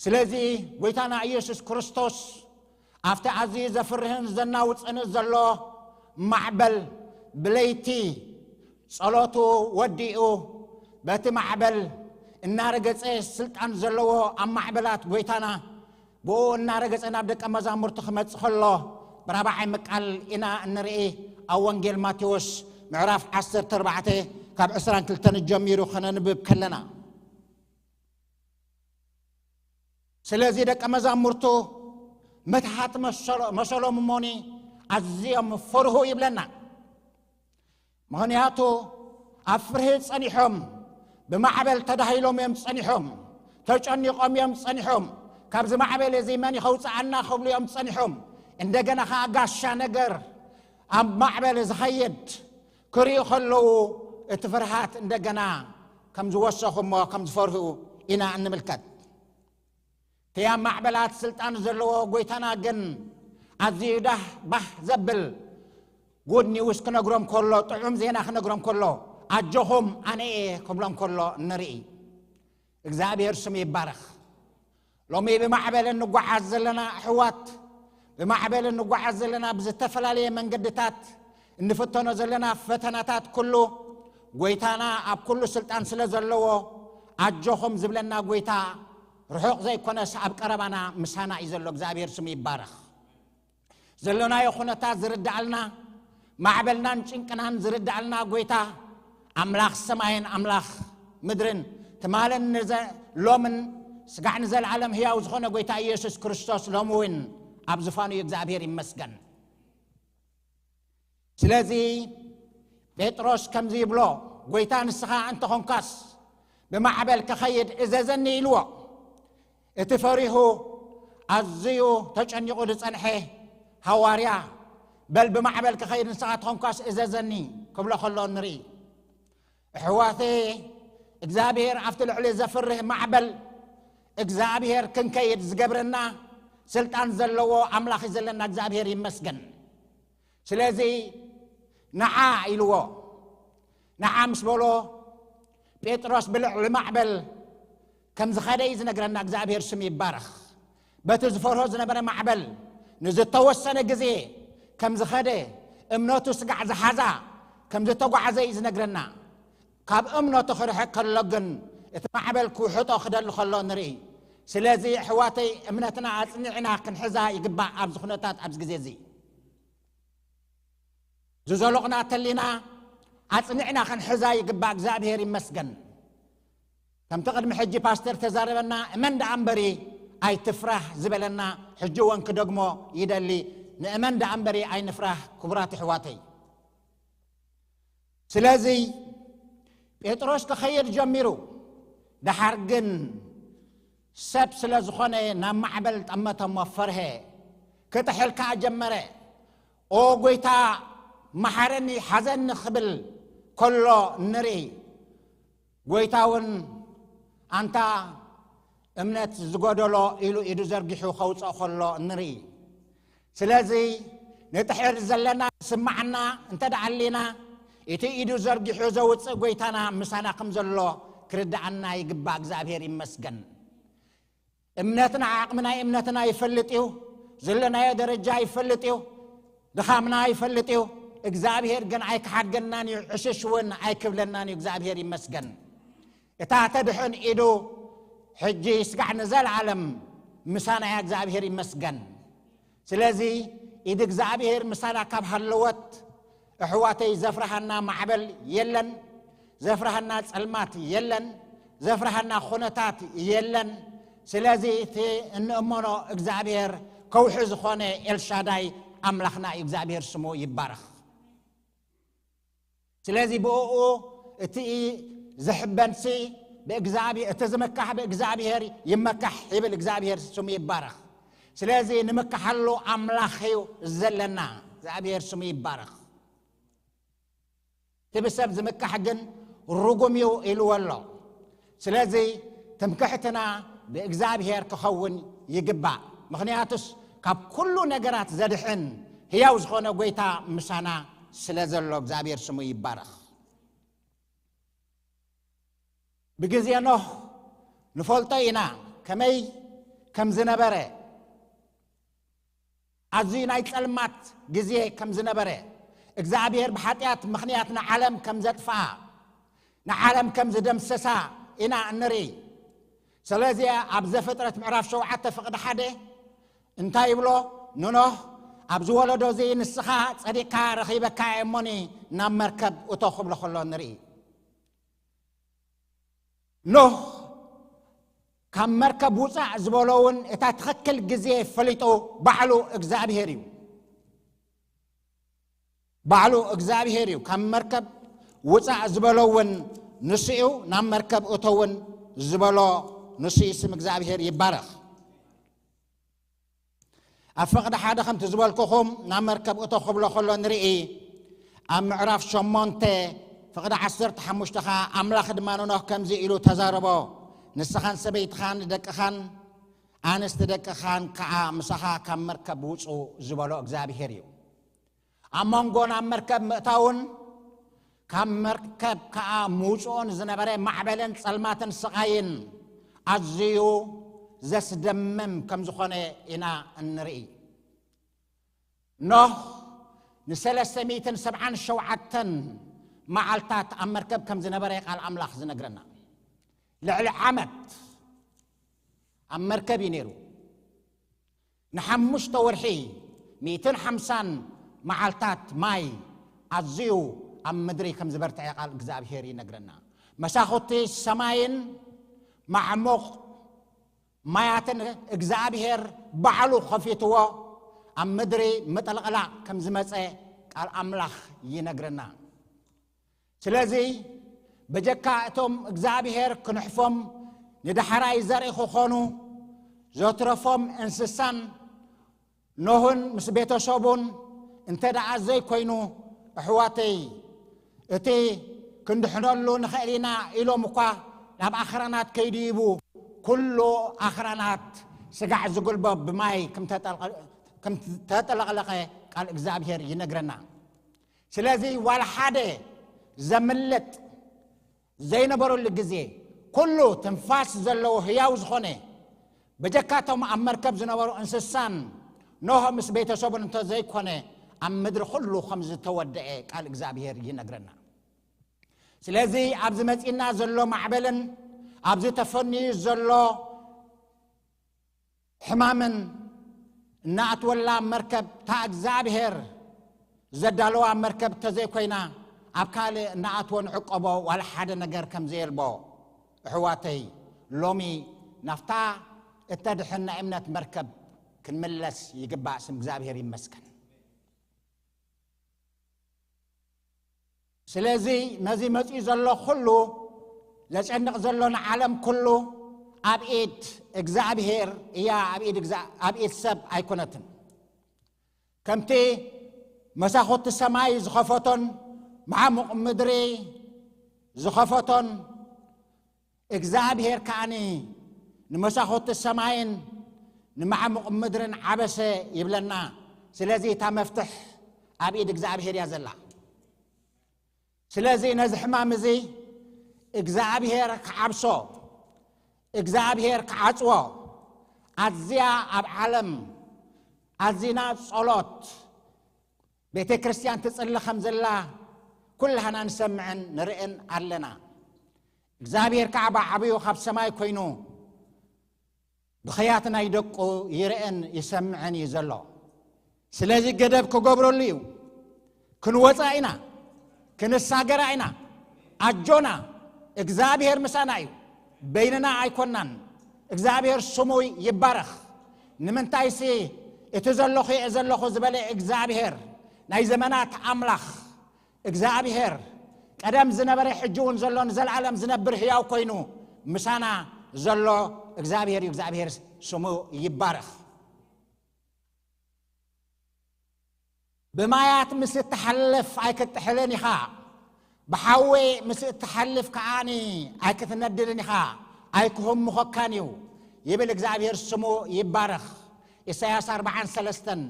ስለዚ ጐይታና ኢየሱስ ክርስቶስ ኣብቲ ኣዝዩ ዘፍርህን ዘናውጽን ዘሎ ማዕበል ብለይቲ ጸሎቱ ወዲኡ በቲ ማዕበል እናረገጸ ስልጣን ዘለዎ ኣብ ማዕበላት ጐይታና ብኡ እናረገጸ ናብ ደቀ መዛሙርቱ ክመጽእ ከሎ ብራብዓይ ምቃል ኢና እንርኢ። ኣብ ወንጌል ማቴዎስ ምዕራፍ ዓሰርተ ኣርባዕተ ካብ ዕስራን ክልተን ጀሚሩ ከነንብብ ከለና ስለዚ ደቀ መዛሙርቱ መትሓት መሰሎ- መሰሎም እሞኒ ኣዝዮም ፈርሁ ይብለና። ምኽንያቱ ኣብ ፍርሂ ጸኒሖም፣ ብማዕበል ተዳሂሎም እዮም ጸኒሖም፣ ተጨኒቖም እዮም ጸኒሖም። ካብዚ ማዕበል እዚ መን ይኸውፅኣና ክብሉ እዮም ጸኒሖም። እንደገና ኸዓ ጋሻ ነገር ኣብ ማዕበል ዝኸይድ ክርእዩ ከለዉ እቲ ፍርሃት እንደገና ከም ዝወሰኹ እሞ ከም ዝፈርሁ ኢና እንምልከት። እቲ ኣብ ማዕበላት ስልጣን ዘለዎ ጐይታና ግን ኣዝዩ ዳህ ባህ ዘብል ጉድ ኒውስ ክነግሮም ከሎ፣ ጥዑም ዜና ክነግሮም ከሎ፣ ኣጆኹም ኣነ እየ ክብሎም ከሎ ንርኢ። እግዚኣብሔር ስሙ ይባረኽ። ሎሚ ብማዕበል እንጓዓዝ ዘለና ኣሕዋት፣ ብማዕበል እንጓዓዝ ዘለና ብዝተፈላለየ መንገድታት እንፍተኖ ዘለና ፈተናታት ኩሉ፣ ጐይታና ኣብ ኩሉ ስልጣን ስለ ዘለዎ፣ ኣጆኹም ዝብለና ጐይታ ርሑቕ ዘይኮነስ ኣብ ቀረባና ምሳና እዩ ዘሎ። እግዚኣብሔር ስሙ ይባረኽ። ዘሎናዮ ኩነታት ዝርድኣልና፣ ማዕበልናን ጭንቅናን ዝርድኣልና ጐይታ፣ ኣምላኽ ሰማይን ኣምላኽ ምድርን፣ ትማልን ንዘ- ሎምን ስጋዕ ንዘለዓለም ህያው ዝኾነ ጐይታ ኢየሱስ ክርስቶስ ሎሚ እውን ኣብ ዝፋኑ እዩ። እግዚኣብሔር ይመስገን። ስለዚ ጴጥሮስ ከምዚ ይብሎ፣ "ጐይታ ንስኻ እንተኾንካስ ብማዕበል ክኸይድ እዘዘኒ" ኢልዎ። እቲ ፈሪሁ ኣዝዩ ተጨኒቑ ዝጸንሐ ሃዋርያ፣ "በል ብማዕበል ክኸይድ ንስኻ እንተኾንካስ እዘዘኒ" ክብሎ ከሎ ንርኢ። ኣሕዋተየ፣ እግዚኣብሔር ኣብቲ ልዕሊ ዘፍርህ ማዕበል እግዚኣብሔር ክንከይድ ዝገብረና ስልጣን ዘለዎ ኣምላኽ እዩ ዘለና። እግዚኣብሔር ይመስገን። ስለዚ ንዓ ኢልዎ። ንዓ ምስ በሎ ጴጥሮስ ብልዕሊ ማዕበል ከም ዝኸደ እዩ ዝነግረና። እግዚኣብሔር ስም ይባረኽ። በቲ ዝፈርሆ ዝነበረ ማዕበል ንዝተወሰነ ግዜ ከም ዝኸደ፣ እምነቱ ስጋዕ ዝሓዛ ከም ዝተጓዓዘ እዩ ዝነግረና። ካብ እምነቱ ክርሕቅ ከሎ ግን እቲ ማዕበል ክውሕጦ ክደሊ ከሎ ንርኢ። ስለዚ ኣሕዋተይ እምነትና ኣጽኒዕና ክንሕዛ ይግባእ ኣብዚ ኩነታት ኣብዚ ግዜ እዚ። ዝዘለቕና ተሊና ኣጽኒዕና ክንሕዛ ይግባእ። እግዚኣብሔር ይመስገን። ከምቲ ቅድሚ ሕጂ ፓስተር ተዛረበና እመን ደኣ እምበሪ ኣይትፍራህ ዝበለና ሕጂ እውን ክደግሞ ይደሊ። ንእመን ደኣ እምበሪ ኣይንፍራህ ክቡራት ኣሕዋተይ። ስለዚ ጴጥሮስ ክኸይድ ጀሚሩ፣ ደሓር ግን ሰብ ስለ ዝኾነ ናብ ማዕበል ጠመተሞ፣ ፈርሀ። ክጥሕል ከኣ ጀመረ። "ኦ ጐይታ መሓረኒ፣ ሓዘኒ" ክብል ከሎ ንርኢ። ጐይታ እውን ኣንታ እምነት ዝጎደሎ ኢሉ ኢዱ ዘርጊሑ ከውፅኦ ከሎ ንርኢ። ስለዚ ንጥሕል ዘለና ዝስማዓና እንተ ደኣ ኣሊና፣ እቲ ኢዱ ዘርጊሑ ዘውፅእ ጐይታና ምሳና ከም ዘሎ ክርድኣና ይግባእ። እግዚኣብሔር ይመስገን። እምነትና፣ ዓቕሚ ናይ እምነትና ይፈልጥ እዩ። ዘለናዮ ደረጃ ይፈልጥ እዩ። ድኻምና ይፈልጥ እዩ። እግዚኣብሔር ግን ኣይክሓድገናን እዩ። ዕሽሽ እውን ኣይክብለናን እዩ። እግዚኣብሔር ይመስገን። እታ ተድሕን ኢዱ ሕጂ ስጋዕ ንዘለዓለም ምሳና እያ። እግዚኣብሔር ይመስገን። ስለዚ ኢድ እግዚኣብሔር ምሳና ካብ ሃለወት፣ ኣሕዋተይ፣ ዘፍርሃና ማዕበል የለን፣ ዘፍርሃና ጸልማት የለን፣ ዘፍርሃና ኩነታት የለን። ስለዚ እቲ እንእመኖ እግዚኣብሔር ከውሒ ዝኾነ ኤልሻዳይ ኣምላኽና እዩ። እግዚኣብሔር ስሙ ይባረኽ። ስለዚ ብእኡ እቲ ዝሕበንሲ ብእግዚኣብሔር፣ እቲ ዝምካሕ ብእግዚኣብሔር ይመካሕ ይብል። እግዚኣብሔር ስሙ ይባረኽ። ስለዚ ንምካሓሉ ኣምላኽ እዩ ዘለና። እግዚኣብሔር ስሙ ይባረኽ። እቲ ብሰብ ዝምካሕ ግን ርጉም እዩ ኢልዎ ኣሎ። ስለዚ ትምክሕትና ብእግዚኣብሔር ክኸውን ይግባእ። ምኽንያቱስ ካብ ኩሉ ነገራት ዘድሕን ህያው ዝኾነ ጎይታ ምሳና ስለ ዘሎ እግዚኣብሔር ስሙ ይባረኽ። ብግዜ ኖህ ንፈልጦ ኢና ከመይ ከም ዝነበረ። ኣዝዩ ናይ ጸልማት ግዜ ከም ዝነበረ፣ እግዚኣብሔር ብሓጢኣት ምኽንያት ንዓለም ከም ዘጥፍኣ፣ ንዓለም ከም ዝደምሰሳ ኢና እንርኢ። ስለዚ ኣብ ዘፍጥረት ምዕራፍ ሸውዓተ ፍቕዲ ሓደ እንታይ ይብሎ? ንኖህ ኣብ ዝወለዶ እዚ ንስኻ ጸዲቕካ ረኺበካ እየ እሞኒ ናብ መርከብ እቶ ክብሎ ከሎ ንርኢ። ኖህ ካብ መርከብ ውፃእ ዝበሎ እውን እታ ትኽክል ግዜ ፈሊጡ ባዕሉ እግዚኣብሔር እዩ። ባዕሉ እግዚኣብሔር እዩ። ካብ መርከብ ውፃእ ዝበሎ እውን ንሱ እዩ። ናብ መርከብ እቶ እውን ዝበሎ ንሱ እዩ። ስም እግዚኣብሔር ይባረኽ። ኣብ ፍቕዲ ሓደ ከምቲ ዝበልኩኹም ናብ መርከብ እቶ ክብሎ ከሎ ንርኢ። ኣብ ምዕራፍ ሸሞንተ ፍቕዲ ዓሰርተ ሓሙሽተ ኸዓ ኣምላኽ ድማ ንኖህ ከምዚ ኢሉ ተዛረቦ፣ ንስኻን ሰበይትኻን ደቅኻን ኣንስቲ ደቅኻን ከዓ ምሳኻ ካብ መርከብ ውፁ ዝበሎ እግዚኣብሔር እዩ። ኣብ መንጎ ናብ መርከብ ምእታውን ካብ መርከብ ከዓ ምውፅኦን ዝነበረ ማዕበልን ጸልማትን ስቓይን ኣዝዩ ዘስደምም ከም ዝኾነ ኢና እንርኢ። ኖህ ንሰለስተ ሚእትን ሰብዓን ሸውዓተን መዓልታት ኣብ መርከብ ከም ዝነበረ ቃል ኣምላኽ ዝነግረና። ልዕሊ ዓመት ኣብ መርከብ እዩ ነይሩ። ንሓሙሽተ ወርሒ ሚእትን ሓምሳን መዓልታት ማይ ኣዝዩ ኣብ ምድሪ ከም ዝበርትዐ ቃል እግዚኣብሔር ይነግረና። መሳኹቲ ሰማይን ማዕሙቕ ማያትን እግዚኣብሔር ባዕሉ ኸፊትዎ ኣብ ምድሪ ምጥልቕላቕ ከም ዝመጸ ቃል ኣምላኽ ይነግረና። ስለዚ በጀካ እቶም እግዚኣብሔር ክንሕፎም ንዳሕራይ ዘርኢ ክኾኑ ዘትረፎም እንስሳን ኖህን ምስ ቤተሰቡን እንተ ደኣ ዘይኮይኑ፣ ኣሕዋተይ፣ እቲ ክንድሕነሉ ንኽእል ኢና ኢሎም እኳ ናብ ኣኽራናት ከይድይቡ፣ ኩሉ ኣኽራናት ስጋዕ ዝጉልበብ ብማይ ከም ተጠልቐ-፣ ከም ተጠለቕለቐ ቃል እግዚኣብሔር ይነግረና። ስለዚ ዋላ ሓደ ዘምልጥ ዘይነበረሉ ግዜ፣ ኩሉ ትንፋስ ዘለዎ ህያው ዝኾነ፣ በጀካቶም ኣብ መርከብ ዝነበሩ እንስሳን ኖህ ምስ ቤተሰቡን እንተዘይኮነ፣ ኣብ ምድሪ ኩሉ ከም ዝተወደአ ቃል እግዚኣብሔር ይነግረና። ስለዚ ኣብዚ መጺና ዘሎ ማዕበልን ኣብዚ ተፈንዩ ዘሎ ሕማምን እናኣትወላ መርከብ፣ እታ እግዚኣብሔር ዘዳለዋ መርከብ ተዘይኮይና፣ ኣብ ካልእ እናኣትወ ንዕቀቦ ዋላ ሓደ ነገር ከም ዘየልቦ፣ ኣሕዋተይ፣ ሎሚ ናብታ እተድሕን ናይ እምነት መርከብ ክንምለስ ይግባእ። ስም እግዚኣብሔር ይመስገን። ስለዚ ነዚ መጺኡ ዘሎ ኩሉ፣ ዘጨንቕ ዘሎ ንዓለም ኩሉ ኣብ ኢድ እግዚኣብሔር እያ፣ ኣብ ኢድ እግዛ-፣ ኣብ ኢድ ሰብ ኣይኮነትን። ከምቲ መሳኹቲ ሰማይ ዝኸፈቶን መዓሙቕ ምድሪ ዝኸፈቶን እግዚኣብሔር ከኣኒ ንመሳኹቲ ሰማይን ንመዓሙቕ ምድርን ዓበሰ ይብለና። ስለዚ እታ መፍትሕ ኣብ ኢድ እግዚኣብሔር እያ ዘላ። ስለዚ ነዚ ሕማም እዚ እግዚኣብሔር ክዓብሶ፣ እግዚኣብሔር ክዓጽዎ፣ ኣዝያ ኣብ ዓለም ኣዚና ጸሎት ቤተ ክርስቲያን ትጽሊ ከም ዘላ ኩላህና ንሰምዕን ንርእን ኣለና። እግዚኣብሔር ከዓ ብዓብዩ ካብ ሰማይ ኮይኑ ብኽያት ናይ ደቁ ይርእን ይሰምዕን እዩ ዘሎ። ስለዚ ገደብ ክገብረሉ እዩ። ክንወፃ ኢና፣ ክንሳገራ ኢና። ኣጆና፣ እግዚኣብሔር ምሳና እዩ፣ በይንና ኣይኮናን። እግዚኣብሔር ስሙ ይባረኽ። ንምንታይሲ እቲ ዘለኹ እየ ዘለኹ ዝበለ እግዚኣብሔር፣ ናይ ዘመናት ኣምላኽ እግዚኣብሔር፣ ቀደም ዝነበረ፣ ሕጂ እውን ዘሎ፣ ንዘለኣለም ዝነብር ህያው ኮይኑ ምሳና ዘሎ እግዚኣብሔር እዩ። እግዚኣብሔር ስሙ ይባረኽ። ብማያት ምስ እትሓልፍ ኣይክጥሕልን ኢኻ፣ ብሓዊ ምስ እትሓልፍ ከዓኒ ኣይክትነድድን ኢኻ፣ ኣይክህምኾካን እዩ ይብል እግዚኣብሔር፣ ስሙ ይባረኽ። ኢሳያስ ኣርብዓን ሰለስተን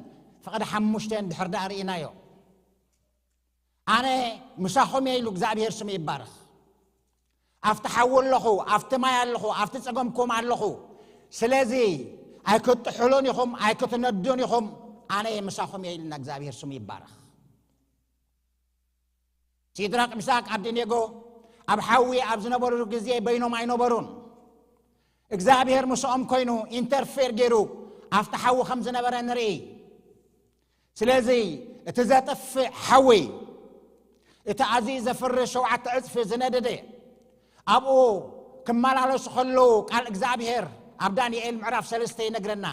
ፍቕዲ ሓሙሽተ ድሕር ደኣ ርኢናዮ። ኣነ ምሳኹም እየ ኢሉ እግዚኣብሔር ስሙ ይባረኽ። ኣብቲ ሓዊ ኣለኹ፣ ኣብቲ ማይ ኣለኹ፣ ኣብቲ ጸገምኩም ኣለኹ። ስለዚ ኣይክጥሕሉን ኢኹም፣ ኣይክትነዱን ኢኹም፣ ኣነ ምሳኹም እየ ኢልና እግዚኣብሔር ስሙ ይባረኽ። ሲድራቅ፣ ሚሳቅ፣ ኣብዲኔጎ ኣብ ሓዊ ኣብ ዝነበሩ ግዜ በይኖም ኣይነበሩን። እግዚኣብሔር ምስኦም ኮይኑ ኢንተርፌር ገይሩ ኣብቲ ሓዊ ከም ዝነበረ ንርኢ። ስለዚ እቲ ዘጥፍእ ሓዊ፣ እቲ ኣዝዩ ዘፍርህ ሸውዓተ ዕጽፊ ዝነደደ ኣብኡ ክመላለሱ ከለዉ ቃል እግዚኣብሔር ኣብ ዳንኤል ምዕራፍ ሰለስተ ይነግረና።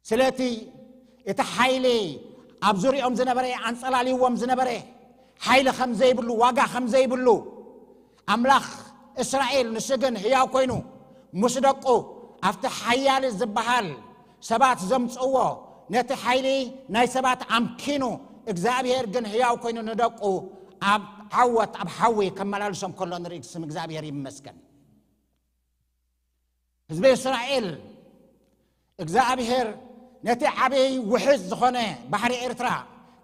ስለቲ እቲ ሓይሊ ኣብ ዙሪኦም ዝነበረ፣ ኣንጸላልይዎም ዝነበረ ሓይሊ ከም ዘይብሉ፣ ዋጋ ከም ዘይብሉ፣ ኣምላኽ እስራኤል ንሱ ግን ህያው ኮይኑ ምስ ደቁ ኣብቲ ሓያል ዝበሃል ሰባት ዘምጽእዎ ነቲ ሓይሊ ናይ ሰባት ኣምኪኑ፣ እግዚኣብሔር ግን ህያው ኮይኑ ንደቁ ኣብ ዓወት ኣብ ሓዊ ከመላልሶም ከሎ ንርኢ። ስም እግዚኣብሔር ይመስገን። ህዝቢ እስራኤል እግዚኣብሔር ነቲ ዓብይ ውሕዝ ዝኾነ ባሕሪ ኤርትራ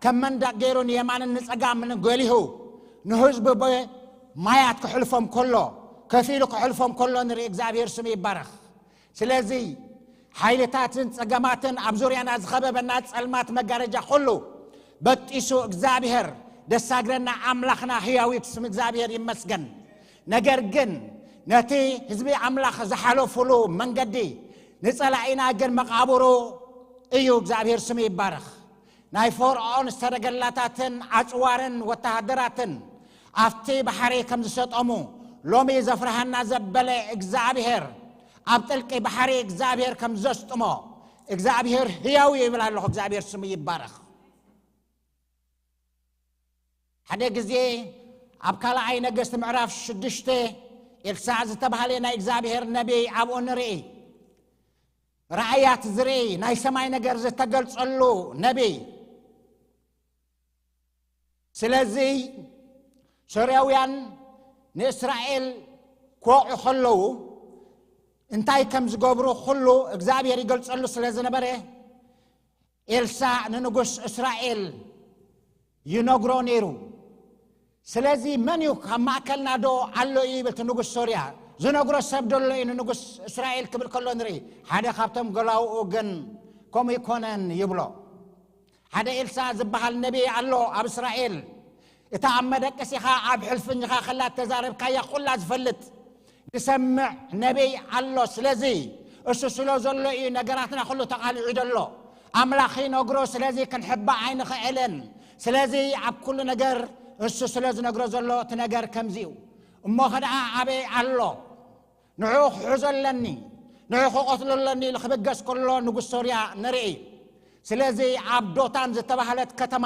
ከም መንደቕ ገይሩ ንየማንን ንጸጋምን ገሊሁ ንህዝቡ ብማያት ክሕልፎም ከሎ፣ ከፊሉ ክሕልፎም ከሎ ንርኢ። እግዚኣብሔር ስሙ ይባረኽ። ስለዚ ሓይልታትን ጸገማትን ኣብ ዙርያና ዝኸበበና ጸልማት መጋረጃ ኩሉ በጢሱ እግዚኣብሔር ደሳግረና ኣምላኽና ህያው እዩ። ስም እግዚኣብሔር ይመስገን። ነገር ግን ነቲ ህዝቢ ኣምላኽ ዝሓለፉሉ መንገዲ ንጸላኢና ግን መቓብሩ እዩ። እግዚኣብሔር ስሙ ይባረኽ። ናይ ፈርዖን ሰረገላታትን ኣጽዋርን ወተሃደራትን ኣብቲ ባሕሪ ከም ዝሰጠሙ ሎሚ ዘፍርሃና ዘበለ እግዚኣብሔር ኣብ ጥልቂ ባሕሪ እግዚኣብሔር ከም ዘስጥሞ እግዚኣብሔር ህያው እዩ ይብል ኣለኹ። እግዚኣብሔር ስሙ ይባረኽ። ሓደ ግዜ ኣብ ካልኣይ ነገስት ምዕራፍ ሽዱሽተ ኤልሳዕ ዝተባህለ ናይ እግዚኣብሔር ነቢይ ኣብኡ ንርኢ። ራእያት ዝርኢ፣ ናይ ሰማይ ነገር ዝተገልጸሉ ነቢይ። ስለዚ ሶርያውያን ንእስራኤል ክወቕዑ ከለዉ እንታይ ከም ዝገብሩ ኩሉ እግዚኣብሔር ይገልጸሉ ስለ ዝነበረ ኤልሳዕ ንንጉስ እስራኤል ይነግሮ ነይሩ። ስለዚ መን እዩ ካብ ማእከልና ዶ ኣሎ እዩ ይብል እቲ ንጉስ ሶርያ። ዝነግሮ ሰብ ዶ ኣሎ እዩ ንንጉስ እስራኤል ክብል ከሎ ንርኢ። ሓደ ካብቶም ገላውኡ ግን ከምኡ ይኮነን ይብሎ። ሓደ ኤልሳ ዝበሃል ነቢይ ኣሎ ኣብ እስራኤል። እታ ኣብ መደቀሲኻ ኣብ ሕልፍኝኻ ከላ ተዛረብካያ ኩላ ዝፈልጥ ዝሰምዕ ነቢይ ኣሎ። ስለዚ እሱ ስለ ዘሎ እዩ ነገራትና ኩሉ ተቓሊዑ ዘሎ። ኣምላኽ ይነግሮ፣ ስለዚ ክንሕባእ ኣይንኽእልን። ስለዚ ኣብ ኩሉ ነገር እሱ ስለ ዝነግሮ ዘሎ እቲ ነገር ከምዚ እዩ። እሞ ኸደኣ ኣበይ ኣሎ? ንዕኡ ክሕዞ ኣለኒ፣ ንዕኡ ክቐትሎ ኣለኒ ኢሉ ክብገስ ከሎ ንጉስ ሶርያ ንርኢ። ስለዚ ኣብ ዶታን ዝተባህለት ከተማ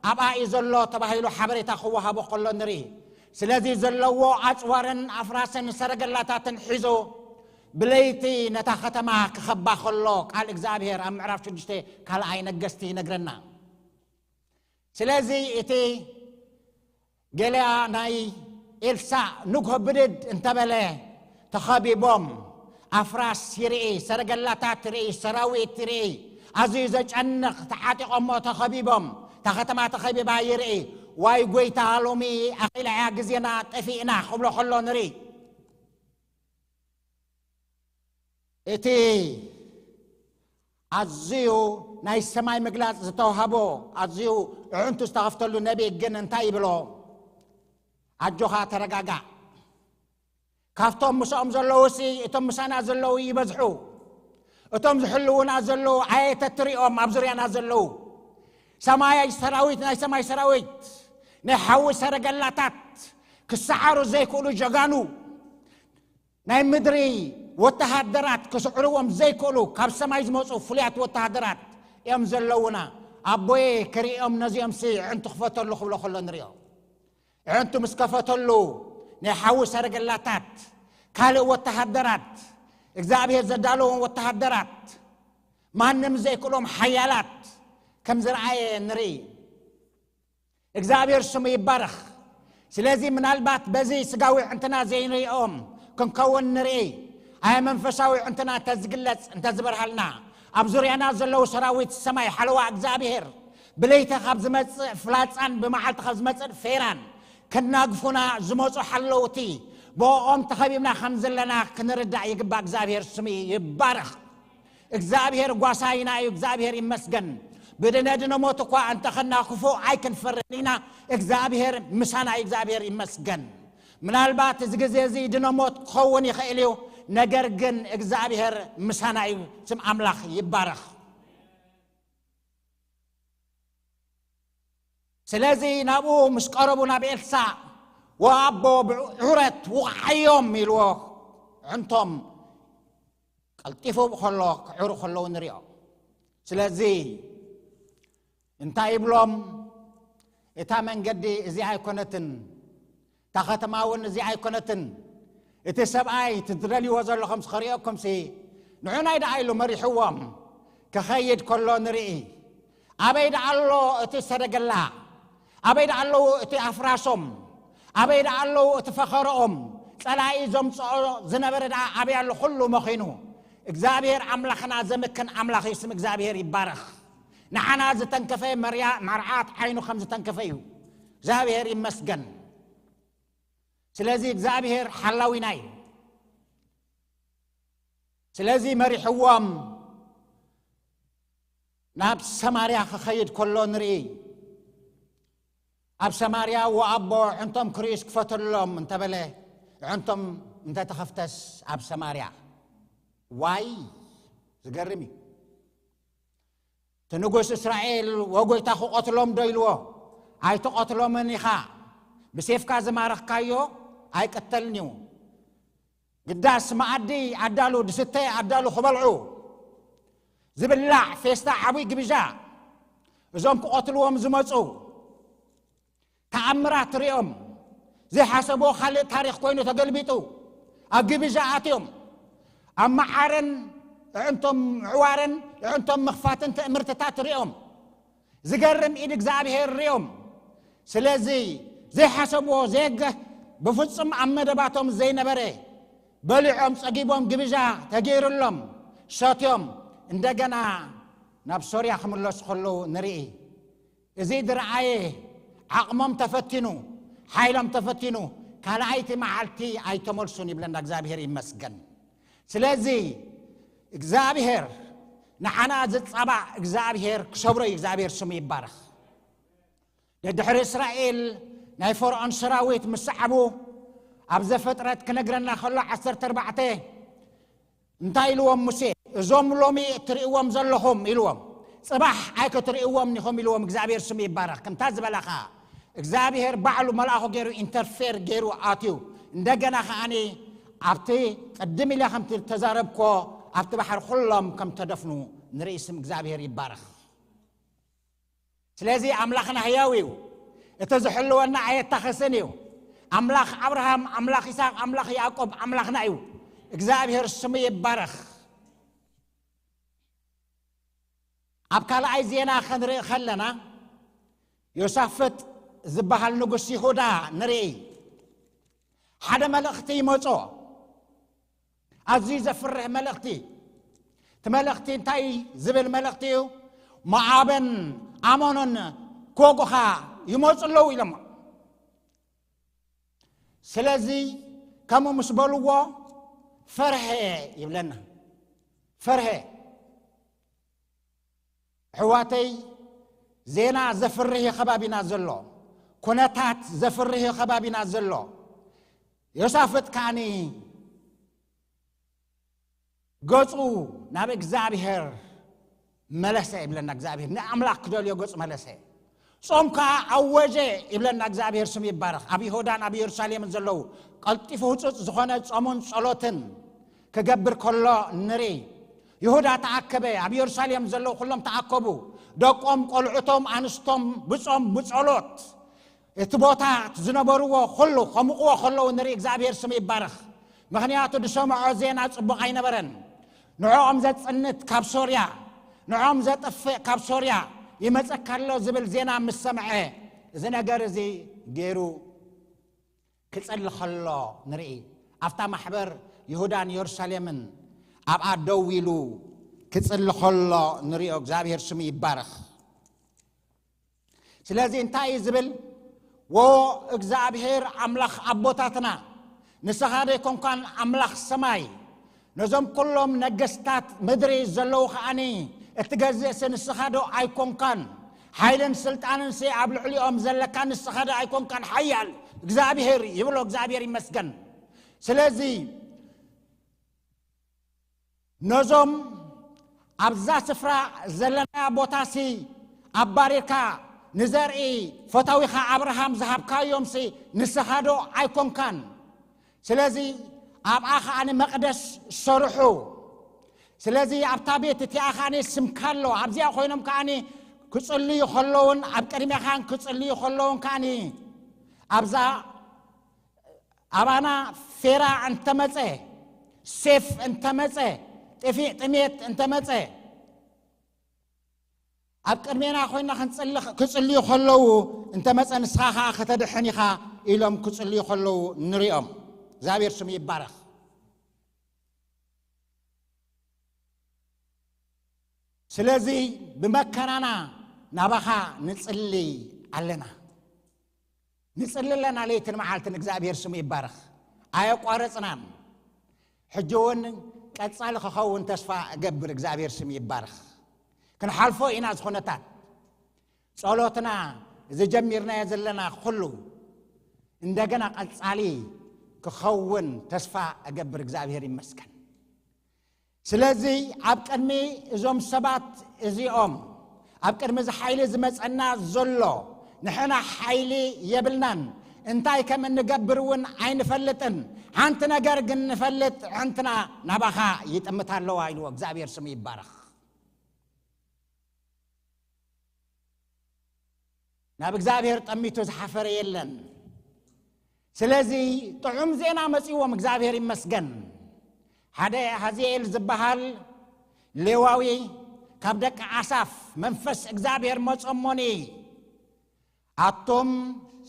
ኣብኣ እዩ ዘሎ ተባሂሉ ሓበሬታ ክወሃቦ ከሎ ንርኢ። ስለዚ ዘለዎ ኣጽዋርን ኣፍራስን ሰረገላታትን ሒዞ ብለይቲ ነታ ከተማ ክኸባ ከሎ ቃል እግዚኣብሔር ኣብ ምዕራፍ ሽዱሽተ ካልኣይ ነገስቲ ይነግረና። ስለዚ እቲ ገለያ ናይ ኤልሳዕ ንግሆ ብድድ እንተበለ ተኸቢቦም ኣፍራስ ይርኢ፣ ሰረገላታት ይርኢ፣ ሰራዊት ይርኢ፣ ኣዝዩ ዘጨንቕ ተዓጢቖሞ ተኸቢቦም፣ እታ ከተማ ተኸቢባ ይርኢ። ዋይ ጎይታ፣ ሎሚ ኣኺላ እያ ግዜና፣ ጠፊእና ክብሎ ከሎ ንርኢ። እቲ ኣዝዩ ናይ ሰማይ ምግላጽ ዝተዋህቦ ኣዝዩ ኣዕንቱ ዝተኸፍተሉ ነቢይ ግን እንታይ ይብሎ? ኣጆኻ ተረጋጋእ። ካብቶም ምስኦም ዘለዉ ሲ እቶም ምሳና ዘለዉ ይበዝሑ። እቶም ዝሕልዉና ዘለዉ ኣየተትሪኦም ኣብ ዙርያና ዘለዉ ሰማይ ሰራዊት ናይ ሰማይ ሰራዊት ናይ ሓዊ ሰረገላታት ክሰዓሩ ዘይክእሉ ጀጋኑ ናይ ምድሪ ወተሃደራት ክስዕርዎም ዘይክእሉ ካብ ሰማይ ዝመፁ ፍሉያት ወተሃደራት እዮም ዘለውና። ኣቦየ ክርእዮም ነዚኦም ሲ ዕንቱ ክፈተሉ ክብሎ ከሎ ንሪኦ። ዕንቱ ምስ ከፈተሉ ናይ ሓዊ ሰረገላታት ካልእ ወተሃደራት እግዚኣብሔር ዘዳለዎም ወተሃደራት ማንም ዘይክእሎም ሓያላት ከም ዝረኣየ ንርኢ። እግዚኣብሔር ስሙ ይባረኽ። ስለዚ ምናልባት በዚ ስጋዊ ዕንትና ዘይንሪኦም ክንከውን ንርኢ፣ ኣየ መንፈሳዊ ዕንትና እንተዝግለጽ እንተዝበርሃልና፣ ኣብ ዙርያና ዘለዉ ሰራዊት ሰማይ ሓለዋ እግዚኣብሔር ብለይቲ ካብ ዝመጽእ ፍላጻን ብመዓልቲ ካብ ዝመጽእ ፌራን ከናግፉና ዝመጹ ሓለውቲ ብኦም ተኸቢብና ከም ዘለና ክንርዳእ ይግባእ። እግዚኣብሔር ስሙ ይባረኽ። እግዚኣብሔር ጓሳይና እዩ። እግዚኣብሔር ይመስገን። ብድነ ድነ ሞት እኳ እንተኸና ክፉእ ኣይክንፈርን ኢና። እግዚኣብሔር ምሳና እዩ። እግዚኣብሔር ይመስገን። ምናልባት እዚ ግዜ እዚ ድነ ሞት ክኸውን ይኽእል እዩ። ነገር ግን እግዚኣብሔር ምሳና እዩ። ስም ኣምላኽ ይባረኽ። ስለዚ ናብኡ ምስ ቀረቡ ናብ ኤልሳዕ፣ "ወኣቦ ብዕረት ውቕዓዮም" ኢልዎ። ዕንቶም ቀልጢፉ ከሎ ክዕሩ ከለዉ ንሪኦ። ስለዚ እንታይ ይብሎም? "እታ መንገዲ እዚኣ ኣይኮነትን፣ እታ ከተማ እውን እዚኣ ኣይኮነትን። እቲ ሰብኣይ እቲ ትደልይዎ ዘለኹም ክርእየኩምሲ ንዑናይ ደኣ" ኢሉ መሪሕዎም ክኸይድ ከሎ ንርኢ። ኣበይ ደኣ ኣሎ እቲ ሰደገላ? ኣበይ ደኣ ኣለዉ እቲ ኣፍራሶም? ኣበይ ደኣ ኣለዉ እቲ ፈኸረኦም? ጸላኢ ዘምጽኦ ዝነበረ ደኣ ኣበይ ኣሎ? ኩሉ መኺኑ። እግዚኣብሔር ኣምላኽና ዘምክን ኣምላኽ እዩ። ስም እግዚኣብሔር ይባረኽ። ንዓና ዝተንከፈ መርያ-፣ መርዓት ዓይኑ ከም ዝተንከፈ እዩ። እግዚኣብሔር ይመስገን። ስለዚ እግዚኣብሔር ሓላዊና እዩ። ስለዚ መሪሕዎም ናብ ሰማርያ ክኸይድ ከሎ ንርኢ። ኣብ ሰማርያ፣ "ወኣቦ ዕንቶም ክርእዩስ ክፈተሎም" እንተበለ፣ ዕንቶም እንተተኸፍተስ ኣብ ሰማርያ። ዋይ! ዝገርም እዩ። እቲ ንጉስ እስራኤል፣ "ወጎይታ ክቐትሎም ዶ?" ኢልዎ። "ኣይትቐትሎምን ኢኻ፣ ብሴፍካ ዝማረኽካዮ ኣይቅተልን እዩ። ግዳስ መኣዲ ኣዳሉ፣ ድስተ ኣዳሉ ክበልዑ፣ ዝብላዕ ፌስታ፣ ዓብይ ግብዣ፣ እዞም ክቐትልዎም ዝመፁ ተኣምራት ሪኦም፣ ዘይሓሰብዎ ካልእ ታሪኽ ኮይኑ ተገልቢጡ፣ ኣብ ግብዣ ኣትዮም፣ ኣብ መዓረን ኣዕንቶም ምዕዋርን ኣዕንቶም ምኽፋትን ትእምርትታት ሪኦም፣ ዝገርም ኢድ እግዚኣብሔር ሪኦም። ስለዚ ዘይሓሰብዎ፣ ዘየገ-፣ ብፍጹም ኣብ መደባቶም ዘይነበረ፣ በሊዖም ጸጊቦም፣ ግብዣ ተገይሩሎም፣ ሰትዮም፣ እንደገና ናብ ሶርያ ክምለሱ ከለዉ ንርኢ። እዚ ዝረኣየ ዓቕሞም ተፈቲኑ፣ ሓይሎም ተፈቲኑ፣ ካልኣይቲ መዓልቲ ኣይተመልሱን ይብለና። እግዚኣብሔር ይመስገን። ስለዚ እግዚኣብሔር ንዓና ዝጻባእ እግዚኣብሔር ክሰብሮ እዩ። እግዚኣብሔር ስሙ ይባረኽ። ደድሕሪ እስራኤል ናይ ፈርዖን ሰራዊት ምስ ሰዓቡ፣ ኣብ ዘፍጥረት ክነግረና ከሎ ዓሰርተ ኣርባዕተ እንታይ ኢልዎም ሙሴ? "እዞም ሎሚ እትርእይዎም ዘለኹም" ኢልዎም፣ "ጽባሕ ኣይክትርእይዎም ኢኹም" ኢልዎም። እግዚኣብሔር ስሙ ይባረኽ። ከምታ ዝበላኻ እግዚኣብሔር ባዕሉ መልኣኹ ገይሩ ኢንተርፌር ገይሩ ኣትዩ፣ እንደገና ከኣኒ ኣብቲ ቅድም ኢለ ከምቲ ተዛረብኮ ኣብቲ ባሕሪ ኩሎም ከም ተደፍኑ ንርኢ። ስም እግዚኣብሔር ይባረኽ። ስለዚ ኣምላኽና ህያው እዩ። እቲ ዝሕልወና ኣየታኸስን እዩ። ኣምላኽ ኣብርሃም፣ ኣምላኽ ይስሐቅ፣ ኣምላኽ ያዕቆብ ኣምላኽና እዩ። እግዚኣብሔር ስሙ ይባረኽ። ኣብ ካልኣይ ዜና ክንርኢ ከለና፣ ዮሳፍጥ ዝበሃል ንጉስ ይሁዳ ንርኢ። ሓደ መልእኽቲ ይመጾ። ኣዝዩ ዘፍርህ መልእኽቲ። እቲ መልእኽቲ እንታይ ዝብል መልእኽቲ እዩ? "ሞዓብን ኣሞንን ክወጉኻ ይመጹ ኣለዉ" ኢሎሞ። ስለዚ ከምኡ ምስ በልዎ ፈርሀ ይብለና። ፈርሀ። ኣሕዋተይ፣ ዜና ዘፍርህ እዩ ከባቢና ዘሎ። ኩነታት ዘፍርህ እዩ ከባቢና ዘሎ። ዮሳፍጥ ከኣኒ ገጹ ናብ እግዚኣብሔር መለሰ ይብለና። እግዚኣብሔር ንኣምላኽ ክደልዮ ገጹ መለሰ። ጾም ከኣ ኣወጀ ይብለና። እግዚኣብሔር ስሙ ይባረኽ። ኣብ ይሁዳን ኣብ ኢየሩሳሌምን ዘለዉ ቀልጢፉ ህጹጽ ዝኾነ ጾምን ጸሎትን ክገብር ከሎ ንርኢ። ይሁዳ ተኣከበ፣ ኣብ ኢየሩሳሌም ዘለዉ ኩሎም ተኣከቡ። ደቆም፣ ቆልዑቶም፣ ኣንስቶም ብጾም ብጸሎት እቲ ቦታ ዝነበርዎ ኩሉ ከምቕዎ ከለዉ ንርኢ። እግዚኣብሔር ስሙ ይባረኽ። ምኽንያቱ ዝሰምዖ ዜና ጽቡቕ ኣይነበረን። ንዕኦም ዘጽንት ካብ ሶርያ፣ ንዕኦም ዘጥፍእ ካብ ሶርያ፣ ይመጸካ ኣሎ ዝብል ዜና ምስ ሰምዐ፣ እዚ ነገር እዚ ገይሩ ክጽሊ ከሎ ንርኢ። ኣብታ ማሕበር ይሁዳን የሩሳሌምን ኣብኣ ደው ኢሉ ክጽሊ ከሎ ንሪኦ። እግዚኣብሔር ስሙ ይባረኽ። ስለዚ እንታይ እዩ ዝብል? "ወ እግዚኣብሔር ኣምላኽ ኣቦታትና፣ ንስኻ ዶ ኣይኮንካን ኣምላኽ ሰማይ? ነዞም ኩሎም ነገስታት ምድሪ ዘለዉ ከኣኒ እትገዝእሲ ንስኻ ዶ ኣይኮንካን? ሓይልን ስልጣንንሲ ኣብ ልዕሊኦም ዘለካ ንስኻ ዶ ኣይኮንካን ሓያል እግዚኣብሔር?" ይብሎ። እግዚኣብሔር ይመስገን። ስለዚ ነዞም ኣብዛ ስፍራ ዘለና ቦታሲ ኣባሪርካ ንዘርኢ ፈታዊኻ ኣብርሃም ዝሃብካዮምሲ ንስኻ ዶ ኣይኮንካን? ስለዚ ኣብኣ ከኣኒ መቕደስ ሰርሑ። ስለዚ ኣብታ ቤት እቲኣ ከኣኒ ስምካ ኣሎ። ኣብዚኣ ኮይኖም ከኣኒ ክጽልዩ ከለውን ኣብ ቅድሜኻን ክጽልዩ ከለውን ከኣኒ ኣብዛ ኣባና ፌራ እንተመጸ፣ ሴፍ እንተመጸ፣ ጥፊእ ጥሜት እንተመጸ፣ ኣብ ቅድሜና ኮይና ክንጽሊ-፣ ክጽልዩ ከለዉ እንተመጸ ንስኻ ከኣ ከተድሕን ኢኻ ኢሎም ክጽልዩ ከለዉ ንሪኦም። እግዚኣብሔር ስሙ ይባረኽ። ስለዚ ብመከራና ናባኻ ንጽሊ ኣለና። ንጽሊ ኣለና ለይትን መዓልትን። እግዚኣብሔር ስሙ ይባረኽ። ኣየቋረጽናን። ሕጂ እውን ቀጻሊ ክኸውን ተስፋ እገብር። እግዚኣብሔር ስሙ ይባረኽ። ክንሓልፎ ኢና ዝኾነታት። ጸሎትና፣ እዚ ጀሚርናዮ ዘለና ኩሉ እንደገና ቀጻሊ ክኸውን ተስፋ እገብር። እግዚኣብሔር ይመስገን። ስለዚ ኣብ ቅድሚ እዞም ሰባት እዚኦም፣ ኣብ ቅድሚ እዚ ሓይሊ ዝመጸና ዘሎ፣ ንሕና ሓይሊ የብልናን፣ እንታይ ከም እንገብር እውን ኣይንፈልጥን። ሓንቲ ነገር ግን ንፈልጥ፣ ኣዕንትና ናባኻ ይጥምታ ኣለዋ ኢልዎ። እግዚኣብሔር ስሙ ይባረኽ። ናብ እግዚኣብሔር ጠሚቱ ዝሓፈረ የለን። ስለዚ ጥዑም ዜና መጺዎም፣ እግዚኣብሔር ይመስገን። ሓደ ሃዚኤል ዝበሃል ሌዋዊ ካብ ደቂ ኣሳፍ መንፈስ እግዚኣብሔር መጾሞኒ፣ ኣቱም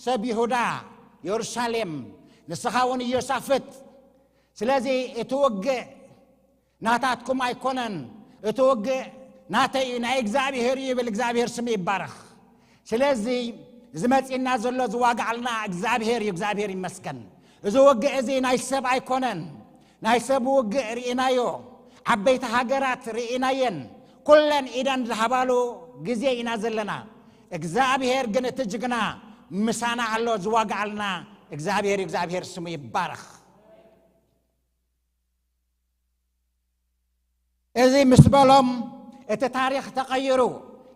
ሰብ ይሁዳ፣ የሩሳሌም፣ ንስኻ እውን ኢዮሳፍጥ፣ ስለዚ እቲ ውግእ ናታትኩም ኣይኮነን፣ እቲ ውግእ ናተይ እዩ፣ ናይ እግዚኣብሔር እዩ ይብል። እግዚኣብሔር ስም ይባረኽ። ስለዚ እዚ መጺእና ዘሎ ዝዋግዓልና እግዚኣብሔር እዩ። እግዚኣብሔር ይመስገን። እዚ ውግእ እዚ ናይ ሰብ ኣይኮነን። ናይ ሰብ ውግእ ርኢናዮ፣ ዓበይቲ ሃገራት ርኢናየን፣ ኩለን ኢደን ዝሃባሉ ግዜ ኢና ዘለና። እግዚኣብሔር ግን እቲ ጅግና ምሳና ኣሎ፣ ዝዋግዓልና እግዚኣብሔር እዩ። እግዚኣብሔር ስሙ ይባረኽ። እዚ ምስ በሎም እቲ ታሪኽ ተቐይሩ።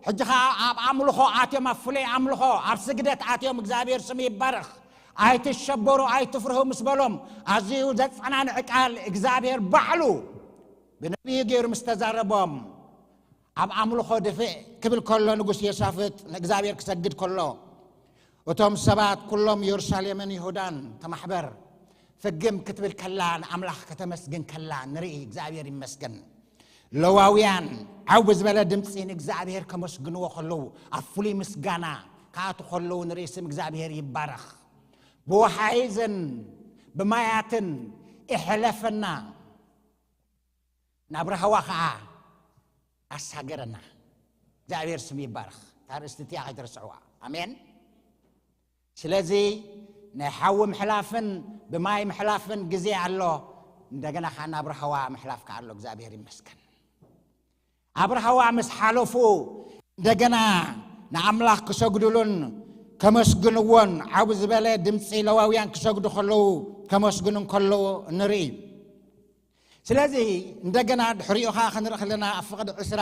ሕጂ ኸዓ ኣብ ኣምልኾ ኣትዮም፣ ኣብ ፍሉይ ኣምልኾ፣ ኣብ ስግደት ኣትዮም። እግዚኣብሔር ስሙ ይባረኽ። ኣይትሸበሩ፣ ኣይትፍርሁ ምስ በሎም፣ ኣዝዩ ዘጸናንዕ ቃል እግዚኣብሔር ባዕሉ ብነቢዩ ገይሩ ምስ ተዛረቦም፣ ኣብ ኣምልኾ ድፍእ ክብል ከሎ፣ ንጉስ ዮሳፍጥ ንእግዚኣብሔር ክሰግድ ከሎ፣ እቶም ሰባት ኩሎም የሩሳሌምን ይሁዳን ተማሕበር ፍግም ክትብል ከላ፣ ንኣምላኽ ከተመስግን ከላ ንርኢ። እግዚኣብሔር ይመስገን። ለዋውያን ዓው ብዝበለ ድምፂ ንእግዚኣብሔር ከመስግንዎ ከለዉ፣ ኣብ ፍሉይ ምስጋና ክኣቱ ከለዉ ንርኢ። ስም እግዚኣብሔር ይባረኽ። ብወሓይዝን ብማያትን እሕለፈና፣ ናብ ራህዋ ኸዓ ኣሳገረና። እግዚኣብሔር ስም ይባረኽ። እታ ርእስቲ እቲኣ ከይትርስዕዋ። ኣሜን። ስለዚ ናይ ሓዊ ምሕላፍን ብማይ ምሕላፍን ግዜ ኣሎ። እንደገና ኸዓ ናብ ራህዋ ምሕላፍ ከኣ ኣሎ። እግዚኣብሔር ይመስገን። ኣብ ራህዋ ምስ ሓለፉ፣ እንደገና ንኣምላኽ ክሰግዱሉን ከመስግንዎን፣ ዓው ዝበለ ድምፂ ለዋውያን ክሰግዱ ከለዉ፣ ከመስግኑ ከለዉ ንርኢ። ስለዚ እንደገና ድሕሪኡ ኸዓ ክንርኢ ከለና፣ ኣብ ፍቕዲ ዕስራ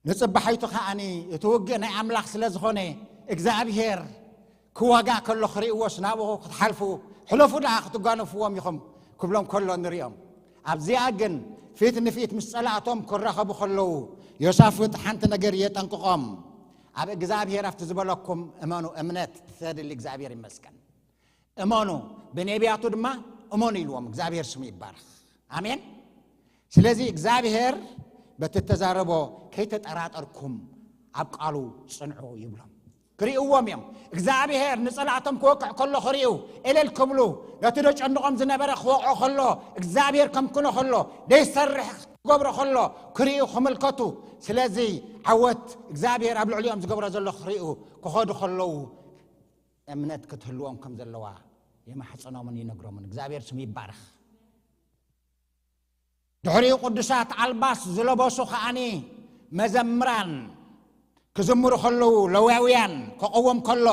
ንጽባሓይቱ ከኣኒ እቲ ውግእ ናይ ኣምላኽ ስለ ዝኾነ፣ እግዚኣብሄር ክዋጋእ ከሎ ክርእይዎስ፣ ናብኡ ክትሓልፉ፣ ሕለፉ ደኣ ክትጓነፍዎም ኢኹም ክብሎም ከሎ ንርእዮም። ኣብዚኣ ግን ፊት ንፊት ምስ ጸላእቶም ክራኸቡ ከለዉ፣ ዮሳፍጥ ሓንቲ ነገር የጠንቅቖም። ኣብ እግዚኣብሄር ኣብቲ ዝበለኩም እመኑ። እምነት ተድሊ። እግዚኣብሄር ይመስገን። እመኑ፣ ብነቢያቱ ድማ እመኑ ኢልዎም። እግዚኣብሄር ስሙ ይባረኽ። ኣሜን። ስለዚ እግዚኣብሄር በቲ እተዛረቦ ከይተጠራጠርኩም ኣብ ቃሉ ጽንዑ ይብሎም። ክርእይዎም እዮም። እግዚኣብሔር ንጸላእቶም ክወቅዕ ከሎ ክርእዩ፣ እልል ክብሉ፣ ነቲ ደጨንቖም ዝነበረ ክወቕዖ ከሎ፣ እግዚኣብሔር ከምክኖ ከሎ፣ ደይሰርሕ ክገብሮ ከሎ ክርእዩ፣ ክምልከቱ። ስለዚ ዓወት እግዚኣብሔር ኣብ ልዕሊኦም ዝገብሮ ዘሎ ክርእዩ ክኸዱ ከለዉ እምነት ክትህልዎም ከም ዘለዋ የማሕጽኖምን ይነግሮምን። እግዚኣብሔር ስሙ ይባረኽ። ድሕሪኡ ቅዱሳት ኣልባስ ዝለበሱ ከኣኒ መዘምራን ክዝምሩ ከለዉ፣ ለዋውያን ከቐዎም ከሎ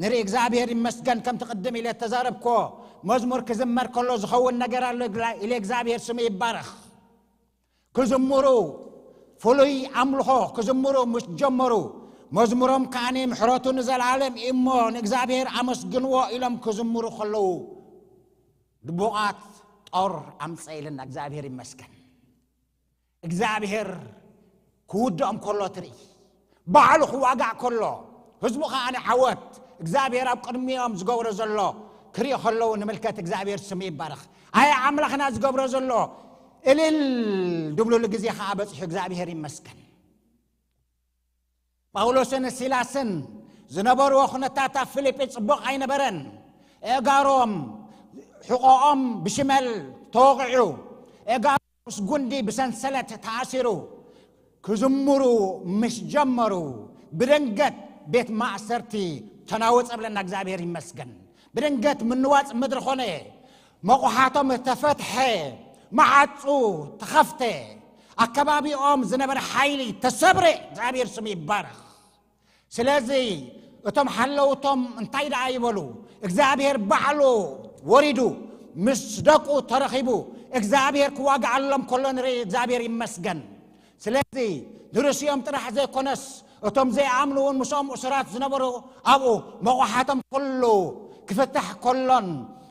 ንርኢ። እግዚኣብሔር ይመስገን። ከምቲ ቅድም ኢለ እተዛረብኮ፣ መዝሙር ክዝመር ከሎ ዝኸውን ነገር ኣሎ ኢለ እግዚኣብሔር ስሙ ይባረኽ። ክዝምሩ፣ ፍሉይ ኣምልኾ ክዝምሩ ምስ ጀመሩ፣ መዝሙሮም ከኣኒ ምሕረቱ ንዘለዓለም እዩ እሞ ንእግዚኣብሔር ኣመስግንዎ ኢሎም ክዝምሩ ከለዉ፣ ድቡቓት ጦር ኣምጸ ኢልና። እግዚኣብሔር ይመስገን። እግዚኣብሔር ክውድኦም ከሎ ትርኢ፣ ባዕሉ ክዋጋእ ከሎ፣ ህዝቡ ከኣ ንዓወት እግዚኣብሔር ኣብ ቅድሚኦም ዝገብሮ ዘሎ ክርኢ ከለዉ ንምልከት። እግዚኣብሔር ስሙ ይባረኽ። ኣየ ኣምላኽና ዝገብሮ ዘሎ እልል ድብሉሉ ግዜ ከኣ በጺሑ። እግዚኣብሔር ይመስገን። ጳውሎስን ሲላስን ዝነበርዎ ኩነታት ኣብ ፊልጲ ጽቡቕ ኣይነበረን። ኣእጋሮም፣ ሕቖኦም ብሽመል ተወቒዑ፣ ኣእጋሮም ምስ ጉንዲ ብሰንሰለት ተኣሲሩ ክዝምሩ ምስ ጀመሩ፣ ብድንገት ቤት ማእሰርቲ ተናወጸ ብለና። እግዚኣብሔር ይመስገን። ብድንገት ምንዋጽ ምድሪ ኾነ። መቑሓቶም ተፈትሐ፣ መዓጹ ተኸፍተ፣ ኣከባቢኦም ዝነበረ ሓይሊ ተሰብረ። እግዚኣብሔር ስሙ ይባረኽ። ስለዚ እቶም ሓለውቶም እንታይ ደኣ ይበሉ? እግዚኣብሔር ባዕሉ ወሪዱ ምስ ደቁ ተረኺቡ፣ እግዚኣብሔር ክዋግኣሎም ከሎ ንርኢ። እግዚኣብሔር ይመስገን። ስለዚ ንርእሲኦም ጥራሕ ዘይኮነስ፣ እቶም ዘይኣምኑ እውን ምስኦም እሱራት ዝነበሩ ኣብኡ መቑሓቶም ኩሉ ክፍታሕ ከሎን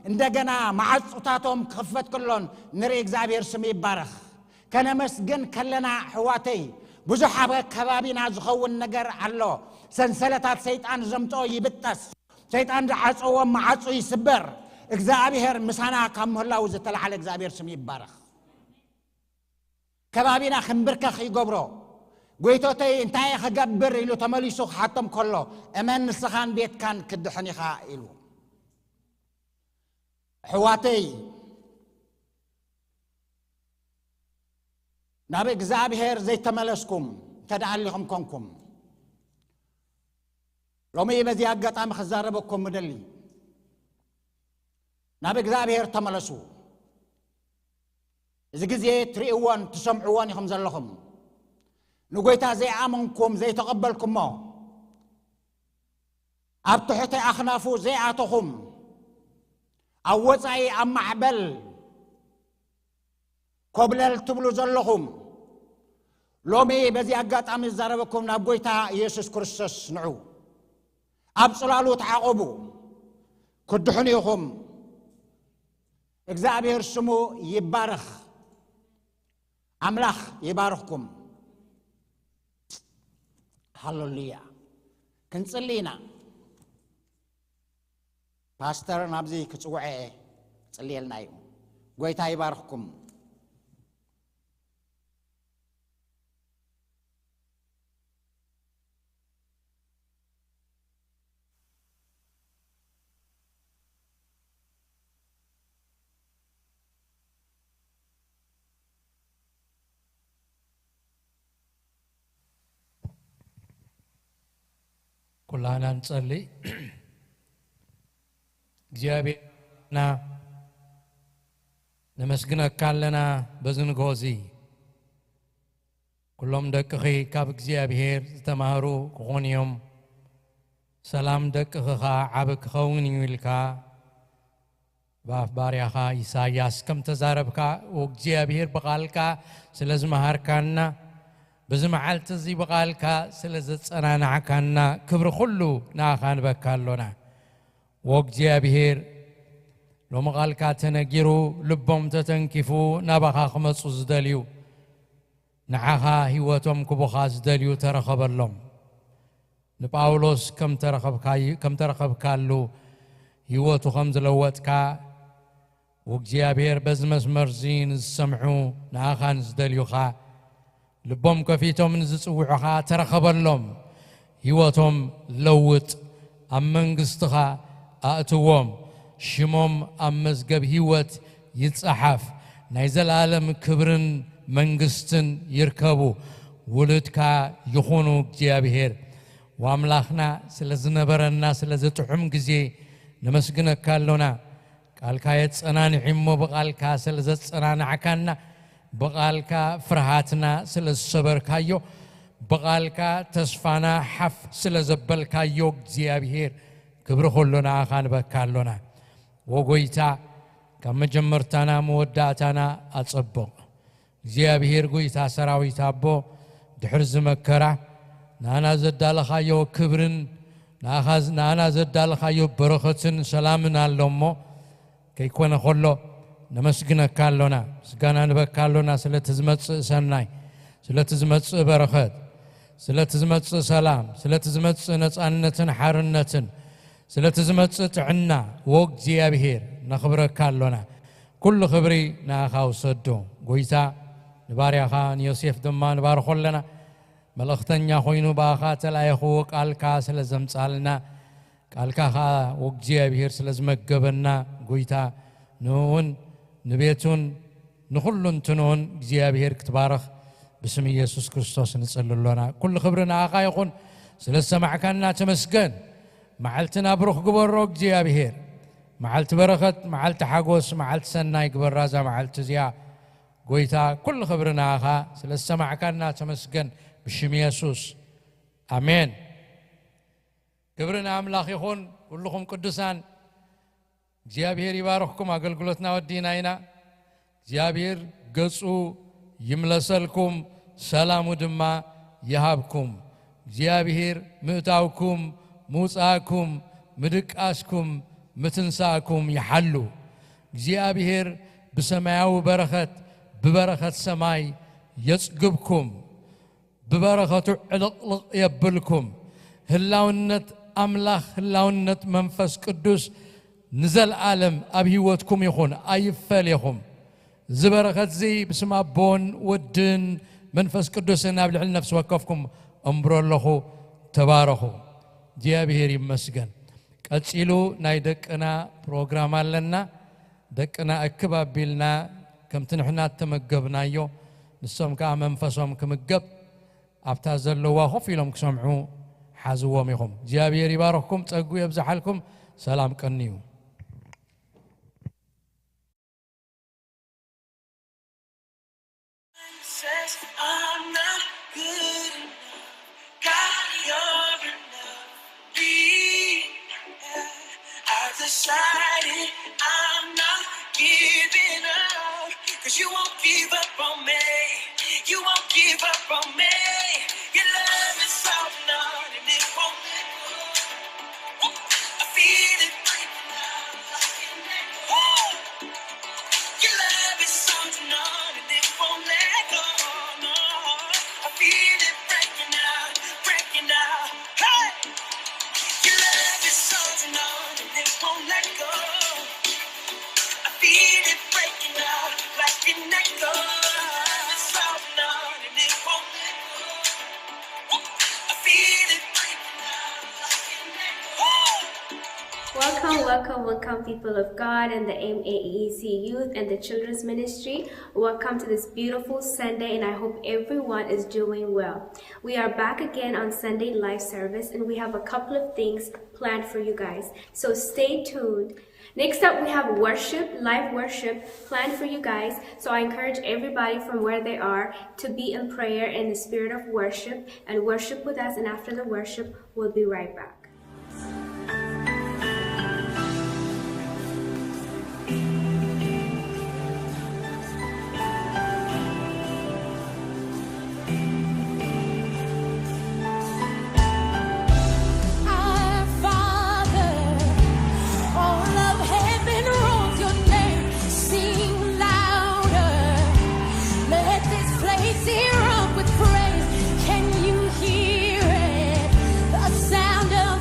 እንደገና መዓጹታቶም ክኽፈት ከሎን ንርኢ። እግዚኣብሔር ስሙ ይባረኽ። ከነመስግን ከለና፣ ኣሕዋተይ፣ ብዙሕ ኣብ ከባቢና ዝኸውን ነገር ኣሎ። ሰንሰለታት ሰይጣን ዘምጽኦ ይብጠስ። ሰይጣን ዝዓጸዎ መዓጹ ይስበር። እግዚኣብሔር ምሳና ካብ ምህላው ዝተላዕለ እግዚኣብሔር ስሙ ይባረኽ። ከባቢና ክንብርከኽ ይገብሮ። ጎይቶተይ እንታይ እየ ክገብር ኢሉ ተመሊሱ ክሓቶም ከሎ፣ እመን ንስኻን ቤትካን ክድሕን ኢኻ ኢሉ። ኣሕዋተይ፣ ናብ እግዚኣብሔር ዘይተመለስኩም እንተ ደኣ ኣሊኹም ኮንኩም፣ ሎሚ በዚ ኣጋጣሚ ክዛረበኩም ምደሊ፣ ናብ እግዚኣብሔር ተመለሱ። እዚ ግዜ ትርእይዎን ትሰምዕዎን ኢኹም ዘለኹም። ንጎይታ ዘይኣመንኩም፣ ዘይተቐበልኩሞ፣ ኣብ ትሕቲ ኣኽናፉ ዘይኣተኹም፣ ኣብ ወጻኢ ኣብ ማዕበል ኮብለል ትብሉ ዘለኹም፣ ሎሚ በዚ ኣጋጣሚ ዝዛረበኩም ናብ ጎይታ ኢየሱስ ክርስቶስ ንዑ። ኣብ ጽላሉ ተዓቐቡ፣ ክድሕኑ ኢኹም። እግዚኣብሔር ስሙ ይባረኽ። ኣምላኽ ይባርኽኩም። ሃሌሉያ። ክንጽሊ ኢና። ፓስተር ናብዚ ክጽውዐ እየ። ጽልየልና እዩ። ጎይታ ይባርኽኩም። ኩላና ንጸሊ። እግዚኣብሔርና፣ ነመስግነካ ኣለና በዚ ንግሆ እዚ። ኩሎም ደቅኺ ካብ እግዚኣብሔር ዝተማህሩ ክኾኑ እዮም፣ ሰላም ደቅኺ ኸኣ ዓቢ ክኸውን እዩ ኢልካ ብኣፍ ባርያኻ ኢሳያስ ከም ተዛረብካ፣ ኦ እግዚኣብሔር፣ ብቓልካ ስለ ዝመሃርካና፣ በዚ መዓልቲ እዚ ብቓልካ ስለ ዘጸናናዕካና፣ ክብሪ ኩሉ ንኣኻ ንበካ ኣሎና። ኦ እግዚኣብሔር፣ ሎሚ ቓልካ ተነጊሩ፣ ልቦም ተተንኪፉ፣ ናባኻ ክመጹ ዝደልዩ፣ ንዓኻ ህይወቶም ክቡኻ ዝደልዩ ተረኸበሎም። ንጳውሎስ ከም ተረኸብካዩ-፣ ከም ተረኸብካሉ፣ ህይወቱ ከም ዝለወጥካ፣ ወእግዚኣብሔር በዚ መስመር እዚ ንዝሰምዑ፣ ንኣኻ ንዝደልዩኻ፣ ልቦም ከፊቶም ንዝጽውዑኻ ተረኸበሎም። ህይወቶም ለውጥ፣ ኣብ መንግስትኻ ኣእትዎም፣ ሽሞም ኣብ መዝገብ ህይወት ይጸሓፍ፣ ናይ ዘለኣለም ክብርን መንግስትን ይርከቡ፣ ውሉድካ ይኹኑ እግዚኣብሔር። ዋምላኽና ስለ ዝነበረና ስለ ዝጥዑም ግዜ ነመስግነካ ኣሎና። ቃልካ የጸናንዒ እሞ ብቓልካ ስለ ዘጸናናዕካና፣ ብቓልካ ፍርሃትና ስለ ዝሰበርካዮ፣ ብቓልካ ተስፋና ሓፍ ስለ ዘበልካዮ እግዚኣብሔር ክብሪ ኩሉ ንኣኻ ንበካ ኣሎና። ወጎይታ ካብ መጀመርታና መወዳእታና ኣጸብቕ። እግዚኣብሔር ጎይታ ሰራዊት ኣቦ ድሕሪ ዝመከራ ንኣና ዘዳለኻዮ ክብርን ንኣኻ- ንኣና ዘዳለኻዮ በረኸትን ሰላምን ኣሎ እሞ ከይኮነ ከሎ ነመስግነካ ኣሎና፣ ምስጋና ንበካ ኣሎና ስለቲ ዝመጽእ ሰናይ፣ ስለቲ ዝመጽእ በረኸት፣ ስለቲ ዝመጽእ ሰላም፣ ስለቲ ዝመጽእ ነጻነትን ሓርነትን፣ ስለቲ ዝመጽእ ጥዕና፣ ወ እግዚኣብሔር ነኽብረካ ኣሎና። ኩሉ ክብሪ ንኣኻ ውሰዶ። ጎይታ ንባርያኻ ንዮሴፍ ድማ ንባርኾ ኣለና። መልእኽተኛ ኮይኑ ብኣኻ ተላኢኽዎ ቃልካ ስለ ዘምጻልና፣ ቃልካ ኸኣ ወእግዚኣብሔር ስለ ዝመገበና፣ ጎይታ ንእኡን ንቤቱን ንኹሉ እንትንኡን እግዚኣብሔር ክትባርኽ ብስም ኢየሱስ ክርስቶስ ንጽሊ ኣሎና። ኩሉ ክብሪ ንኣኻ ይኹን። ስለ ዝሰማዕካና ተመስገን። መዓልትና ብሩኽ ግበሮ እግዚኣብሔር። መዓልቲ በረኸት፣ መዓልቲ ሓጎስ፣ መዓልቲ ሰናይ ግበራ እዛ መዓልቲ እዚኣ። ጎይታ ኩሉ ክብሪ ንኣኻ። ስለ ዝሰማዕካና ተመስገን ብሽም የሱስ። ኣሜን። ክብሪ ንኣምላኽ ይኹን። ኩልኹም ቅዱሳን እግዚኣብሔር ይባርኽኩም። ኣገልግሎትና ወዲና ኢና። እግዚኣብሔር ገጹ ይምለሰልኩም፣ ሰላሙ ድማ ይሃብኩም። እግዚኣብሔር ምእታውኩም፣ ምውጻእኩም፣ ምድቃስኩም፣ ምትንሳእኩም ይሓሉ። እግዚኣብሔር ብሰማያዊ በረኸት፣ ብበረኸት ሰማይ የጽግብኩም። ብበረኸቱ ዕልቕልቕ የብልኩም። ህላውነት ኣምላኽ፣ ህላውነት መንፈስ ቅዱስ ንዘለኣለም ኣብ ህይወትኩም ይኹን፣ ኣይፈለኹም። እዚ በረኸት እዚ ብስም ኣቦን ወድን መንፈስ ቅዱስን ኣብ ልዕሊ ነፍሲ ወከፍኩም እምብሮ ኣለኹ። ተባረኹ። እግዚኣብሔር ይመስገን። ቀጺሉ ናይ ደቅና ፕሮግራም ኣለና። ደቅና እክብ ኣቢልና ከምቲ ንሕና እተመገብናዮ ንሶም ከኣ መንፈሶም ክምገብ ኣብታ ዘለዋ ኮፍ ኢሎም ክሰምዑ ሓዝዎም ኢኹም። እግዚኣብሔር ይባርኽኩም፣ ጸጉ የብዝሓልኩም። ሰላም ቀንዩ። Says I'm not good enough. God, you're enough. Be I decided I'm not giving up. Cause you won't give up on me. You won't give up on me. Your love is so beyond and it won't let go. I feel it breaking out. Woo! Your love is so beyond and it won't let go. No, I feel it breaking out, breaking out. Hey! Your love is so beyond and it won't let go. I feel it breaking out like an echo. It's so beyond and it won't let go. I feel it breaking out like an echo. Welcome, welcome, welcome, people of God and the M A E C youth and the children's ministry. Welcome to this beautiful Sunday, and I hope everyone is doing well. We are back again on Sunday live service, and we have a couple of things planned for you guys. So stay tuned. Next up, we have worship, live worship planned for you guys. So I encourage everybody from where they are to be in prayer in the spirit of worship and worship with us. And after the worship, we'll be right back. Our Father, all of heaven rolls your name. Sing louder. Let this place erupt with praise. Can you hear it? The sound of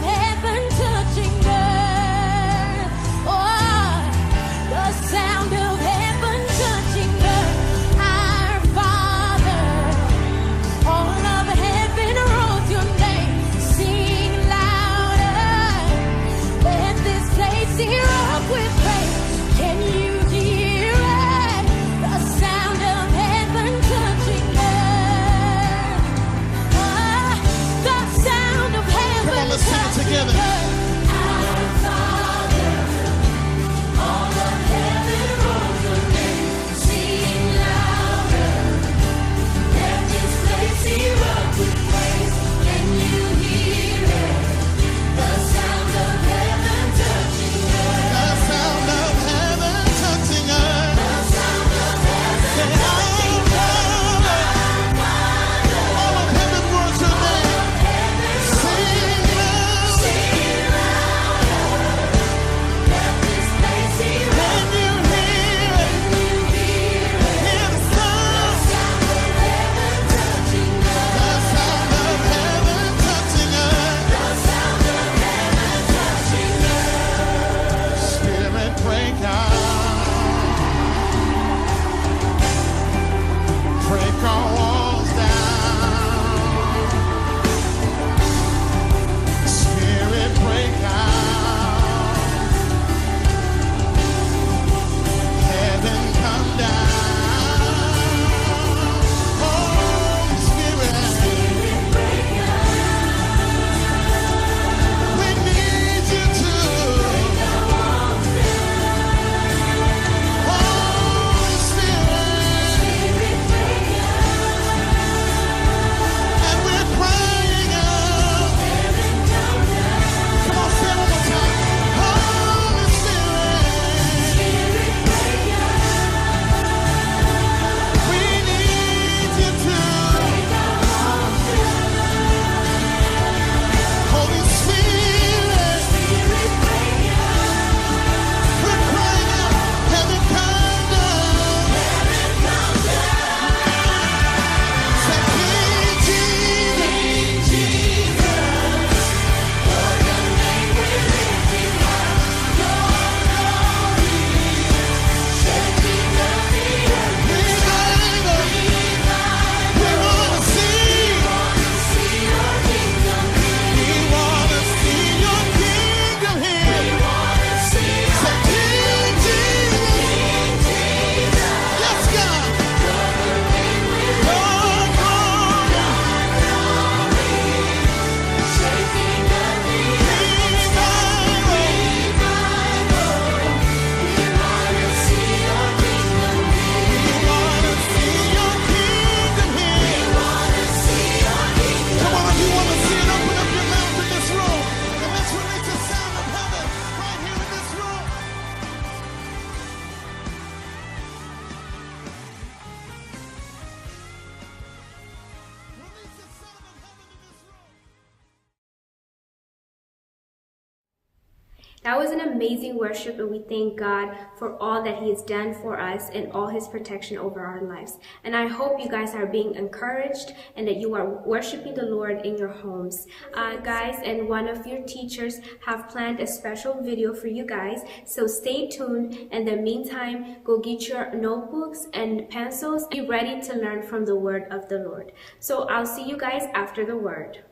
That was an amazing worship, and we thank God for all that He has done for us and all His protection over our lives. And I hope you guys are being encouraged and that you are worshiping the Lord in your homes. Uh, guys, and one of your teachers have planned a special video for you guys, so stay tuned. In the meantime, go get your notebooks and pencils. Be ready to learn from the word of the Lord. So I'll see you guys after the word.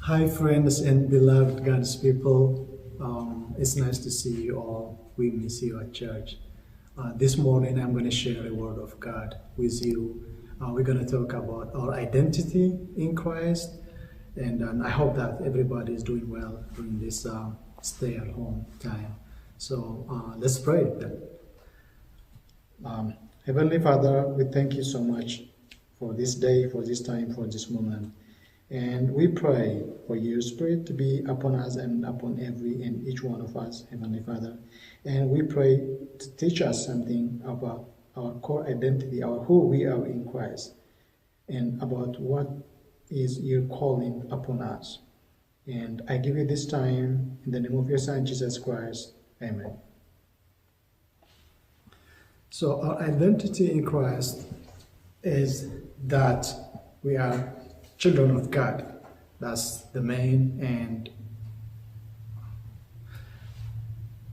Hi, friends and beloved God's people. Um, it's nice to see you all. We miss you at church. Uh, this morning, I'm going to share a word of God with you. Uh, we're going to talk about our identity in Christ. And um, I hope that everybody is doing well during this uh, stay at home time. So uh, let's pray then. Um, Heavenly Father, we thank you so much for this day, for this time, for this moment. And we pray for your Spirit to be upon us and upon every and each one of us, Heavenly Father. And we pray to teach us something about our core identity, our who we are in Christ, and about what is your calling upon us. And I give you this time in the name of your Son, Jesus Christ. Amen. So our identity in Christ is that we are children of God. That's the main and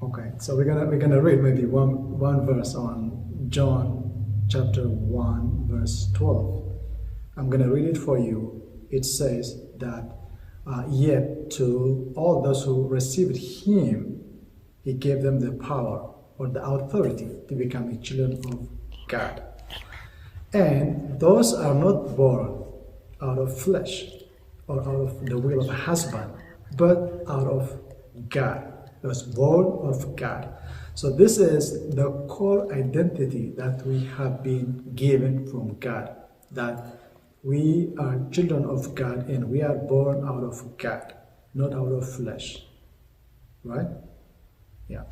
okay. So we're gonna we're gonna read maybe one one verse on John chapter one verse twelve. I'm gonna read it for you. It says that uh, yet to all those who received him, he gave them the power or the authority to become a children of God. And those are not born out of flesh or out of the will of a husband, but out of God. It was born of God. So this is the core identity that we have been given from God, that we are children of God and we are born out of God, not out of flesh. Right? Yeah.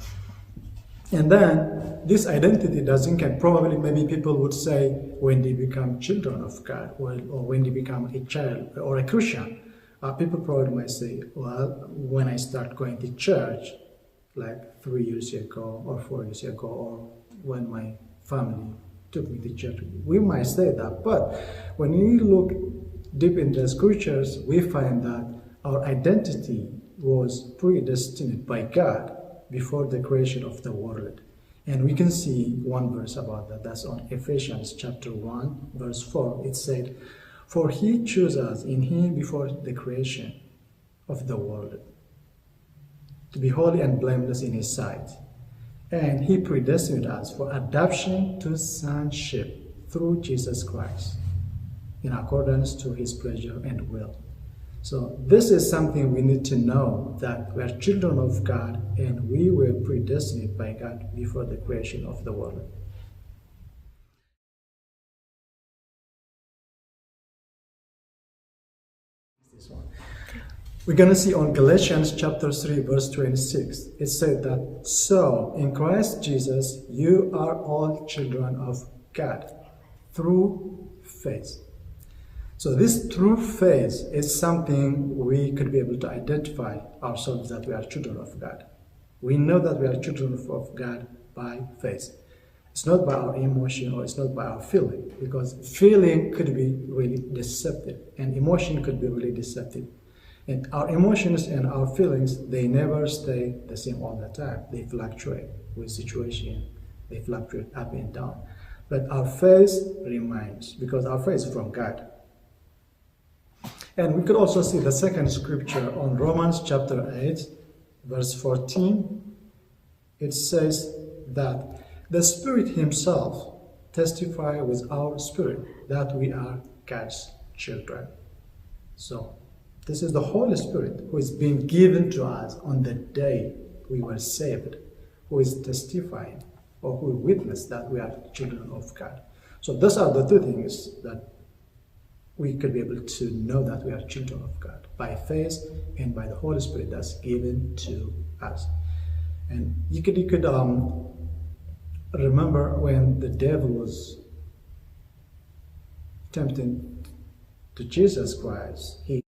And then this identity doesn't come. Probably, maybe people would say when they become children of God, or, or when they become a child or a Christian, uh, people probably might say, well, when I start going to church, like three years ago or four years ago, or when my family took me to church, we might say that. But when you look deep in the scriptures, we find that our identity was predestined by God before the creation of the world. And we can see one verse about that. That's on Ephesians chapter one, verse four. It said, for he chose us in him before the creation of the world to be holy and blameless in his sight. And he predestined us for adoption to sonship through Jesus Christ, in accordance to his pleasure and will. So this is something we need to know, that we are children of God and we were predestined by God before the creation of the world. This one. We're going to see on Galatians chapter three, verse twenty-six. It said that, so in Christ Jesus, you are all children of God through faith. So this through faith is something we could be able to identify ourselves that we are children of God. We know that we are children of, of God by faith. It's not by our emotion or it's not by our feeling, because feeling could be really deceptive and emotion could be really deceptive. And our emotions and our feelings, they never stay the same all the time. They fluctuate with situation. They fluctuate up and down. But our faith remains, because our faith is from God. And we could also see the second scripture on Romans chapter eight, verse fourteen. It says that the Spirit Himself testify with our spirit that we are God's children. So this is the Holy Spirit who is being given to us on the day we were saved, who is testifying or who witness that we are children of God. So those are the two things that we could be able to know that we are children of God by faith and by the Holy Spirit that's given to us. And you could you could um, remember when the devil was tempting to Jesus Christ, he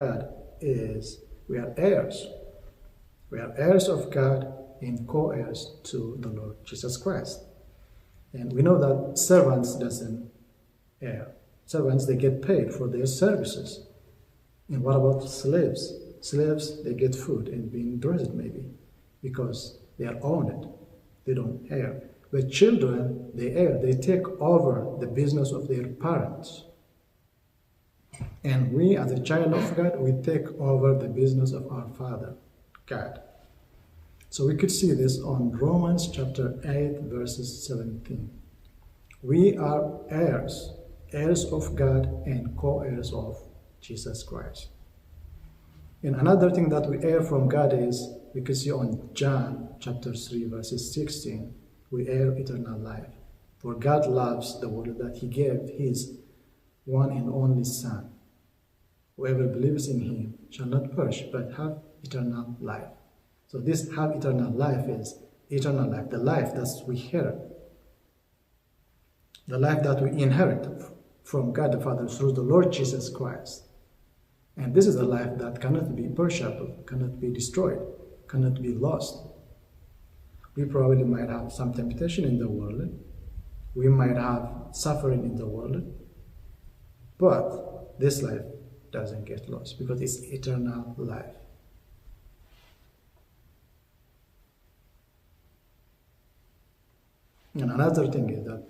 God is, we are heirs. We are heirs of God and co-heirs to the Lord Jesus Christ. And we know that servants doesn't heir. Servants, they get paid for their services. And what about slaves? Slaves, they get food and being dressed maybe because they are owned. They don't heir. But children, they heir. They take over the business of their parents. And we, as a child of God, we take over the business of our Father, God. So we could see this on Romans chapter eight, verses seventeen. We are heirs, heirs of God and co-heirs of Jesus Christ. And another thing that we heir from God is, we could see on John chapter three, verses sixteen, we heir eternal life. For God loves the world that he gave his one and only Son. Whoever believes in him shall not perish but have eternal life. So this have eternal life is eternal life, the life that we hear, the life that we inherit from God the Father through the Lord Jesus Christ. And this is a life that cannot be perishable, cannot be destroyed, cannot be lost. We probably might have some temptation in the world. We might have suffering in the world. But this life doesn't get lost because it's eternal life. And another thing is that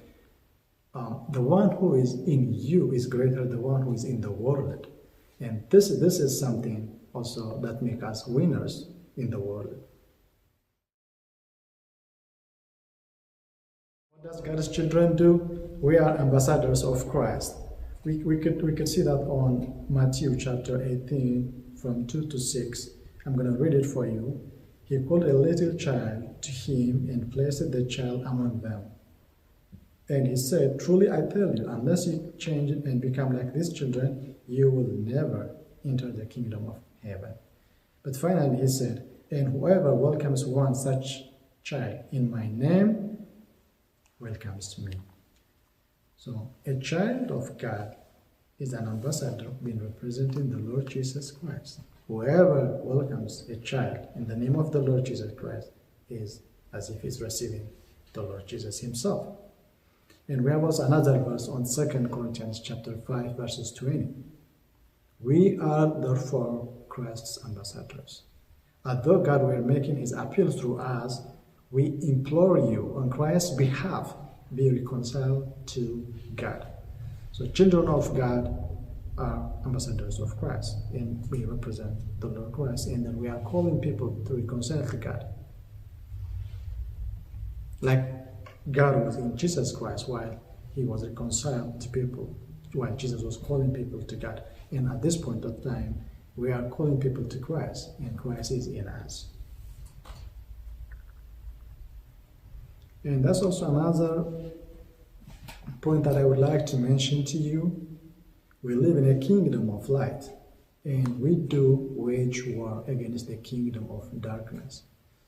um, the one who is in you is greater than the one who is in the world. And this, this is something also that makes us winners. in the world. What does God's children do? We are ambassadors of Christ. We, we, could, we could see that on Matthew chapter eighteen, from two to six. I'm going to read it for you. He called a little child to him and placed the child among them. And he said, "Truly I tell you, unless you change and become like these children, you will never enter the kingdom of heaven." But finally he said, "And whoever welcomes one such child in my name welcomes me." So a child of God is an ambassador being representing the Lord Jesus Christ. Whoever welcomes a child in the name of the Lord Jesus Christ is as if he's receiving the Lord Jesus himself. And we have also another verse on Second Corinthians chapter five, verses twenty. "We are therefore Christ's ambassadors. As though God were making his appeal through us, we implore you on Christ's behalf, be reconciled to God." So children of God are ambassadors of Christ, and we represent the Lord Christ, and then we are calling people to reconcile to God. Like God was in Jesus Christ while he was reconciled to people, while Jesus was calling people to God. And at this point of time, we are calling people to Christ, and Christ is in us. And that's also another point that I would like to mention to you. We live in a kingdom of light, and we do wage war against the kingdom of darkness.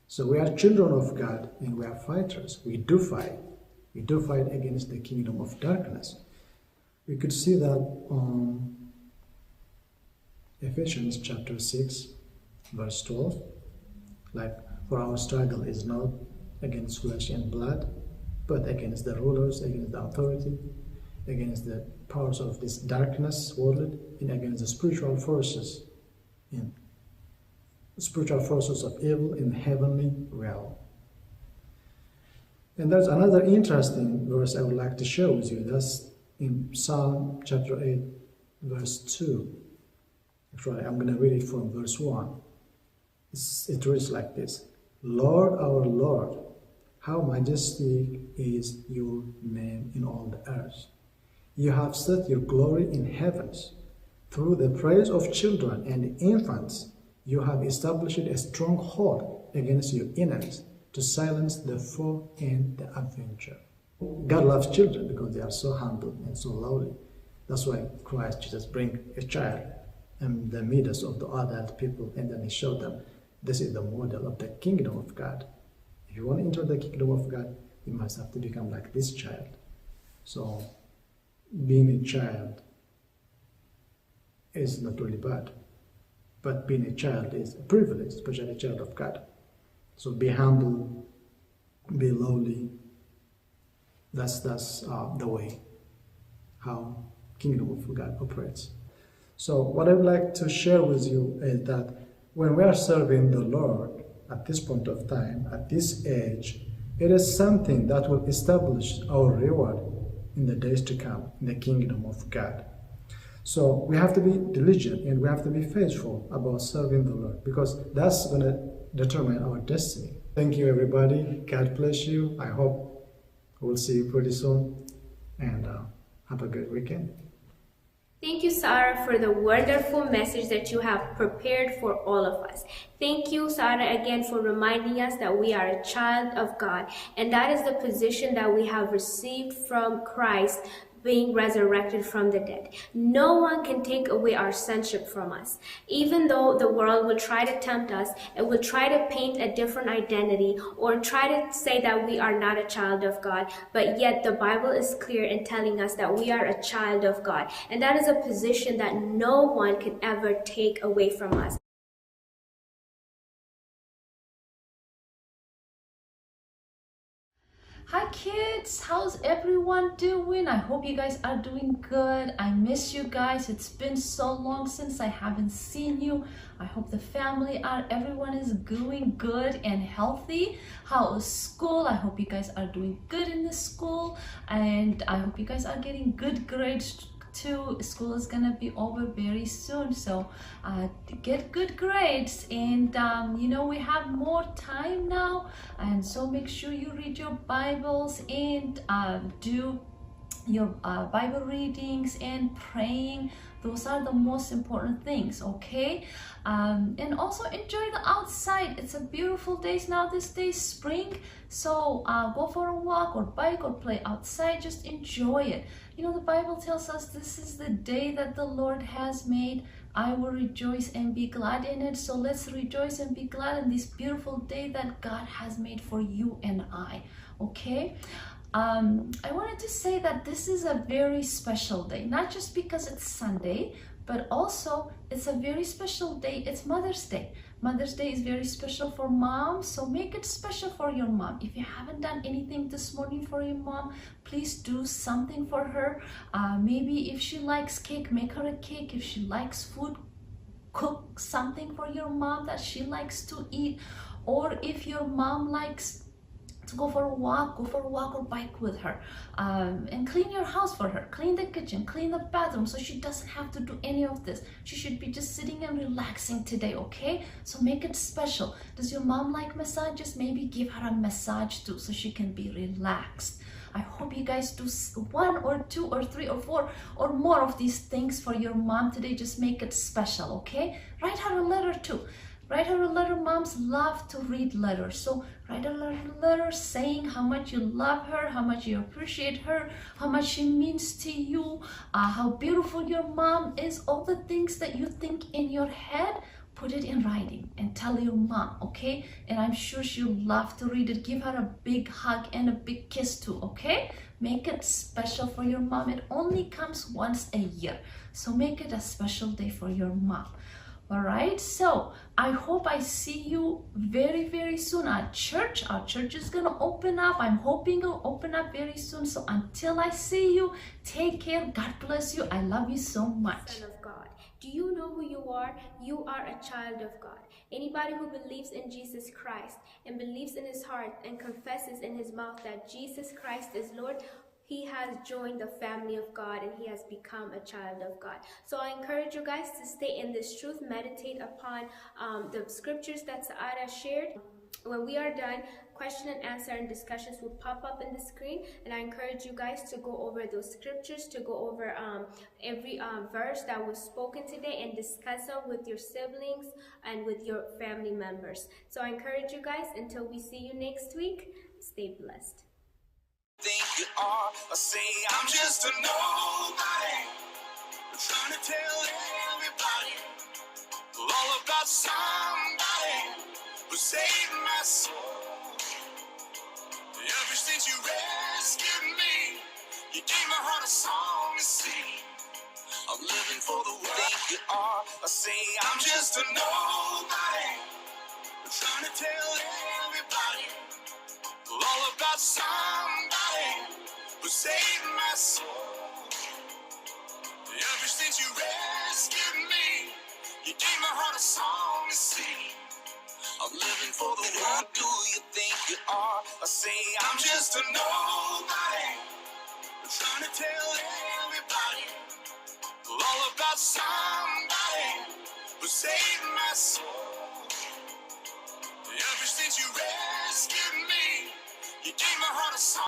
So we are children of God, and we are fighters. We do fight. We do fight against the kingdom of darkness. We could see that on Ephesians chapter six, verse twelve. Like, "For our struggle is not against flesh and blood, but against the rulers, against the authority, against the powers of this darkness world, and against the spiritual forces in spiritual forces of evil in heavenly realm." And there's another interesting verse I would like to share with you. That's in Psalm chapter eight, verse two. Actually, I'm going to read it from verse one. It's, it reads like this: "Lord, our Lord, how majestic is your name in all the earth. You have set your glory in heavens. Through the praise of children and infants, you have established a stronghold against your enemies to silence the foe and the avenger." God loves children because they are so humble and so lowly. That's why Christ Jesus bring a child in the midst of the adult people, and then he showed them, "This is the model of the kingdom of God. If you want to enter the kingdom of God, you must have to become like this child." So being a child is not really bad, but being a child is a privilege, especially a child of God. So be humble, be lowly. That's, that's uh, the way how kingdom of God operates. So what I would like to share with you is that when we are serving the Lord at this point of time, at this age, it is something that will establish our reward in the days to come in the kingdom of God. So we have to be diligent and we have to be faithful about serving the Lord, because that's going to determine our destiny. Thank you, everybody. God bless you. I hope we'll see you pretty soon. And uh, have a good weekend. Thank you, Sarah, for the wonderful message that you have prepared for all of us. Thank you, Sarah, again for reminding us that we are a child of God, and that is the position that we have received from Christ being resurrected from the dead. No one can take away our sonship from us. Even though the world will try to tempt us and will try to paint a different identity or try to say that we are not a child of God, but yet the Bible is clear in telling us that we are a child of God. And that is a position that no one can ever take away from us. Hi kids, how's everyone doing? I hope you guys are doing good. I miss you guys. It's been so long since I haven't seen you. I hope the family are everyone is doing good and healthy. How is school? I hope you guys are doing good in the school, and I hope you guys are getting good grades too. School is gonna be over very soon, so uh, get good grades. And um, you know, we have more time now, and so make sure you read your Bibles and uh, do your uh, Bible readings and praying. Those are the most important things, okay? Um, and also enjoy the outside. It's a beautiful day now. This day, spring. So uh, go for a walk or bike or play outside. Just enjoy it. You know, the Bible tells us this is the day that the Lord has made. I will rejoice and be glad in it. So let's rejoice and be glad in this beautiful day that God has made for you and I. Okay? Um, I wanted to say that this is a very special day, not just because it's Sunday, but also it's a very special day. It's Mother's Day. Mother's Day is very special for moms, so make it special for your mom. If you haven't done anything this morning for your mom, please do something for her. Uh, maybe if she likes cake, make her a cake. If she likes food, cook something for your mom that she likes to eat. Or if your mom likes to go for a walk, go for a walk or bike with her, um, and clean your house for her. Clean the kitchen, clean the bathroom, so she doesn't have to do any of this. She should be just sitting and relaxing today, okay? So make it special. Does your mom like massages? Maybe give her a massage too, so she can be relaxed. I hope you guys do s- one or two or three or four or more of these things for your mom today. Just make it special, okay? Write her a letter too. Write her a letter. Moms love to read letters. So write a letter, letter saying how much you love her, how much you appreciate her, how much she means to you, uh, how beautiful your mom is, all the things that you think in your head, put it in writing and tell your mom, okay? And I'm sure she'll love to read it. Give her a big hug and a big kiss too, okay? Make it special for your mom. It only comes once a year. So make it a special day for your mom. All right? So I hope I see you very, very soon at church. Our church is going to open up. I'm hoping it'll open up very soon. So until I see you, take care. God bless you. I love you so much. Son of God. Do you know who you are? You are a child of God. Anybody who believes in Jesus Christ and believes in his heart and confesses in his mouth that Jesus Christ is Lord, he has joined the family of God and he has become a child of God. So I encourage you guys to stay in this truth, meditate upon um, the scriptures that Saada shared. When we are done, question and answer and discussions will pop up in the screen, and I encourage you guys to go over those scriptures, to go over um, every um, verse that was spoken today and discuss them with your siblings and with your family members. So I encourage you guys, until we see you next week, stay blessed. Think you are. I say I'm just a nobody. I'm trying to tell everybody all about somebody who saved my soul. Ever since you rescued me, you gave my heart a song to sing. I'm living for the world. Think you are. I say I'm just a nobody. I'm trying to tell everybody all about somebody who saved my soul. Ever since you rescued me, you gave my heart a song to sing. I'm living for the world. Who do you think you are? I say I'm just a nobody. I'm trying to tell everybody all about somebody who saved my soul. Ever since you rescued me, you gave my heart a song.